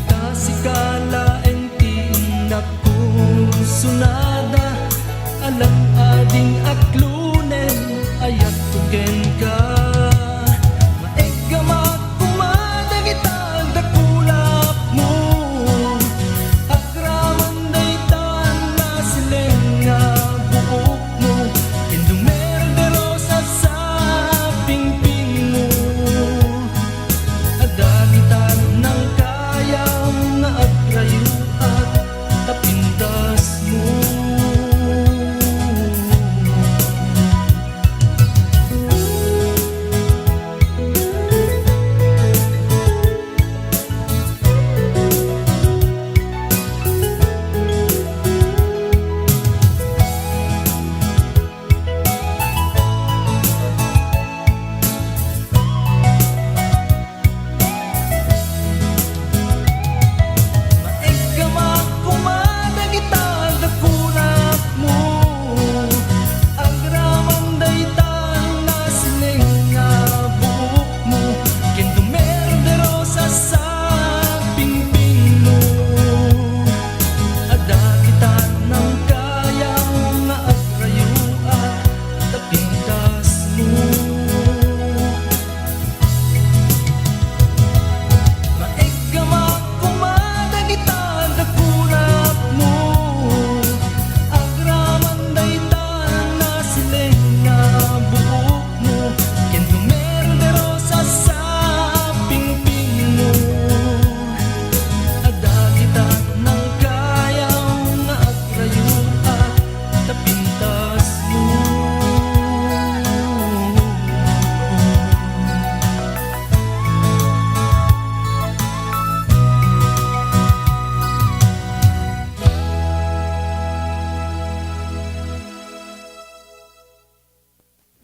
Ta sika laeng ti innak kursunada, alang ading aklonen, ayatko kenka. Maeggamak koma dagita dakulapmo, agraman dayta nasileng nga buokmo, ken dumerderosa sa pingpingmo. Adda kita nangkayam nga agrayoak ta pintasmo. Maeggamak koma dagita dakulapmo, agraman dayta nasileng nga buokmo, ken dumerderosa sa pingpingmo. Adda kita nangkayam nga agrayoak ta pintasmo. Maeggamak koma dagita dakulapmo, agraman dayta nasileng nga buokmo, ken dumerderosa sa pingpingmo. Adda kita nangkayam nga agrayoak ta pintasmo.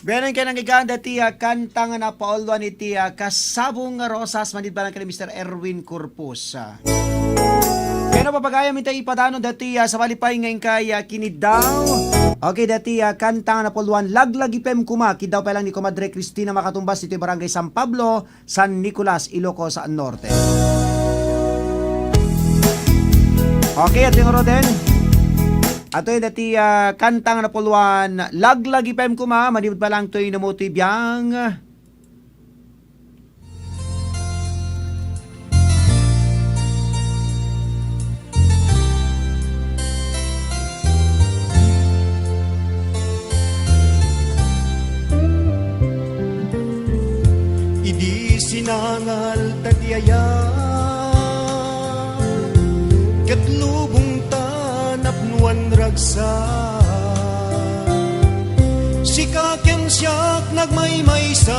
Wen, ken nanggigan dati a kanta nga napauluan iti, ah, Kasabong nga Rosas, manipud pa lang ken ni Mister Erwin Corpus. Ah. Ken no, papagayam, intay ipadanon dati, ah, sabali pay nga inkay, ah, kiniddaw. Okay, dati, ah, kanta nga napauluan, Laglagipem Koma, kiddaw pay lang ni Komadre Cristina Makatumbas ditoy Barangay San Pablo, San Nicolas, Ilocos Norte. Okay, atoy ngaruden. Atoy dati, ah, kanta nga napauluan, Laglagipem Koma, manipud pa lang toy namutoy biang. Idi sinangal ta ti ayat, ket lubong ta Sika ken siak nagmaymaysa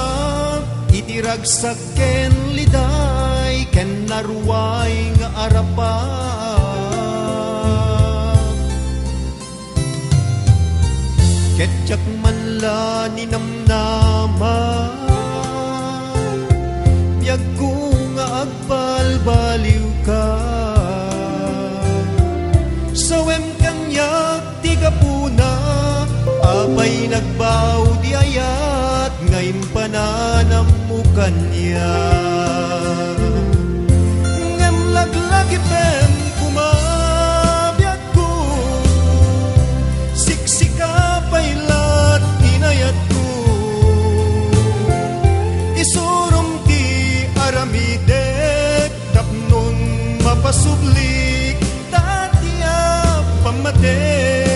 iti ragsak ken liday ken naruay nga arabak. Ket diak man la ninamnama, biagko nga agbalbaliwka. Sawem kaniak ti gapuna, apay nagbao di ayat nga impananammo kaniak. Ngem laglagipem koma, biagko, siksika pay la't inayatko. Isurom ti aramidek tapnon mapasublik ta ti a pammatek.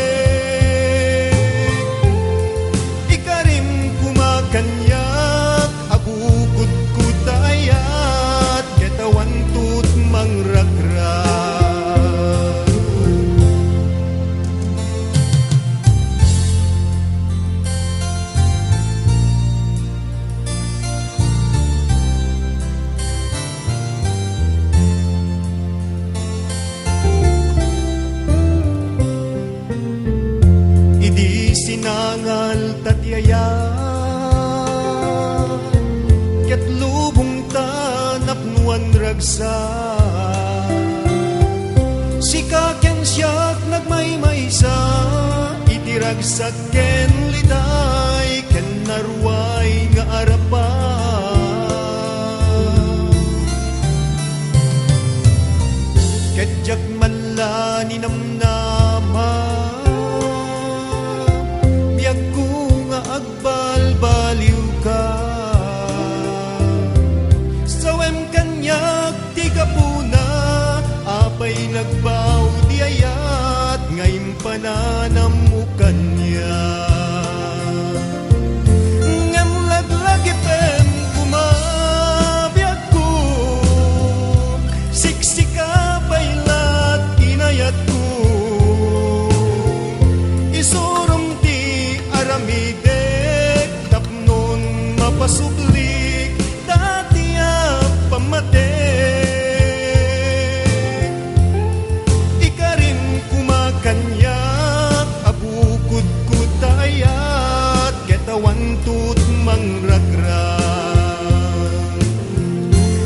Ikarim koma kaniak a bukodko ta ayat ket awanto ti mangragrag. Idi sinangal ta ti ayat, ket lubong ta napnoan ragsak. Sika ken siak nagmaymaysa iti ragsak ken liday ken naruay nga arabak. Ket diak man la ninamnama, biagko nga agbalbaliwka. Sawem kaniak ti gapuna, apay nagbao ti ayat nga impananammo kaniak. Ngem laglagipem koma, biagko, siksika pay la't inayatko. Isurom ti aramidek tapnon mapasublik ta ti a pammatek. Ikarim koma kaniak a bukodko ta ayat ket awanto ti mangragrag.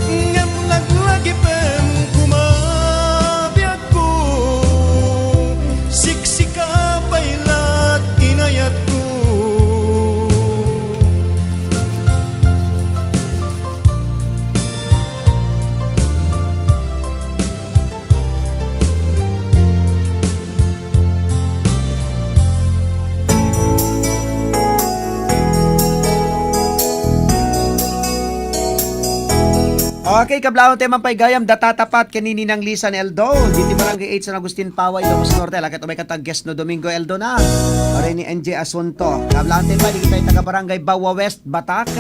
Ngem laglagipem koma, biagko, siksika pay la't inayatko. Okay, kablaon tayo man pay gayam, datatapat ken ni Ninang Lisa ni Eldo, diti Barangay eight San Agustin, Paway, Ilocos Norte. Lakay umay kanta guest no Domingo Eldo na. Are ni N J Asunto. Kablaon tayo man, dagiti taga Barangay Bawa West, Batak,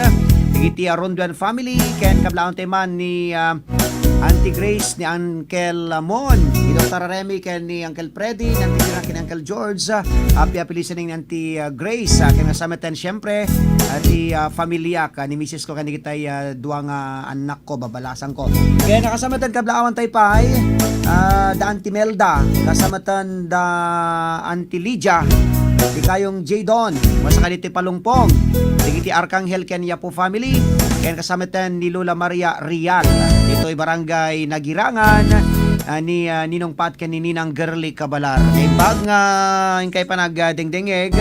dagiti, ah, Ronduan family, ken kablaon tayo man ni, ah, Auntie Grace, ni Uncle Mon, ni Doktor Remy, ken ni Uncle Freddy, ni Auntie Tina, ken ni Uncle George, ah, happy, happy listening ni Auntie, ah, Grace, ah, ken kasama ten, siyempre, ah, ti, ah, familia, ka ni misis ko, ken dagiti, ah, dua nga anak ko, babalasan ko. Ken kasama ten, kablaawan tayo pay, ah, da Auntie Melda, kasama ten da Auntie Lydia, ni Kayong J Don, masakay ditoy Palungpong, dagiti Arkanghel ken Yapo family, ken kasama ten ni Lola Maria Real, ditoy Barangay Nagirangan, ah, ni, ah, Ninong Pat ken ni Ninang Girly Cabalar. Naimbag nga inkay panagdengdengeg,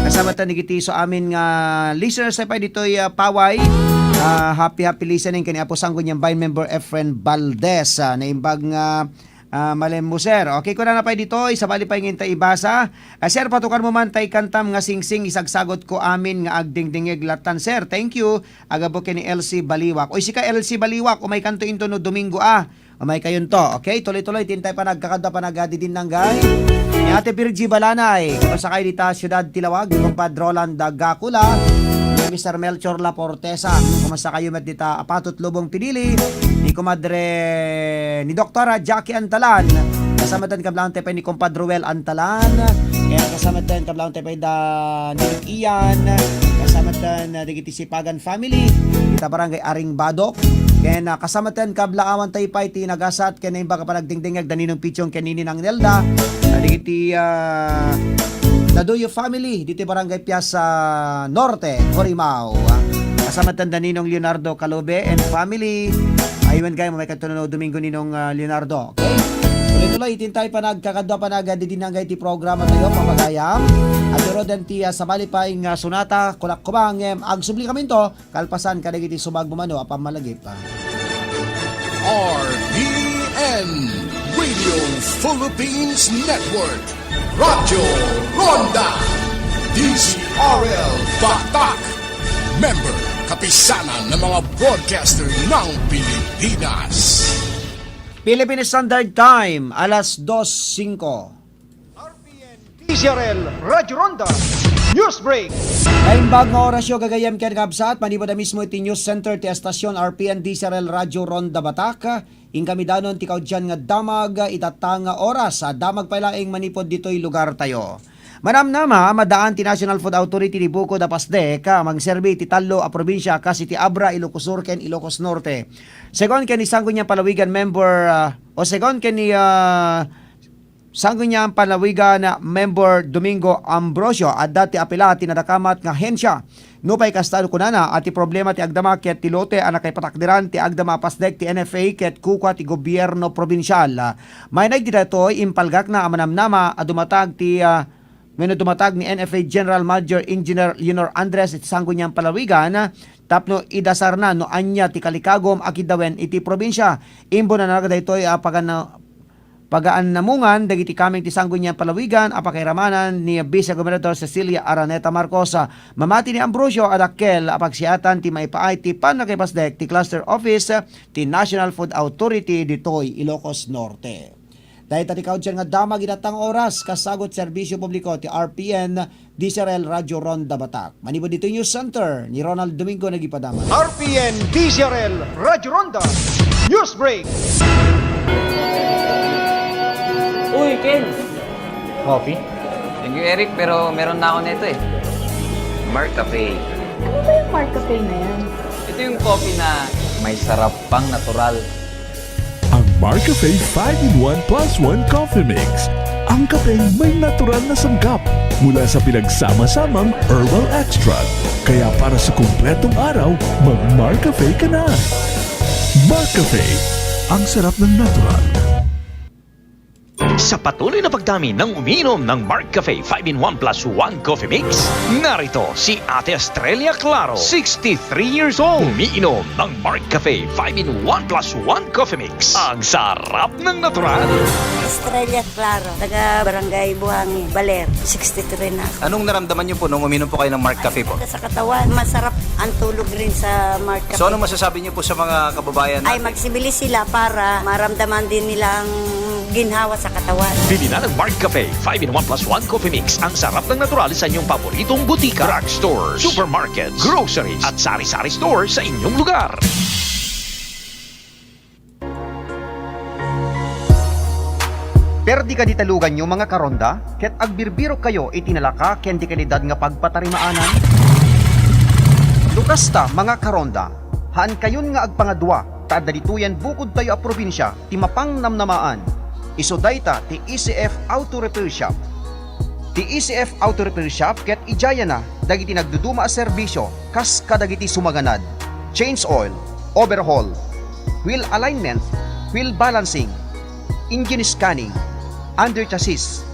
kasama ten dagiti isu amin nga listeners pay ditoy, ah, Paway. Ah, happy, happy listening ken ni Apo Sangguniang Vine member Efren Valdez. Ah, naimbag nga Ah, malem mo, sir. Okay, kuna na pay ditoy, sabali pay nga inta ibasa. Ah, sir, patukar mo man tay kantam nga singsing, isagsagot ko amin nga agdingdingeg latan, sir. Thank you. Aggapu ken ni L C Baliwak. Oy, sika, L C Baliwak, umay kanto into no Domingo, ah. Umay kayon to. Okay, tuloy-tuloy, tintay pa nagkakadwa pa nagadidinnanggay. Ni Ate Virgie Balanay, kumasakay dita, Siudad ti Lawag, ni Kumpadre Roland Gacula, ni Mister Melchor Laportesa, kumasakayo met dita, Apatot Lubong Pinili, ni Kumadre, ni Doktora Jackie Antalan, Kasamaten kablaantayo pay ni Compadre Ruel Antalan. Ken kasamaten kablaantayo pay da Ninong Ian. Kasamaten, ah, dagiti Sipagan family. Ita barangay Aring Badok. Ken, ah, kasamaten kablaawantayo pay ti nagasat ken naimbag a panagdingdingngeg da Ninong Pichong ken ni Ninang Nelda. Ah, dagiti, ah, Daduyo family, diti barangay Piasa Norte, Corimao. Kasamaten da Ninong Leonardo Calobe and family. Aywan kayo, may katuno Domingo Ninong, ah, Leonardo. Okay? Tuloy-tuloy, itintay pa nagkakadwa pa nagdidinanggay ti programa tayo, pamagayam. At pero den ti, ah, sabali pa ing, ah, sunata, kulak kumangem, agsubli kami to, kalpasan kadagiti sumag mano a pammalagip. R P N, Radio Philippines Network, Radyo Ronda, D Z R L Batak, member, Kapisanan ng mga Broadcaster ng Pilipinas. Philippine Standard Time, alas dos singko. R P N D Z R L Radyo Ronda News Break. Naimbag nga orasyo, gagayyem ken kabsat, manipud a mismo iti News Center ti estasyon R P N D Z R L Radyo Ronda Batak. Inkami danon ti kaudian nga damag itatta nga oras, a damag pay laeng manipud ditoy lugar tayo. Manamnama, maddaan ti National Food Authority ti bukod a PASDEC, a mangserbi iti tallo a probinsia kas iti Abra, Ilocos Sur, ken Ilocos Norte. Segun ken ni Sangguniang Palawigan member, ah, o segun ken ni, ah, Sangguniang Palawigan member Domingo Ambrosio, adda ti apila ti nadakamat nga ahensya. Nupay kasta, kunana, a ti problema ti agdama ket ti lote a nakaipatakderan ti agdama a PASDEC ti N F A ket kukua ti gobierno probinsial. Mainaig ti daytoy, impalgakna a manamnama a dumatag ti, ah, wenno dumatag ni N F A General Manager Engineer Leonor Andres iti Sangguniang Palawigan tapno idasarna no ania ti kalikagum a kiddawen iti probinsia. Imbunanaga daytoy a pagan-, pagaannamungan dagiti kameng ti Sangguniang Palawigan a pakairamanan ni Vice Gobernador Cecilia Araneta Marcos. Mamati ni Ambrosio a dakkel a pagsiatan ti maipaay ti pannakaipasdek ti cluster office ti National Food Authority ditoy Ilocos Norte. Dayta ti kaudian nga damag itatta nga oras, kasagut serbisyo publiko ti R P N D Z R L Radyo Ronda Batak. Manipud ditoy News Center ni Ronald Domingo nagipadama. R P N D Z R L Radyo Ronda News Break. Uy, Ken! Coffee? Thank you, Eric, pero meron na ako nito eh. Mark Cafe. Ano ba yung Mark Cafe na yan? Ito yung coffee na may sarap pang natural. Ang Mark Cafe five-in-one plus one Coffee Mix. Ang kapeng may natural na sangkap mula sa pinagsama-samang herbal extract. Kaya para sa kumpletong araw, mag Mark Cafe ka na. Mark Cafe, ang sarap ng natural. Sa patuloy na pagdami ng umiinom ng Mark Cafe five-in-one plus one Coffee Mix, narito si Ate Estrella Claro, sixty-three years old. Umiinom ng Mark Cafe five-in-one plus one Coffee Mix. Ang sarap ng natural. Estrella Claro, taga Barangay Buhangin, Baler, sixty-three na ako. Anong naramdaman niyo po nung uminom po kayo ng Mark Cafe po? Sa katawan, masarap ang tulog rin sa Mark Cafe. So ano masasabi niyo po sa mga kababayan Ay, natin? Magsibili sila para maramdaman din nila ang ginhawa sa katawan. Bili na ng Mark Cafe five-in-one plus one Coffee Mix, ang sarap ng natural sa inyong paboritong butika, drugstores, supermarkets, groceries, at sari-sari store sa inyong lugar. Perdi kadi taluganyo, mga karonda, ket agbirbirok kayo iti nalaka ken di kalidad nga pagpatarimaanan? No kasta, mga karonda, haankayon nga agpangadua, ta adda ditoyen bukodtayo a probinsia ti mapangnamnamaan. Isu dayta ti E C F Auto Repair Shop. Ti E C F Auto Repair Shop ket idiayana dagiti nagduduma a serbisio kas kadagiti sumaganad, change oil, overhaul, wheel alignment, wheel balancing, engine scanning, under chassis,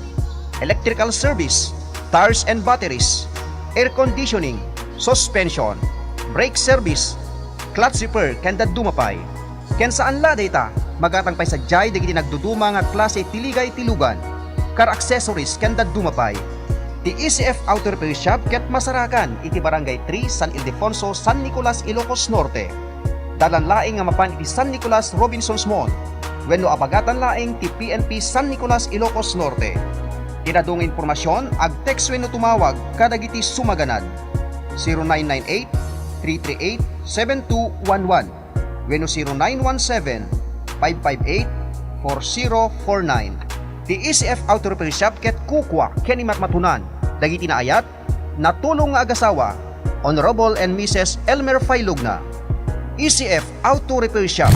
electrical service, tires and batteries, air conditioning, suspension, brake service, clutch repair ken dadduma pay. Ken saan la dayta, magatang pay sadiay dagiti nagduduma nga klase ti ligay ti lugan, car accessories ken dadduma pay. Ti E C F Auto Repair Shop ket masarakan iti Barangay three, San Ildefonso, San Nicolas, Ilocos Norte. Dalan laeng nga mapan iti San Nicolas Robinsons Mall wenno abagatan laeng ti P N P San Nicolas, Ilocos Norte. Ti adu nga impormasion, ag-text wenno tumawag kadagiti sumaganad, zero nine nine eight, three three eight, seven two one one wenno zero nine one seven, five five eight, four zero four nine. Ti E C F Auto Repair Shop ket kukua ken ni matmatunan dagiti naayat, natulong nga agasawa, Honorable and Missus Elmer Failugna. E C F Auto Repair Shop.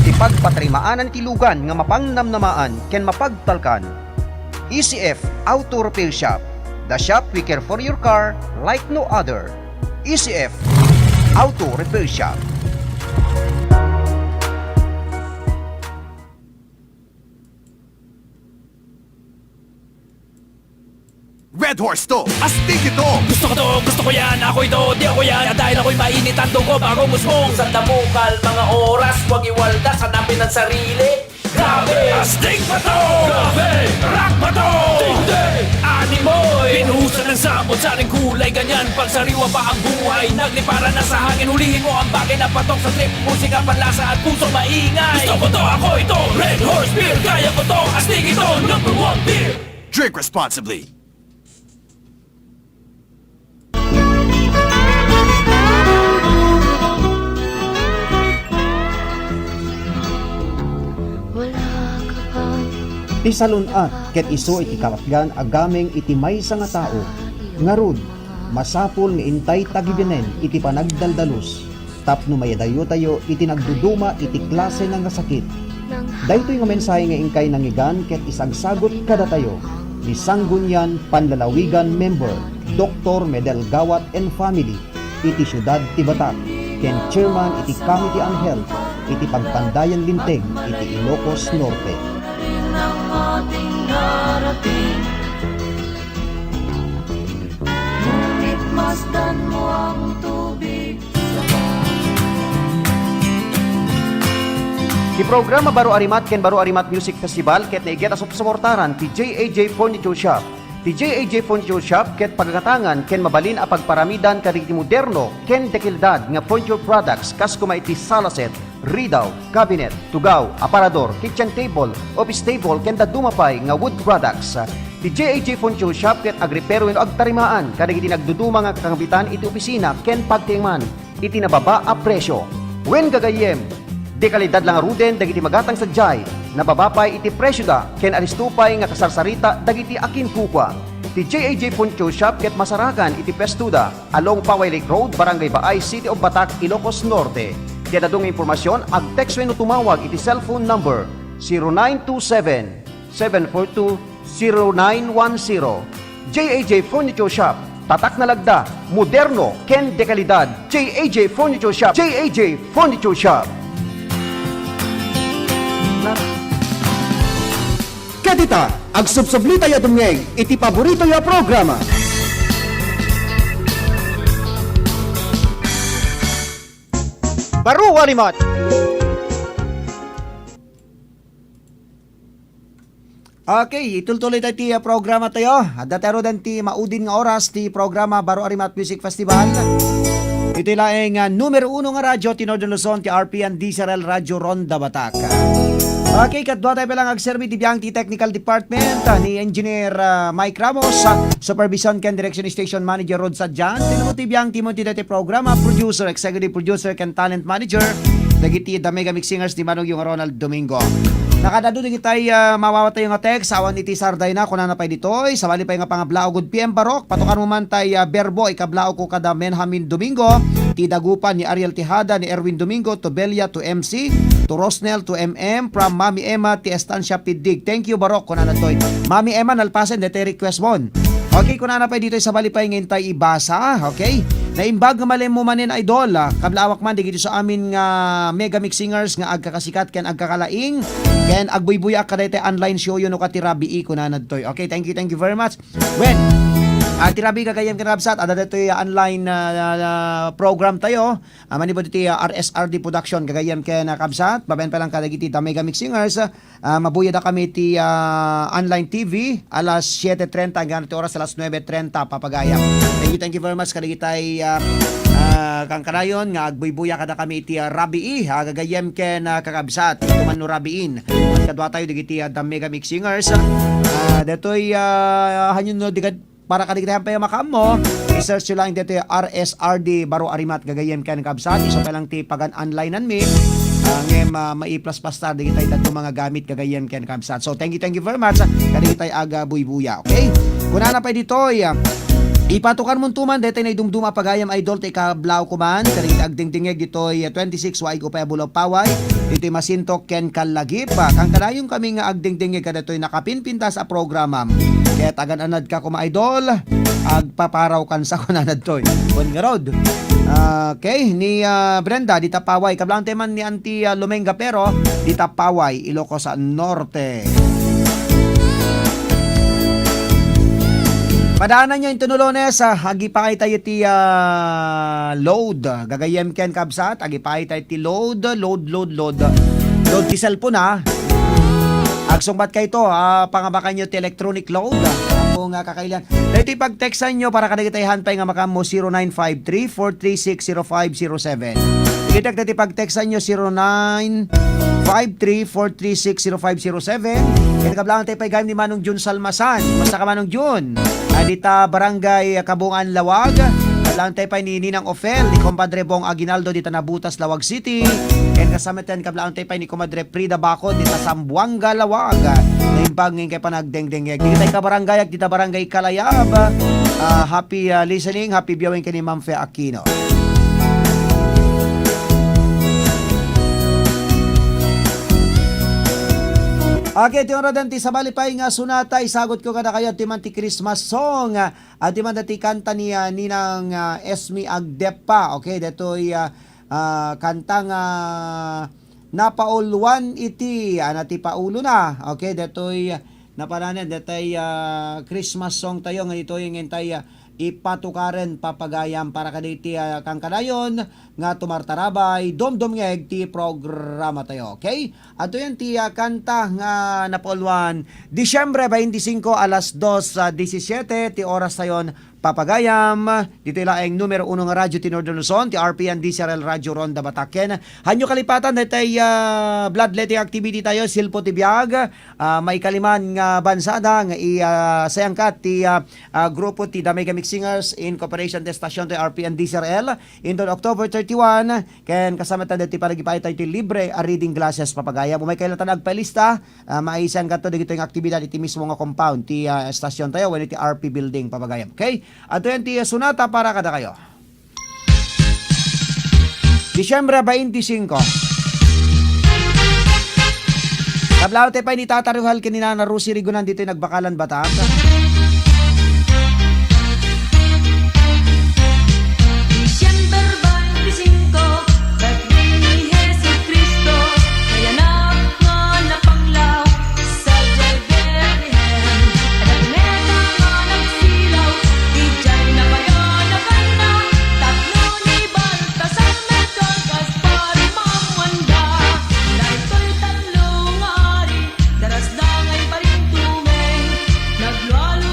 Ti pagpatarimaanan ti lugan nga mapangnamnamaan ken mapagtalkan. E C F Auto Repair Shop, the shop we care for your car like no other. E C F Auto Repair Shop. Red Horse to, astig ito! Gusto ko to, gusto ko yan, ako ito, di ako yan. Dahil ako'y mainit ang dugo bago musmong. Sa damukal, mga oras, huwag iwaldas, hanapin ang sarili. Grabe! Astig ba to? Grabe! Rock ba to? Tindi! Animoy! Binuhusan ng sabon, saring kulay, ganyan. Pagsariwa pa ang buhay, nagliparan na sa hangin. Hulihin mo ang bagay na patok sa trip. Musika, panlasa at puso maingay. Gusto ko to, ako ito. Red Horse Beer, kaya ko to. Astig ito, number one beer. Drink responsibly. Ti salun-at ket isu iti kapatgan a gameng iti maysa nga tao. Ngarud, masapul nga intay tagibinen iti panagdaldalus tapno maidayutayo iti nagduduma iti klase nga, nga sakit. Daytoy nga mensahe nga inkay nangngegan ket isagsagut kadatayo ni Sanggunian Panlalawigan member, Doktor Medel Gawat and family, iti siudad ti Batac, ken chairman iti Committee on Health iti Pagpandayan Linteg iti Ilocos Norte. Ngunit masdan mo ang tubig. Ti programa Baro a Rimat ken Baro a Rimat Music Festival ket naiget a supsuportaran ti J A J Furniture Shop. Ti J A J Furniture Shop ket pagagatangan ken mabalin a pagparamidan kadagiti moderno ken dekalidad nga furniture products kas koma iti sala set, ridaw, cabinet, tugaw, aparador, kitchen table, office table, ken dadduma pay nga wood products. Ti J A J Furniture Shop ket agrepero wenno agtarimaan kadagiti nagduduma nga kakambitan iti opisina ken pagtiengan iti nababa a presyo. Wen gagayyem, dekalidad la ngaruden dagiti magatang sadiay, nababa pay iti presioda ken alisto pay nga kasarsarita dagiti akinkukua. Ti J A J Furniture Shop ket masarakan iti pwestoda along Paway Lake Road, Barangay Baay, City of Batac, Ilocos Norte. Ti adda nga impormasion, ag-text wenno tumawag iti cellphone number zero nine two seven, seven four two, zero nine one zero. J A J Furniture Shop, tatak na lagda, moderno, ken dekalidad. J A J Furniture Shop, J A J Furniture Shop. Ket ita, agsubsublitayo a dumngeg iti paboritoyo a programa. Baro a Rimat. Okay, itultuloy tayo ti, ah, programa tayo. Adda tayo ruden ti maudin nga oras ti programa Baro a Rimat Music Festival. Itoy laeng, ah, numero uno nga radyo ti Northern Luzon, ti R P N D Z R L Radyo Ronda Batac. Okay, kadua tayo pay lang agserbi ti biang ti technical department, ah, ni Engineer, ah, Mike Ramos, ah, supervision ken direction station manager Rod Sadian, tinulong ti biang ti Monte Dete programa, producer, executive producer, ken talent manager, dagiti The Mega Mix Singers ni Manong Yung Ronald Domingo. Nakadadu dagitay, ah, mawawatayo nga text, awan iti sardayna, kunana pay ditoy, sabali pay nga pangablaawko, P M Barok, patukarmo man tay, ah, berbo, ikablaawko kada Menjamin Domingo, ti Dagupan ni Ariel Tejada, ni Erwin Domingo, to Belia, to M C, to Rosnel, to M M, from Mami Emma, ti Estancia Piddig. Thank you, Barok, kunana toy. Mami Emma, nalpasen, dete request mon. Okay, kunana pay ditoy sabali pay nga intay ibasa. Okay? Naimbag nga malem mo manen, idol. Ah, kablaawak man, dagiti sa amin nga mega mix singers nga agkakasikat ken agkakalaing. Ken agbuybuyaak kadaytay online show yo no ka ti Rabii, kunana ditoy. Okay, thank you, thank you very much. Well, ah, ti Rabii gagayyem ken kabsat, adda ditoy, ah, online, ah, ah, program tayo. Ah, manipud iti, ah, R S R D Production, gagayyem ken, ah, kabsat, babaen pa lang kadagiti The Mega Mix Singers, ah, mabuyadakami iti, ah, online T V, alas siete treinta hanggang iti oras alas nuebe treinta, papagayam. Thank you, thank you very much kadagitay, ah, ah, kankanayon nga agbuybuya kadakami iti, ah, Rabii, ah, gagayyem ken, ah, kakabsat, ito man no Rabiin. Ket kadua tayo dagiti, ah, The Mega Mix Singers, ah, detoy, ah, hanyo no, di kad-, para kadagiti pay a makaammo, i-search yo lang ditoy R S R D Baro a Rimat gagayyem ken kabsat, isu pay lang ti pagan-onlineanmi. Ngem, ah, maiplaspas ta dagitay dadduma nga gamit gagayyem ken kabsat. So, thank you, thank you very much, ah, kadagitay agabuybuya, okay? Kunana pay ditoy, ah, ipatukar monto man daytay naidumduma a pagayam, idol, ti ikablawko man kadagiti agdingdingngeg ditoy, ah, twenty-six Waig Upay a Bulaw Paway, ditoy Masintok ken Callagip. Ah, kankanayon kami nga agdingdingngeg kadatoy nakapinpintas a programam. Ket agan-anadka koma, idol, agpaparawkansa kunana ditoy. Wen ngarud. Ah, okay, ni, ah, Brenda, dita Paway. Kablaantayo man ni Auntie, ah, Lumenga Pero, dita Paway, Ilocos Norte. Padaananyo inton Lunes, ah, agipaaytayo ti, ah, load. Gagayyem ken kabsat, agipaaytayo ti load, load, load, load. Load ti cellphone, ah. Agsungbatkayto, ah, pangabakanyo ti electronic load. Apo nga kakailan. Daytoy pagtextanyo para kadagiti han pay nga makaammo, zero nine five three, four three six, zero five zero seven. Iditek daytoy pagtextanyo, zero nine five three, four three six, zero five zero seven. Ket kablaantayo pay gayam ni Manong Jun Salmasan. Kumusta ka, Manong Jun? Ah, dita Barangay Kabungan, Laoag. Kablaantayo pay ni Ninang Ofel, ni Compadre Bong Aguinaldo, dita Nabutas, Laoag City. Ken kasama ten, kablaantayo pay ni Comadre Frida Bacon, dita Zamboanga, Laoag. Naimbag nga inkay panagdengdengngeg. Dagitay kabaranggayak, dita Barangay Kalayab. Ah, happy, ah, listening, happy viewing ken ni Ma'am Fe Aquino. Okay, ti oras dayta, sabali pay nga sonata, isagutko kadakayo, adtoy man ti Christmas song, ah, adtoy man dayta ti kanta ni, ah, Ninang, ah, Esme Agdepa. Okay, daytoy, ah, ah, kanta nga napauluan iti, ah, na ti paulona. Okay, daytoy, ah, napananen, daytay, ah, Christmas song tayo nga ditoy nga intay, ah, ipatukaren papagayam para kaditi, ah, kankanayon nga tumartarabay, dumdumngeg ti programa tayo. Okay? Adtoy ti, ah, kanta nga napauluan, Disyembre twenty-five, alas dos, ah, disisiete ti oras tayon papagayam. Ditoy laeng numero uno nga radyo ti Northern Luzon, ti R P N D C R L Radyo Ronda Bataken. Hanyo kalipatan, daytay, ah, bloodletting activity tayo, Silpo ti Biag, ah, maikaliman nga bansa da nga i, ah, sayangkat ti, ah, ah, grupo ti The Mega Mix Singers in cooperation ti stasyon ti R P N D C R L. Inton October thirty-one, ken kasama tayo ti panagipaay tayo ti libre a reading glasses, papagayam. Umay kayatan agpailista, ah, maisan kadto dagitoy nga aktibidad iti mismo nga compound ti, ah, estasyon tayo, wenno iti R P building, papagayam. Okay? Adtoy ti sonata para kadakayo. Disyembre twenty-five. Kablaantayo pay ni Tata Ruhal ken ni Nana Rosie Rigonan ditoy Nagbakalan, Batak. December twenty-five, birthday ni Jesucristo, nayanak nga napanglaw sadiay Betlehem. Adda kometa nga nagsilaw, idiay nabayanakanna, tapno ni Baltasar, Melchor, Gaspar, Mamuanda. Daytoy tallo nga ari, darasda nga iparintumeng, naglualo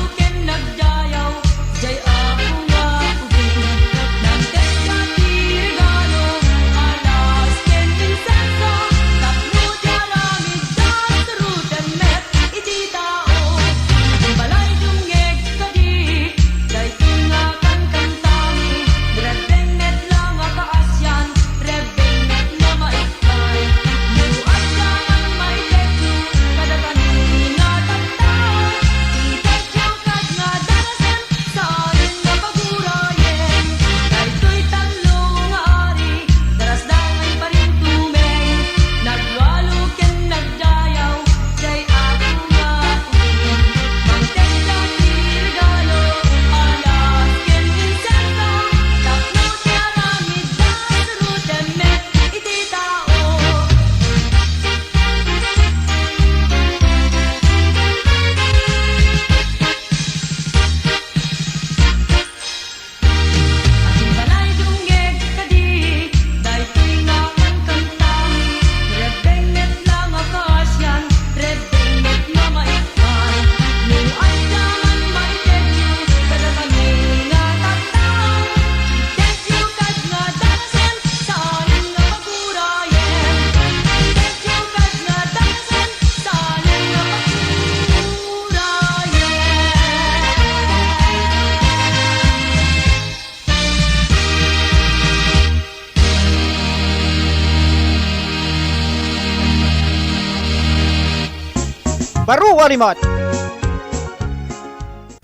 Baro a rimmat!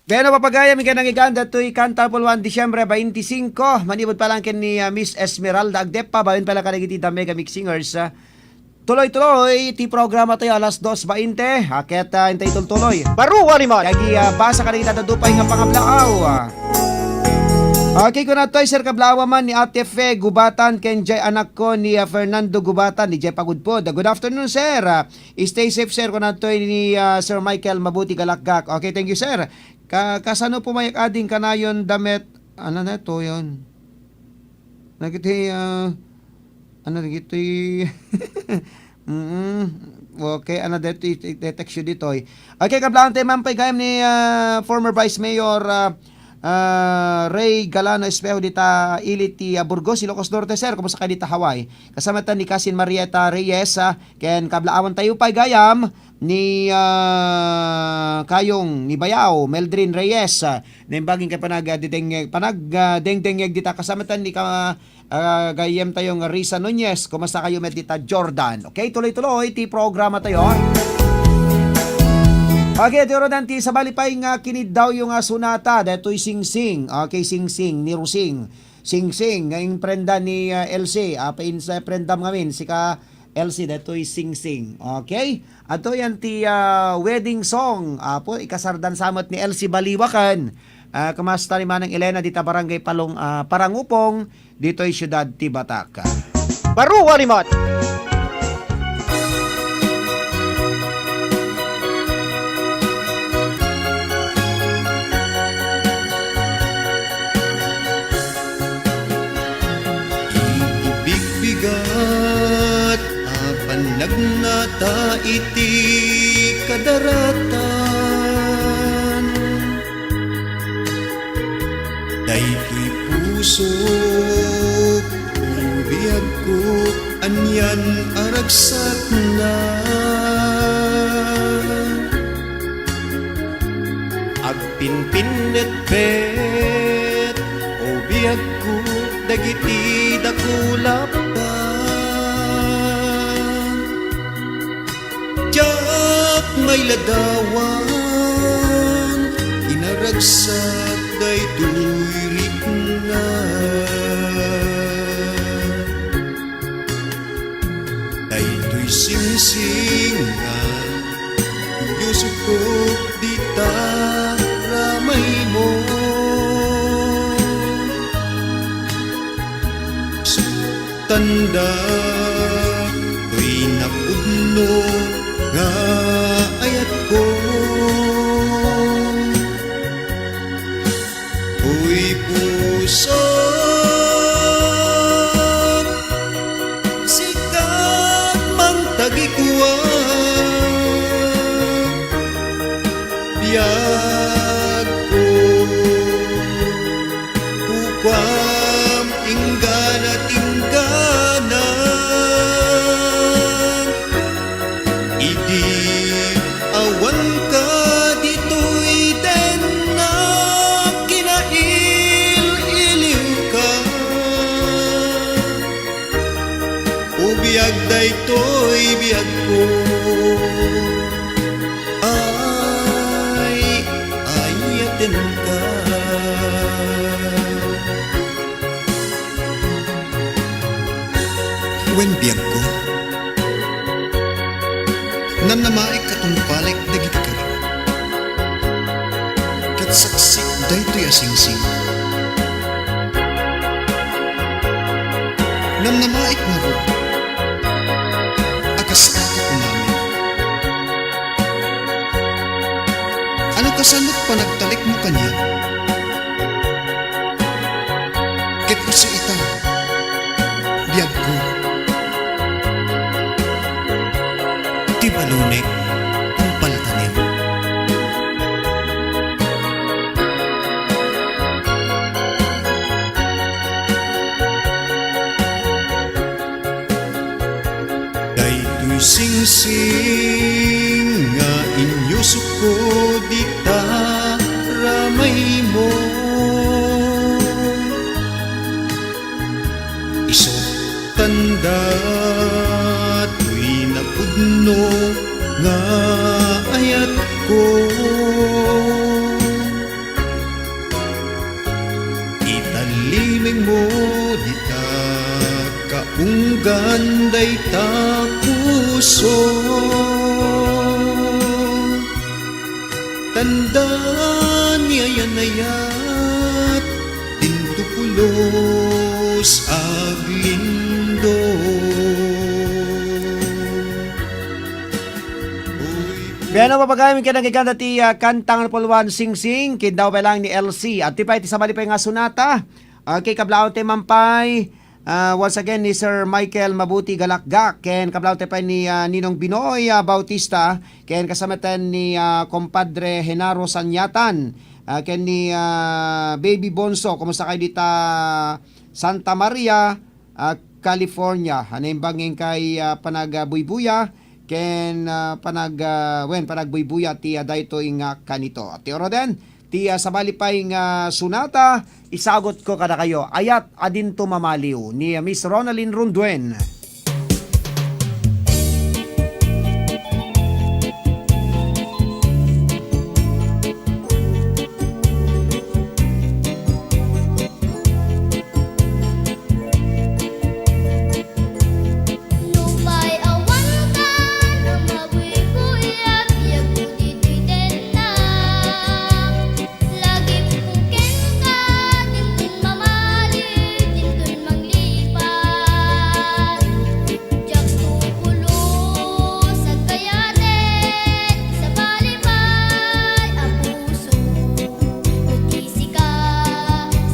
Bueno, papagayam, ken nangigan, datoy kanta puluan Disyembre twenty-five, manipud pa lang ken ni, ah, Miss Esmeralda Agdepa, bawen pa lang kadagiti The Mega Mix Singers, ah, tuloy-tuloy ti programa tayo, alas dos bainte, ah, ket, ah, intay tultuloy. Baro a rimmat! Dagi, ah, basa kadagiti dadduma pay nga pangablaaw, ah. Okay, kuna toy, Sir, kablaawan man ni Ate Fe Gubatan, ken jay anakko ni, ah, Fernando Gubatan, ni jay pagudpod. Good afternoon, sir. Ah, Stay safe, sir, kunantoy ni, ah, Sir Michael Mabuti Galakgak. Okay, thank you, sir. Ka-, kasano pumayak ading kanayon damet? Ano na to yun? Nagiti, ah, ano, nagiti, mm, okay, ano, dito, i-, i-, text you ditoy. Okay, kablaan tayo man pay gayam ni, ah, former Vice Mayor, ah, ah, Ray Galano Espejo dita ili ti, ah, Burgos, Ilocos Norte, sir. Kumusta kayo dita Hawaii? Kasama ta ni Kasin Marieta Reyes, ah, ken kablaawan tayo pay gayam ni, ah, Kayong ni Bayaw, Meldrin Reyes, ah, naimbag ken panag-, ah, dideng-, panag-, ah, dengdengngeg dita kasama ta ni ka-, ah, gayem tayo nga Risa Nunez. Kumusta kayo met dita Jordan? Okay, tuloy-tuloy ti programa tayo. Okay, Jordan, ti sabali pay nga kiniddaw yung, ah, sunata, daytoy Singsing. Okay, Singsing, ni Rusing. Singsing, nga imprenda ni, ah, L C. Ah, painsa prendam ngamin, sika L C, daytoy Singsing. Okay? Ato yan ti, ah, wedding song. Apo, ikasardan samet ni L C Baliwakan. Ah, kumasta ni Manang Elena dita Barangay Palong, ah, Parangupong, ditoy siyudad ti Batak. Baro a rimmat! Ibigbigat a panagnata iti kadaratan. Daytoy pusok, o biagko, anian a ragsakna. Agpinpinnetpet, o biagko, dagiti dakulapda. Diak mailadawan, inaragsak daytoy rikna. Daytoy Singsing nga inyusupko dita ramaymo. Tanda, toy napudno nga ayatko. Uy, pusok, sika mangtagikua, biagko. Kukuam inggana tinggana, idi awanka ditoy tennak, kinail-iliwka. O biag daytoy biagko. Ay, ayatenka. Wen, biagko, namnamaek a tungpalek dagiti kari, ket saksik daytoy a singsing. Namnamaek ngarud a kas ita kunami. Ano kasanok panagtalekmo kaniak? Ket isu ita, biagko, ti balonek, tungpal tanem. Daytoy singsing nga inyusupko dita ramaymo. Isu tanda toy napudno nga aya puso. Tanda ni ayan-ayat, dinto pulos aglindong. Uy, Bien, no, papagayam, ken nagiganda ti, ah, kantang napuluan, Singsing, kindaw pay lang ni L C. At ti pay ti sabali pay nga sonata. Okay, kablaon ti mampay. Ah, once again, ni Sir Michael Mabuti Galakgak, ken kablaon ti pay ni, ah, Ninong Binoy, ah, Bautista, ken kasamaten ni, ah, Compadre Genaro Sanyatan, ah, ken ni, ah, Baby Bonso. Kumusta kayo dita Santa Maria, ah, California? Naimbag kay, ah, panag, ah, buybuya, ken, ah, panag, ah, wen, panagbuybuya ti, ah, daytoy nga kanito. At ti oro den, ti, ah, sabali pay nga sonata, isagutko kadakayo, Ayat a Dinto Mamaliw ni, ah, Miss Ronalyn Ronduen. Nupay awan kan a mabuybuy a biag, ditoy tenna. Lagipko kenka, dinton mamali, dinton manglipat. Diakto pulos agkayatek, sabali pay a puso. Iti sika,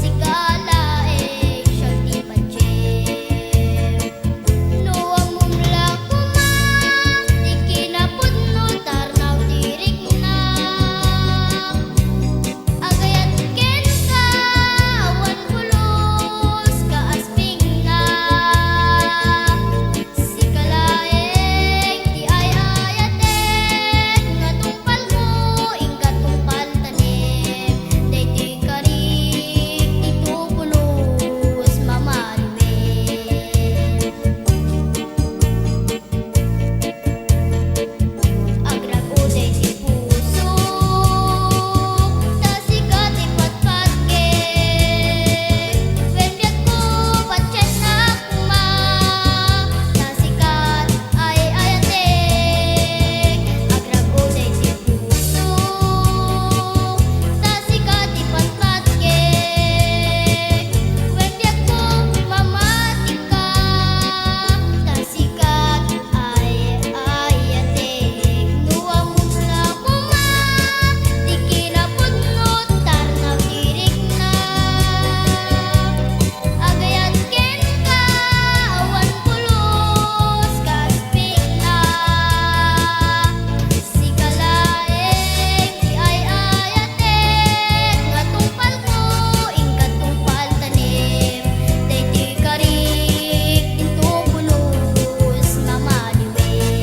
sika laeng siak ti patiem. No ammom la koma ti kinapudno, tarnaw ti rikna. Agayat kenka, awan pulos kaaspingna. Sika laeng ti ay-ayatek, nga tungpalmo, inka tungpal tanem. Daytoy karik ti tupulos mamaliwen. Agrag-o daytoy pusok, ta sika ti patpatgek. Wen biagko, patiennak koma, ta sika ti ay-ayatek. Agrag-o daytoy pusok, ta sika ti patpatgek. Wen biagko, mamatika, ta sika ti ay-ayatek. No ammom la koma ti kinapudno, tarnaw ti rikna. Agayat kenka, awan pulos kaaspingna. Sika laeng ti ay-ayatek, nga tungpalko, inka tungpal tanem. Daytoy karik ti tupulos mamaliwen.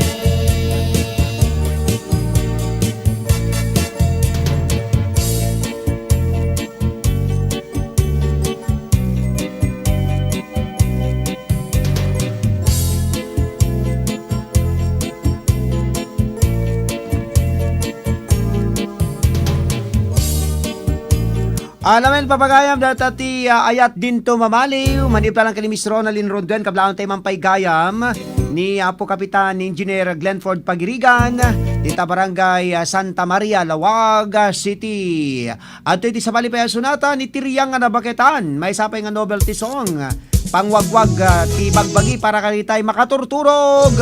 Alamen, papagayam, dayta ti, ah, Ayat Dinto Mamaliw, manipla lang ken ni Miss Ronalyn Ronduen, kablaang tayo man pay gayam ni Apo Kapitan Engineer Glenford Pagirigan, dita Barangay, ah, Santa Maria, Laoag, ah, City. Adtoy ti sabali pay a sonata ni Tiriang nga Nabaketan, maysa pay nga novelty song. Pangwagwag, ah, ti bagbagi para kaditay makaturturog.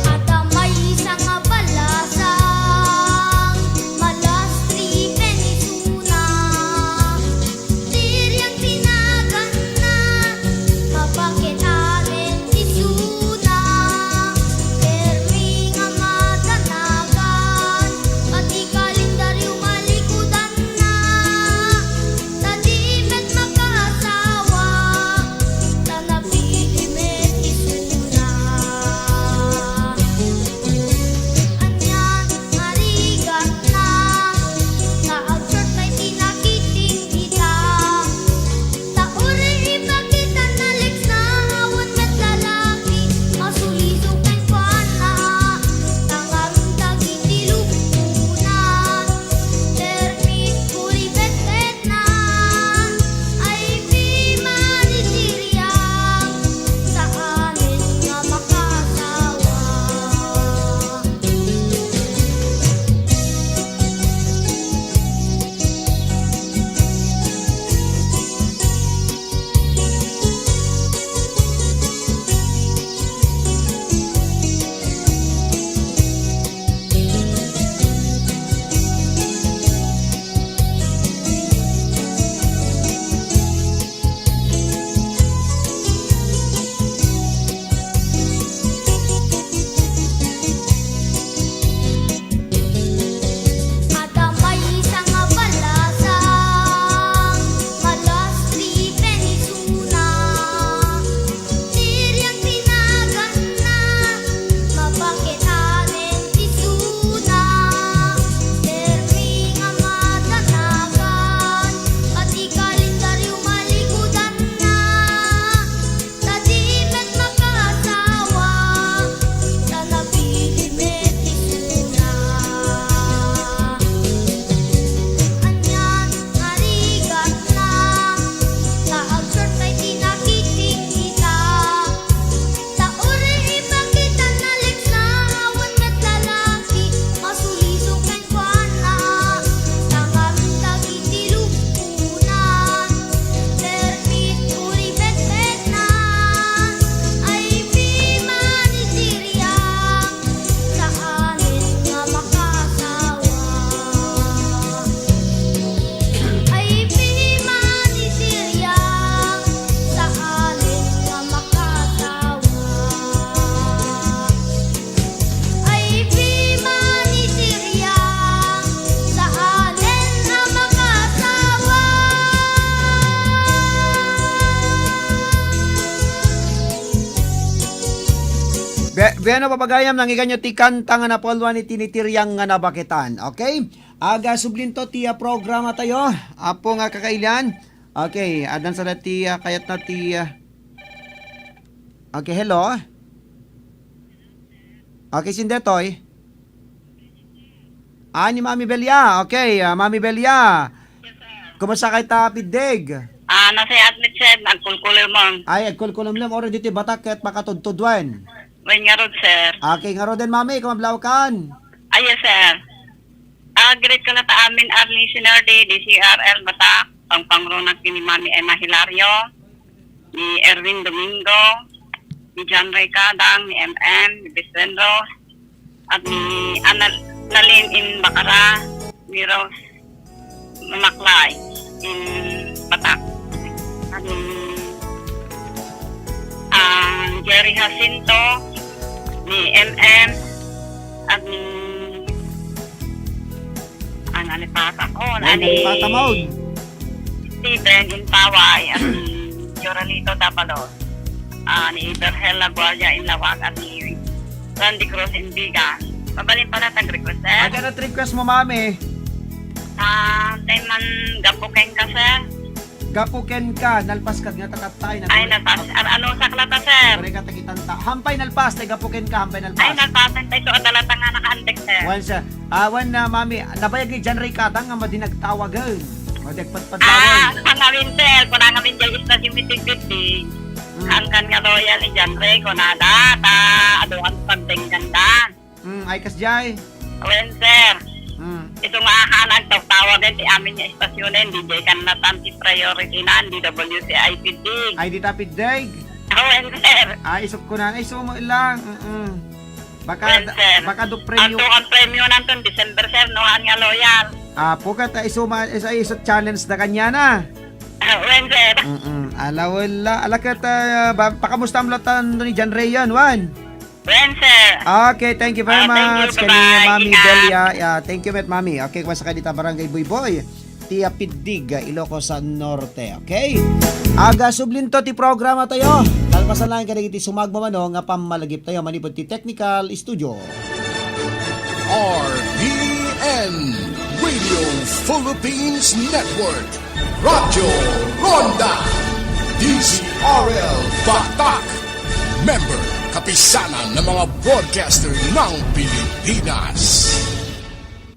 Adda maysa nga balasang, malastri ken isuna. Dirian pinaganna, mabaket amin ti isuna. Permi nga madanagan, pati Bueno, papagayam, nangiganyo ti kanta nga napulwan iti nitiriang nga nabaketan. Okay? Aga sublinto ti, ah, programa tayo. Apo nga kakailian. Okay, adan sa ti, ah, kayat na ti, ah, okay, hello? Okay, sindetoy. Ah, ni Mami Belia. Okay, ah, Mami Belia. Kumusta kay ta, Piddig? Ah, nasa admit, sir. Nagkulkulom, ma'am. Ay, agkulkulom lang. Ora dito batak ket makatudtudwan. Wen ngarud, sir. Okay, ngaruden, Mami, kumablaw kan. Ah, yes, sir. Ah, greet ko na ta amin, our listener, di D C R L, Batak, pangpangrunag ni Mami Emma Hilario, ni Erwin Domingo, ni John Ray Kadang, ni M M, ni Bisten Rose, at ni Anal-, Nalin in Bacara, ni Rose Mamaklay in Batak, at ni, ah, Jerry Jacinto, ni M M, at ni, ang alipata ko, Ay, ani, nalipata mo. Steven in Paway, at ni Joralito Dapalos, ah, ni Iberhel Laguardia in Lawag, at ni Randy Cruz in Vigan. Mabalin pala tag request, sir. Ano na request mo, Mami? Ah, tay man gapu kenka, sir. Gapu kenka, nalpas kad nga tatatay na Ay, nalpas. Ar-, ano, saklata, sir? Pare ka tagitan ta. Hampay nalpas, tay gapu kenka, hampay nalpas. Ay, nalpasan tayo. So, adalata nga nakaantek, sir. Wan, sir. Ah, wan na, Mami, nabayag ni John Ray Kadang nga madi nagtawagan. Madi agpadpadlawan. Ah, ang amin, sir. Kung ang amin, dyan, istasyon meeting fifty. Hmm. Ang kan nga loyal ni John Ray, kunada, ta, adu kan pagdenggan dan. Hmm, ay kas jay. Wen, sir. Hmm. Ito nga aka nagtawtawagan ti amin nga istasyonen, D J kan natan ti priority nan, D W C I Piddig. Ay, di ta Piddig. Wen, sir. Ay, isok ko na. Ay, sumo lang. Mm-mm. Baka, Wen, sir. Baka do premyo. Ato ang premyo nanton December, sir, no? Ang nga loyal. Ah, pukat, ay, isuma, is-, ay, isok challenge na kanya na. Ah, wen, sir. Mm-mm. Ala, wala. Ala, kat, ah, ba, pakamusta mo lang ni John Rayon, Juan? Wen, sir. Okay, thank you very Ah, thank you. much. Kani Bye-bye. Mami Ingat. Delia. Yeah, thank you, met Mami. Okay, kung sa kadita Barangay Buyboy, ti Apiddig, Ilocos Norte. Okay? Aga sublinto ti programa tayo. Kalpasan lang kadagiti sumagmamano nga pammalagip tayo manipud ti technical studio. R P N, Radio Philippines Network, Radyo Ronda, D Z R L Batak, member, Kapisanan ng mga Broadcaster ng Pilipinas.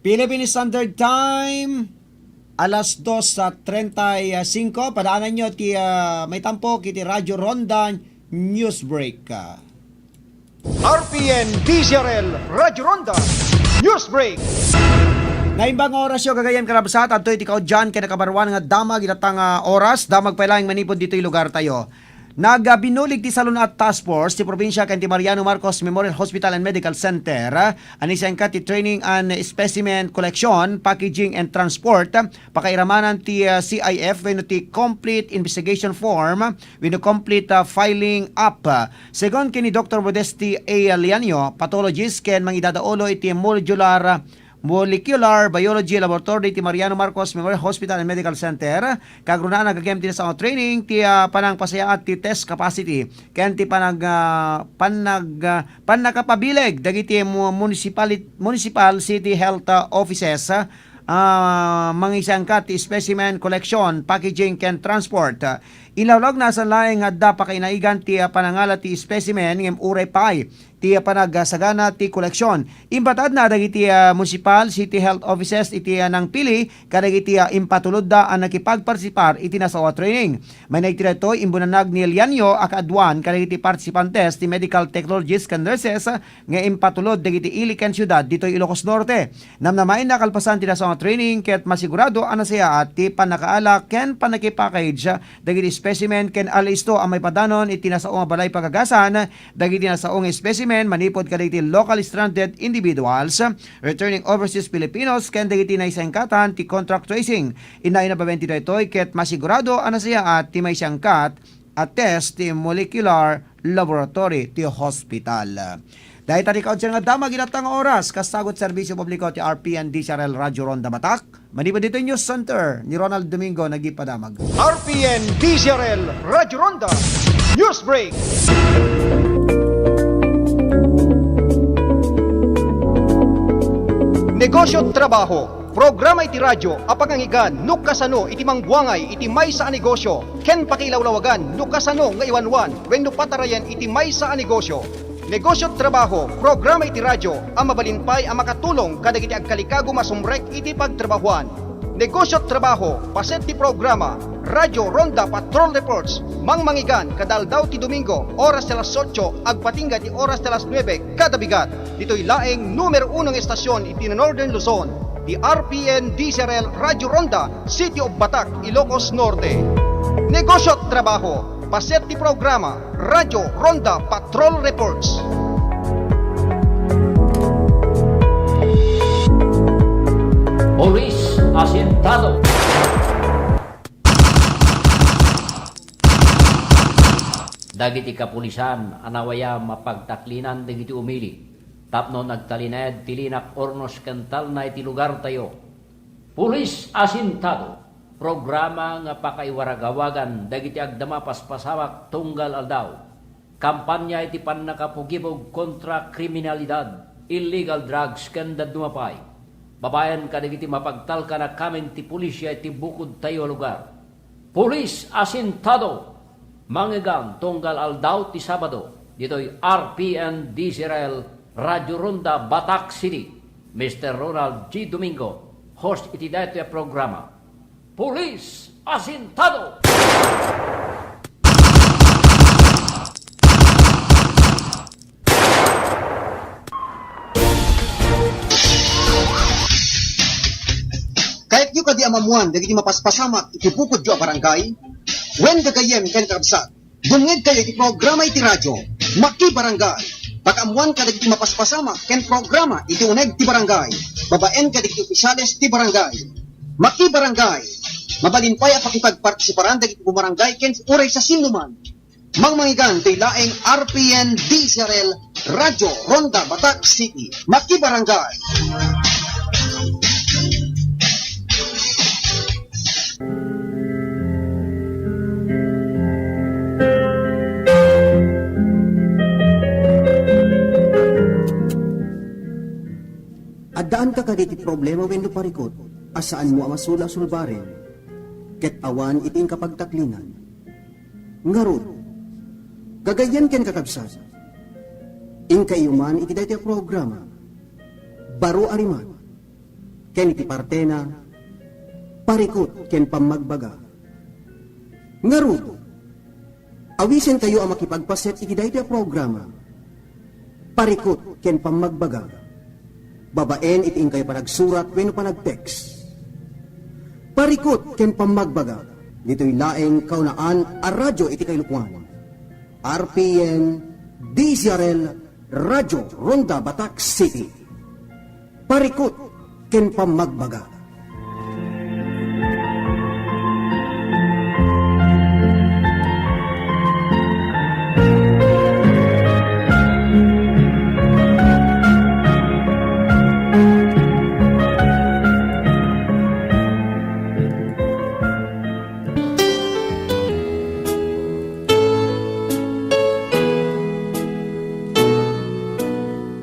Philippine Standard Time, alas dos treinta y cinco, padaanan nyo ti, ah, may tampo kiti Radyo Ronda News Break. R P N D Z R L Radyo Ronda News Break. Naimbag nga oras yo, gagayyem, karabsat, adtoy ti kaudyan ken nakabaruan nga damag ita nga oras, damag pay laeng manipud ditoy lugar tayo. Nagbinulig ti Salun-at Task Force ti probinsia ken ti Mariano Marcos Memorial Hospital and Medical Center, a naisengka ti training and specimen collection, packaging, and transport, pakairamanan ti, ah, C I F wenno ti complete investigation form wenno complete, ah, filing up. Segun ken ni Doktor Modesti A. Lianio, pathologist ken mangidadaulo iti molecular, molecular biology laboratory ti Mariano Marcos Memorial Hospital and Medical Center, kagrunaan nga aggayyem ti nasao nga training ti, ah, panangpasayaat ti test capacity ken ti panag-, ah, panag-, ah, pannakapabileg dagiti mu-, municipali-, municipal city health, ah, offices, ah, mangisengka ti specimen collection, packaging, ken transport. Ilawlawna a saan laeng nga adda pakainaigan ti, ah, panangala ti specimen ngem uray pay ti, ah, panagsagana ti koleksyon. Impatadna dagiti, ah, municipal city health offices iti, ah, nangpili kadagiti, ah, impatulodda a nakipagpartisipar iti nasao a training. Mainayt ti daytoy, imbunanag ni Lianio a kaaduan kadagiti partisipantes ti medical technologists ken nurses, ah, nga impatulod dagiti ili ken siudad ditoy Ilocos Norte. Namnamaenna a kalpasan ti nasao nga training ket masigurado a nasayaat ti pannakaala ken pannakipackage dagiti specimen ken alisto a maipadanon iti nasao nga balay pagagasan dagiti nasao nga specimen manipud kadagiti locally stranded individuals, returning overseas Filipinos ken dagiti naisengkatan ti contact tracing. Inayna babaen ti daytoy ket masigurado a nasayaat ti maisengkat a test ti molecular laboratory ti hospital. Dayta ti kaudyan nga damag ita nga oras, kas sagut serbisyo publiko ti R P N D Z R L Radyo Ronda Batak. Manipud ditoy News Center ni Ronald Domingo nagipadamag. R P N D Z R L Radyo Ronda News Break. Negosyo at trabaho, programa iti radyo a pangangigan no kasano iti mangbuangay iti maysa a negosyo ken pakiilawlawagan no kasano nga iwanwan wenno patarayen iti maysa a negosyo. Negosyo at trabaho, programa iti radyo a mabalin pay a makatulong kadagiti agkalikago masumrek iti pagtrabahuan. Negosyo at trabaho, paset ti programa, Radyo Ronda Patrol Reports, mangmangigan kada aldaw ti Domingo, oras ti alas otso, agpatingga ti oras ti alas nuebe kada bigat. Ditoy laeng numero uno nga estasyon iti Northern Luzon, ti R P N D Z R L Radyo Ronda, City of Batac, Ilocos Norte. Negosyo at trabaho, paset ti programa, Radyo Ronda Patrol Reports. Police Asintado. Dagiti kapulisan a nawayam a pagtaklinan dagiti umili tapno nagtalinaed ti linak ornos ken talna iti lugartayo. Police Asintado, programa nga pakaiwaragawagan dagiti agdama paspasamak tunggal aldaw. Kampanya iti pannakapugibog kontra kriminalidad, illegal drugs, ken dadduma pay. Babaen kadagiti mapagtalkan a kamin ti pulisia iti bukodtayo a lugar. Police Asintado, mangigan tunggal aldaw ti Sabado, ditoy R P N D Z R L Radio Ronda, Batac City. Mister Ronald G. Domingo, host iti daytoy a programa. Police Asintado! Kayatyo kadi a mammuan dagiti mapaspasamak iti bukodyo a barangay? Wen gagayyem ken kakabsat, dumngegkayo iti programa iti radyo, Makibarangay. Pakaammuan kadagiti mapaspasamak ken programa iti uneg ti barangay, babaen kadagiti opisyales ti barangay. Makibarangay, mabalin pay a pakipagpartisiparan dagiti bumarangay ken uray sa sinno man. Mangmangigan ti laeng R P N D Z R L Radio Ronda, Batac City. Makibarangay. Addaanka kadi ti problema wenno parikut a saanmo a masula-sulbaren ket awan iti inka pagtaklinan? Ngarud, gagayyem ken kakabsat, inkaiyo man iti daytoy a programa, Baro a Rimat, ken iti partena, Parikut ken Pammagbaga. Ngarud, awisenkayo a makipagpaset iti daytoy a programa, Parikut ken Pammagbaga, babaen iti inkayo panagsurat wenno panag-text. Parikut ken Pammagbaga, ditoy laeng kaunaan a radyo iti kailokoan. R P N D Z R L Radio Ronda, Batac City. Parikut ken Pammagbaga.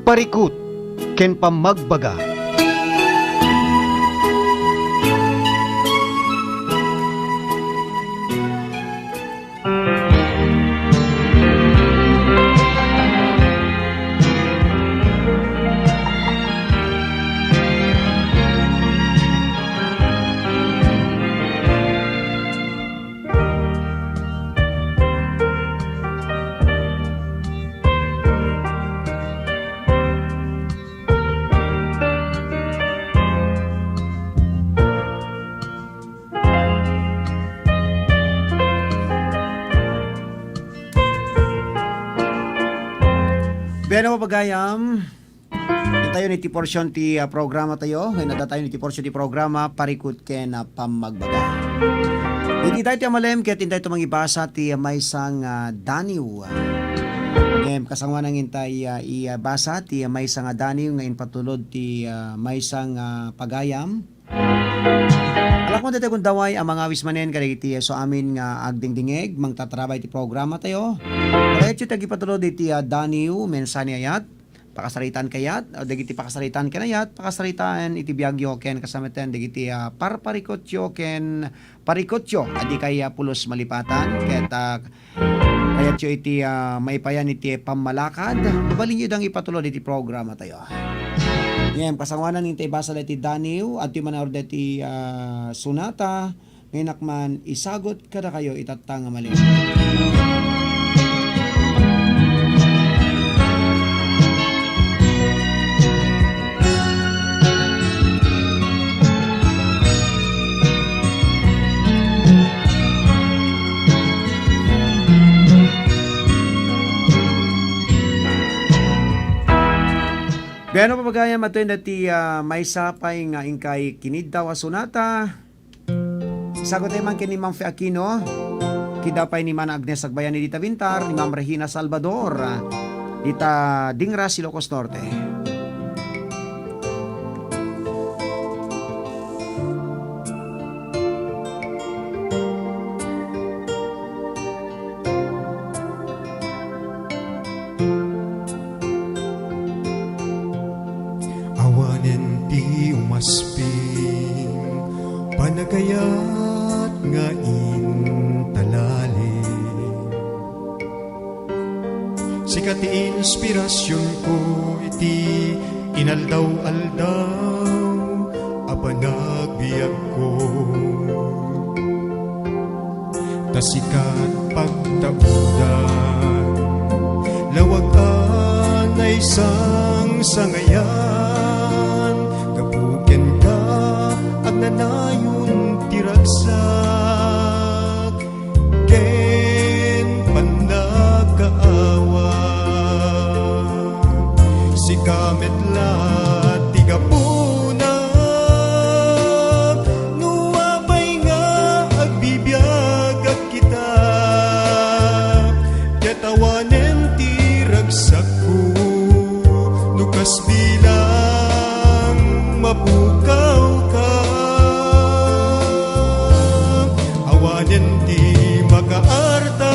Parikut ken Pammagbaga. Bueno, pagayam, intayon iti portion ti, ah, programa tayo. Ngayon, adda tayo iti portion ti programa, Parikut ken, ah, Pammagbaga. Iti tayo ti amalem, ket intay to mangibasa ti, ah, maysa nga, ah, daniw. Ngem, kasangoanan intay, ah, ibasa ti, ah, maysa nga daniw nga impatulod ti, ah, maysa nga, ah, pagayam. Alakmo daytoy gundaway a mangawis manen kadagiti isu amin nga agdingdingeg, mangtatrabay ti programa tayo. Diretso ti agipatulod iti, ah, daniw, mensahe ni ayat. pakasaritaan kayat, o dagiti pakasaritaan kanayat, pakasaritaan iti biagyo ken kasamaten dagiti, ah, parparikutyo ken parikutyo a dikay, ah, pulos malipatan ket, ah, kayatyo iti, ah, maipayan iti pammalakad. Mabalinyo dang ipatulod iti programa tayo. Ngem, kasangoanan nga ibasa daytoy Daniel, adtoy manen daytoy, ah, sonata, nga innak man isagut kadakayo itatta nga malem. Gayam no pagayam, adtoy daytoy, ah, maysa pay nga inkay kiniddaw a sonata. Saguttay man ken ni Ma'am Fe Aquino, kidda pay ni Mana Agnes Agbayani dita Bintar, ni Ma'am Regina Salvador, dita Dingras, Ilocos Norte. Awanen ti umasping, panagayat nga intalali. Sika ti inspirasionko iti inaldaw-aldaw a panagbiagko. Ta sikat pagtaudan, lawag a naisangsangayan, gapu kenka, agnanayon ti ragsak, ken pannakaawat. Sika met la ti gapuna, no apay nga agbibiagak kita, ket awanen ti ragsakko, no kas bilang mapukawka. Awanen ti makaartap,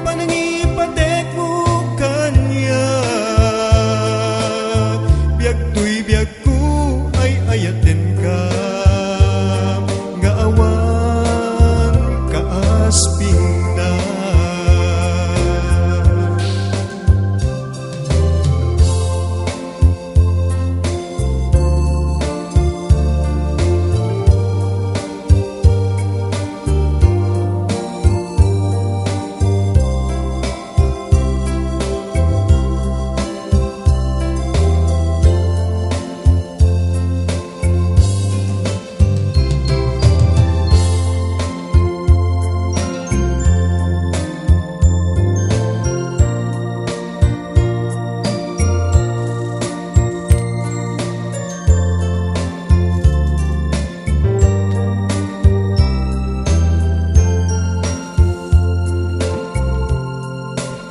panangipatekmo kaniak. Biag toy biagko, ay-ayatenka, nga awan kaaspingna.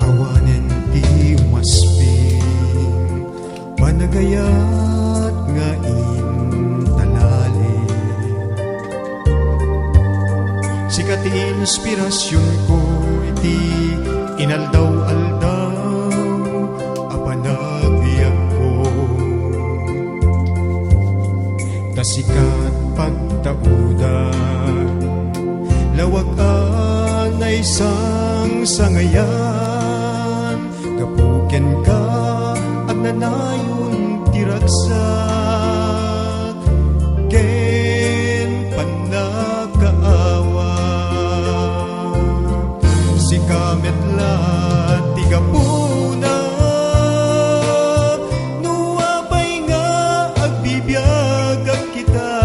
Awanen ti umasping, panagayat nga intalali. Sika ti inspirasionko iti inaldaw-aldaw a panagbiagko. Ta sikat pagtaudan, lawag a naisangsangayan, gapu kenka, agnanayon ti ragsak ken pannakaawat. Sika met la ti gapuna, no apay nga agbibiagak kita,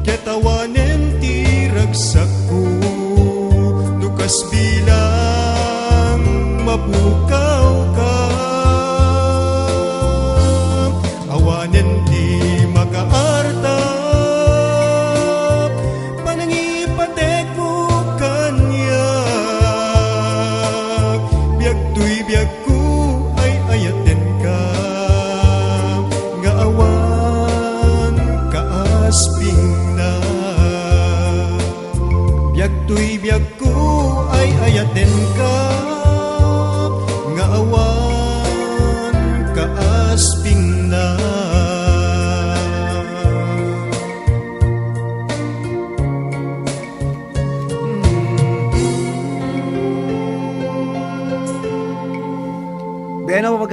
ket awanen ti ragsakko, no kas bilang mapukawka. Awanen ti makaartap, panangipatekmo kaniak. Biag toy biagko, ay-ayatenka, nga awan kaaspingna. Biag toy biagko, ay-ayatenka,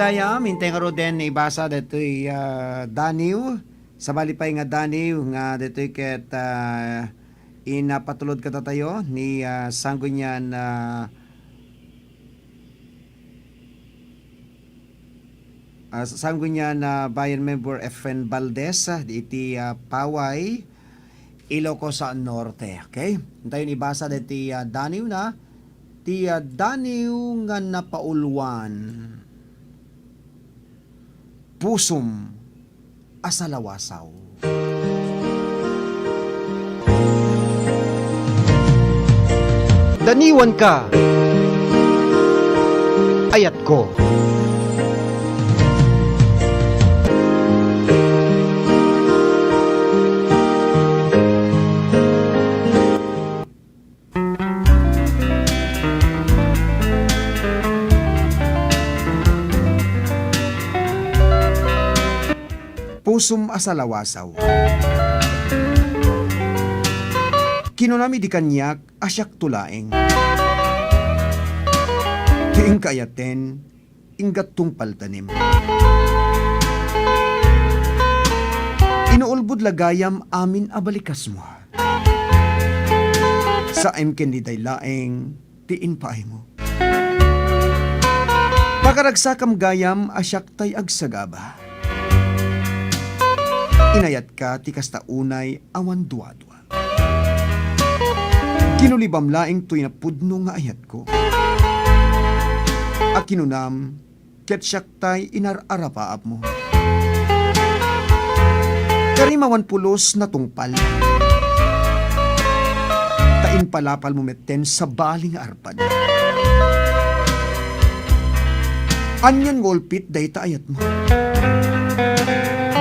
Gayam, intay ngaruden ibasa daytoy, ah, daniw. Sabali pay nga daniw nga daytoy ket, ah, inpatulod kadatayo ni, ah, Sanggunian, ah, ah, Sanggunian, ah, Bayan member Efren Valdez, ah, iti, ah, Paway, Ilocos, ah, Norte. Okay? Intayon ibasa daytoy, ah, daniw na, ti, ah, daniw nga napauluan. Pusom a salawasaw. Daniwanka, ayatko. Pusom a salawasaw. Kinunam idi kaniak a siakto laeng. Ti inka ayaten, ingga't tungpal tanem. Inuulbod la gayam amin a balikasmo. Saem ken ni day laeng ti impaaymo. Pakaragsakam gayam a siak tay agsagaba. Inayatka ti kasta unay awan duadua. Kinulibam laeng toy napudno nga ayatko. A kinunam, ket siak tay inar-arapaapmo. Karim awan pulos natungpal. Ta impalapalmo metten sabali nga arpad. Anian nga ulpit dayta ayatmo?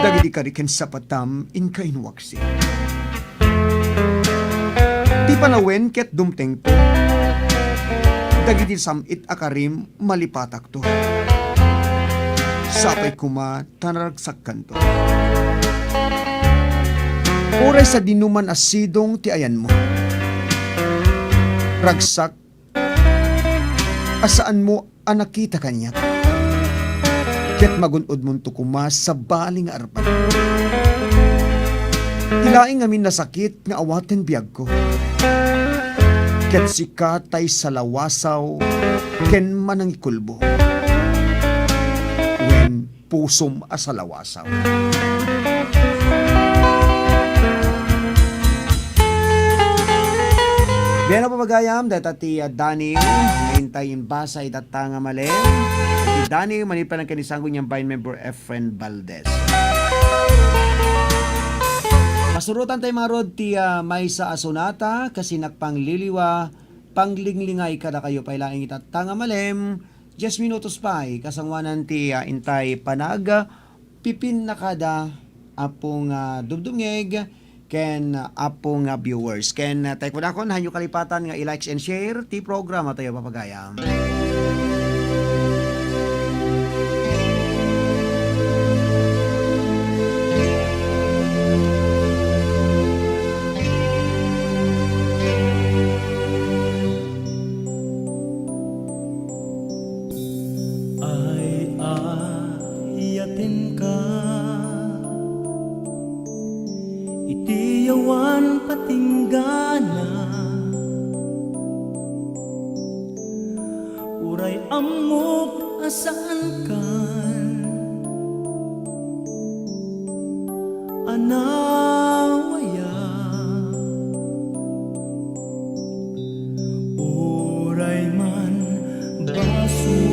Dagiti kari ken sapatam inka inwaksi. Ti panawen ket dumtengto. Dagiti sam-it a karim malipatakto. Sapay koma ta naragsakkanto. Uray sadinoman a sidong ti ayanmo. Ragsak a saanmo a nakita kaniak. Ket magun-odmonto koma sabali nga arpad. Ti laeng ngamin a sakit nga awaten biagko. Ket sika tay salawasaw ken manangikulbo. Wen pusom a salawasaw. Bien, papagayam, dayta ti, ah, daniw nga intay imbasa itatta nga malem. Ti daniw manipalangken ni Sangguniang Bayan member Efren Valdez. Pasurotan tayo, mga rod, ti, ah, maysa a sonata, kas innak pangliliwa, panglinglingay kadakayo pay laeng itatta nga malem. Dies minutos pay, kasangoanan ti, ah, intay panag, ah, pipinnakada, Apo nga dumdumngeg, ken, ah, Apo nga viewers. Ken, ah, tay kunakon, hanyo kalipatan nga i-likes and share ti programa tayo, papagayam. Ay-ayatenka iti awan patinggana, uray ammok a saankan a nawaya. Uray man basol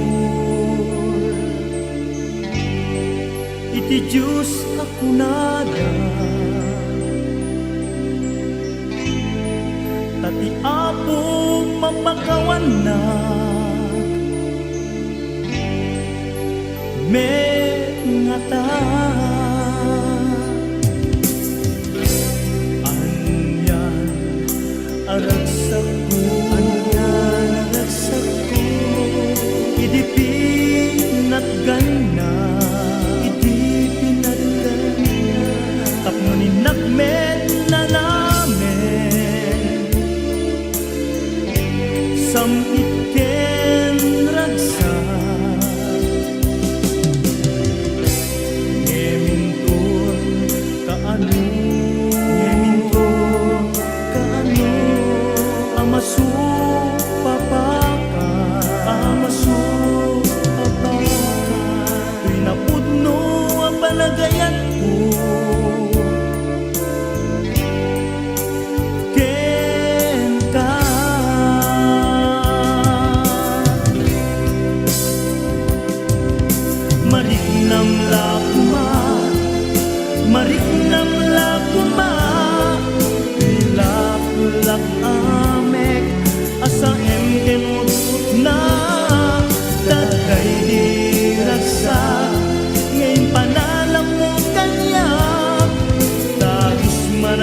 iti Dios a kunada, ta ti Apo mapakawannak met ngata. Anian a ragsakko, anian a ragsakko, idi pinatganna, idi pinatganna, tapno ninnak met nanamen. Sam-it ken ragsak,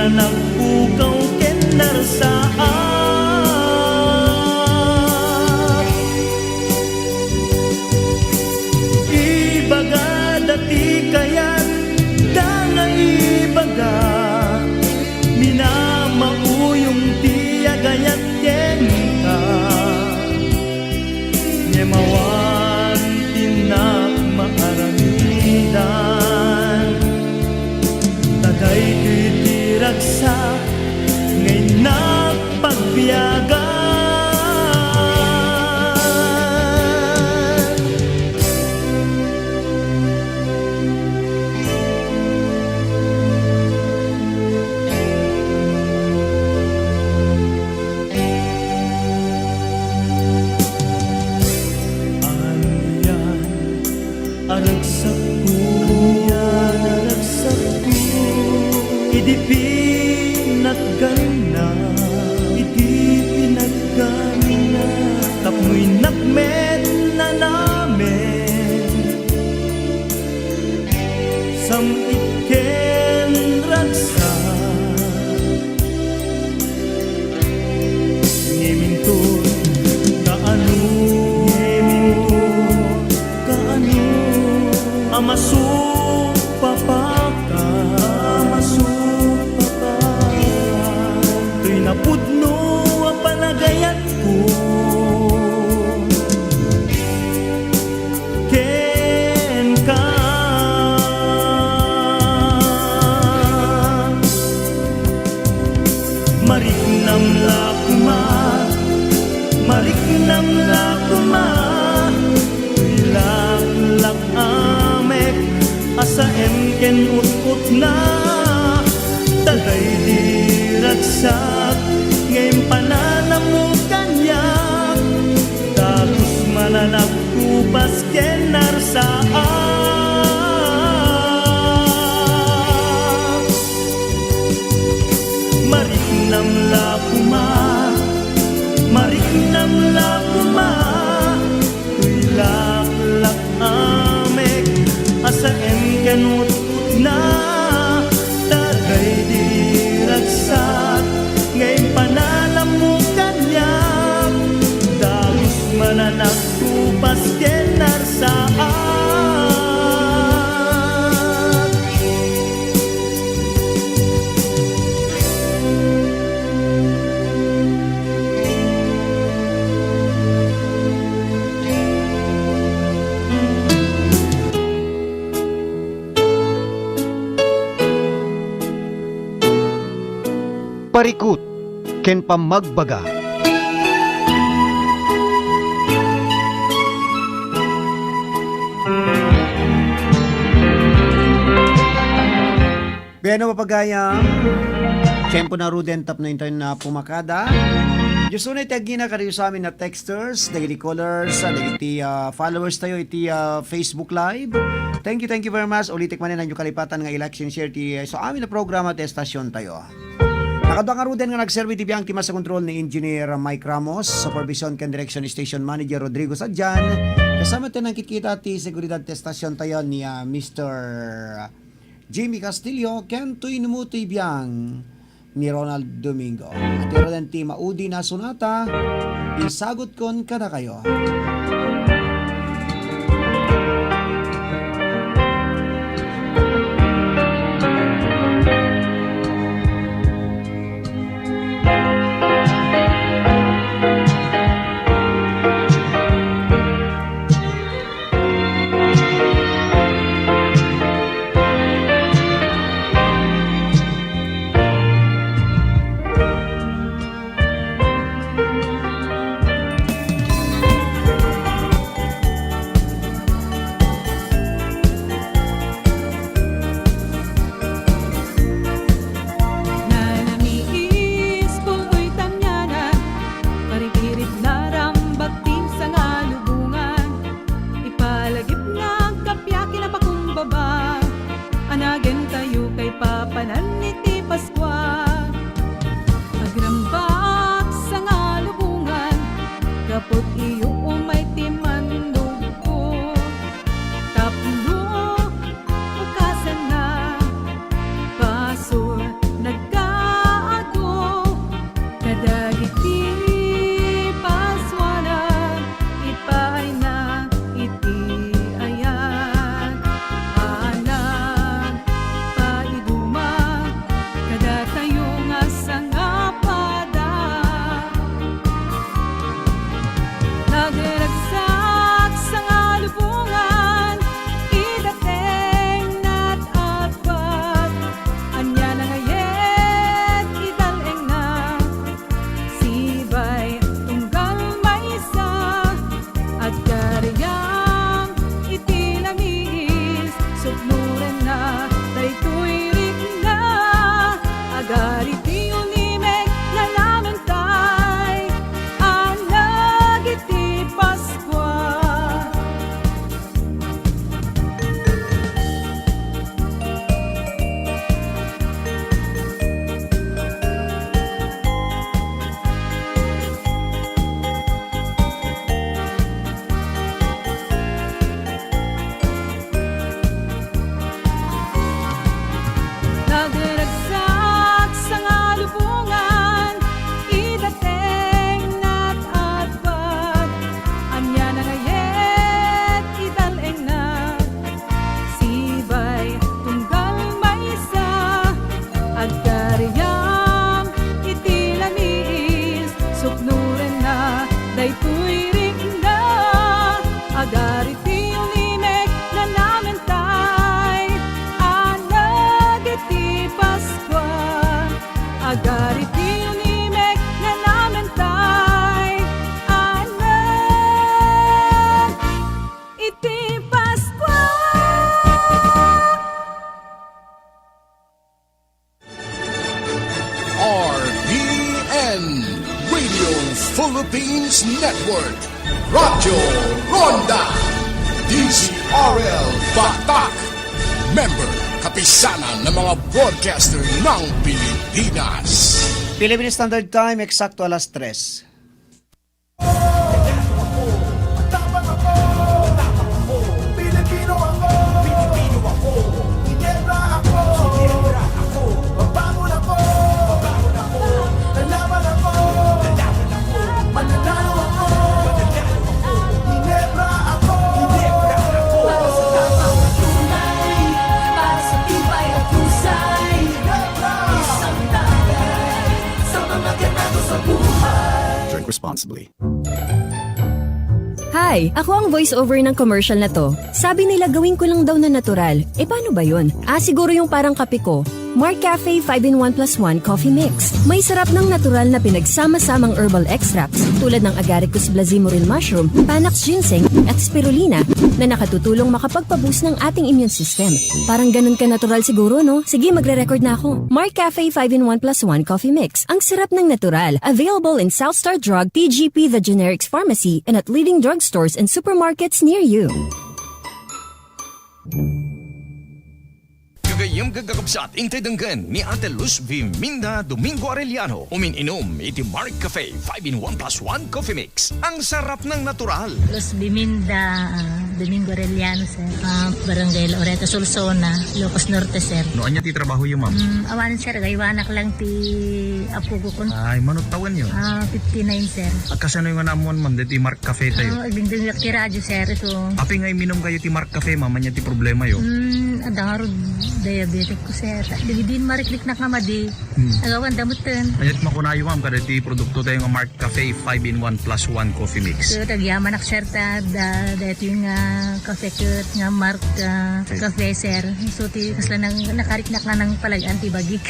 Nagpukaw ken narsaak. Ibagada ti kayatda nga ibaga, minamauyong ti agayat kenka. Ngem awan ti innak maaramidan, ta daytoy ti ragsak nga innak pagbiagan. Anian a ragsakko, anian a ragsakko, idi pinatganna, idi pinatganna, tapno innak met nanamen. Sam-it ken ragsak. Ngem inton kaano, ngem inton kaano a masupapaka, a masupapaka, toy napudno a panagayatko kenka. Mariknam la koma, mariknam la koma, ilaklak amek a saem ken utotna, ta daydi ragsak nga impananam mo kaniak, dagus man a nagkupas ken narsaak. Mariknam la koma, mariknam la koma, ilaklak amek a saem ken utotna, ta daydi ragsak nga impananam mo kaniak, dagus man a nagkupas ken narsaak. Parikut ken pammagbaga. Bueno, papagayam, tiempo na ruden tapno intayon na pumakada. Dios unay ti agina kadagiti amin a texters, dagiti callers, dagiti, ah, followers tayo iti, ah, Facebook Live. Thank you, thank you very much. Ulitek manen, adyo kalipatan nga i-like and share ti, ah, isu amin a programa ti estasion tayo. Nakadua ngaruden nga nagserbi ti biang ti master control ni Engineer Mike Ramos, supervision ken direction ni Station Manager Rodrigo Sadian, kasama ti nangkitkita ti seguridad ti estasion tayo ni, ah, Mister Jimmy Castillo, ken toy numo ti biang ni Ronald Domingo. Ati ruden ti maudi a sonata, isagutkon kadakayo. Nanamiis, pulboy tanianan, paripirit narambak ti sangalubongan. Ipalagipna, agkapia ken apakumbaba, anagentayo kaipapanan iti Paskua. Agrambak sangalubongan, gapu ti iyo umay ti mannugko. Tapno ukasanna, basol, nagka- Philippines Network, Radyo Ronda, D Z R L Batak. Member, Kapisanan ng mga Broadcaster ng Pilipinas. Philippine Standard Time, eksakto alas tres. Drink responsibly. Hi! Ako ang voiceover ng commercial na to. Sabi nila gawin ko lang daw na natural. E paano ba yun? Ah, siguro yung parang kape ko. Mark Cafe five-in-one plus one Coffee Mix. May sarap ng natural na pinagsama-samang herbal extracts tulad ng Agaricus blazimuril mushroom, Panax ginseng, at spirulina na nakatutulong makapagpa-boost ng ating immune system. Parang ganun ka natural siguro, no? Sige, magre-record na ako. Mark Cafe five-in-one plus one Coffee Mix. Ang sarap ng natural. Available in South Star Drug, T G P The Generics Pharmacy, and at leading drugstores and supermarkets near you. Gagayyem ket kakabsat, intay denggen ni Ate Luz Biminda Domingo Arellano umin-inum iti Mark Cafe five-in-one plus one Coffee Mix. Ang sarap ng natural. Luz Biminda, ah, Domingo Arellano, sir. Ah, Barangay Loreto, Solsona, Ilocos Norte, sir. No, ania ti trabahoyo, ma'am? Mm, awanen, sir, agaywanak lang ti apuko kun. Ay, mano tawenyo? Ah, fifty-nine, sir. Kasanoyo nga naammuan, ma'am, deti Mark Cafe tayo? Ah, agdingdingak ti radyo, sir, isu. Apay nga iminumkayo ti Mark Cafe, ma'am, ania ti problemayo? Mm, adda ngarud diabetic ko, sir. Dagidin marikliknak nga madi. Hmm. Agawan damutten. Ania ti makunayo, ma'am, kadeti produkto tayo nga Mark Cafe five-in-one plus one Coffee Mix? So, agyamanak, sir, ta, da, daytoy nga cafe ket nga Mark, ah, Cafe. Cafe, sir. So, ti kasla nang nakariknak nga nang palagan ti bagik.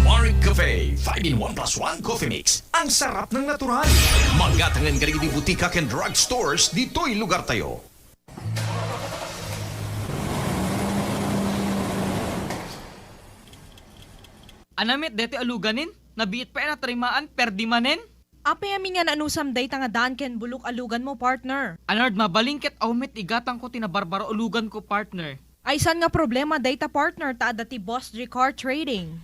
Mark Cafe five-in-one plus one Coffee Mix. Ang sarap ng natural. Magatangen kadagiti butika ken drugstores ditoy lugar tayo. Ania met daytoy a luganen? Nabiit pay a natarimaan, perdi manen? Apay amin nga naanusam dayta nga daan ken bulok a luganmo, partner? Anard, mabalin ket aw met igatangko ti nabarbaro a luganko, partner. Ay, saan nga problema dayta, partner, ta adda ti Boss G Car Trading.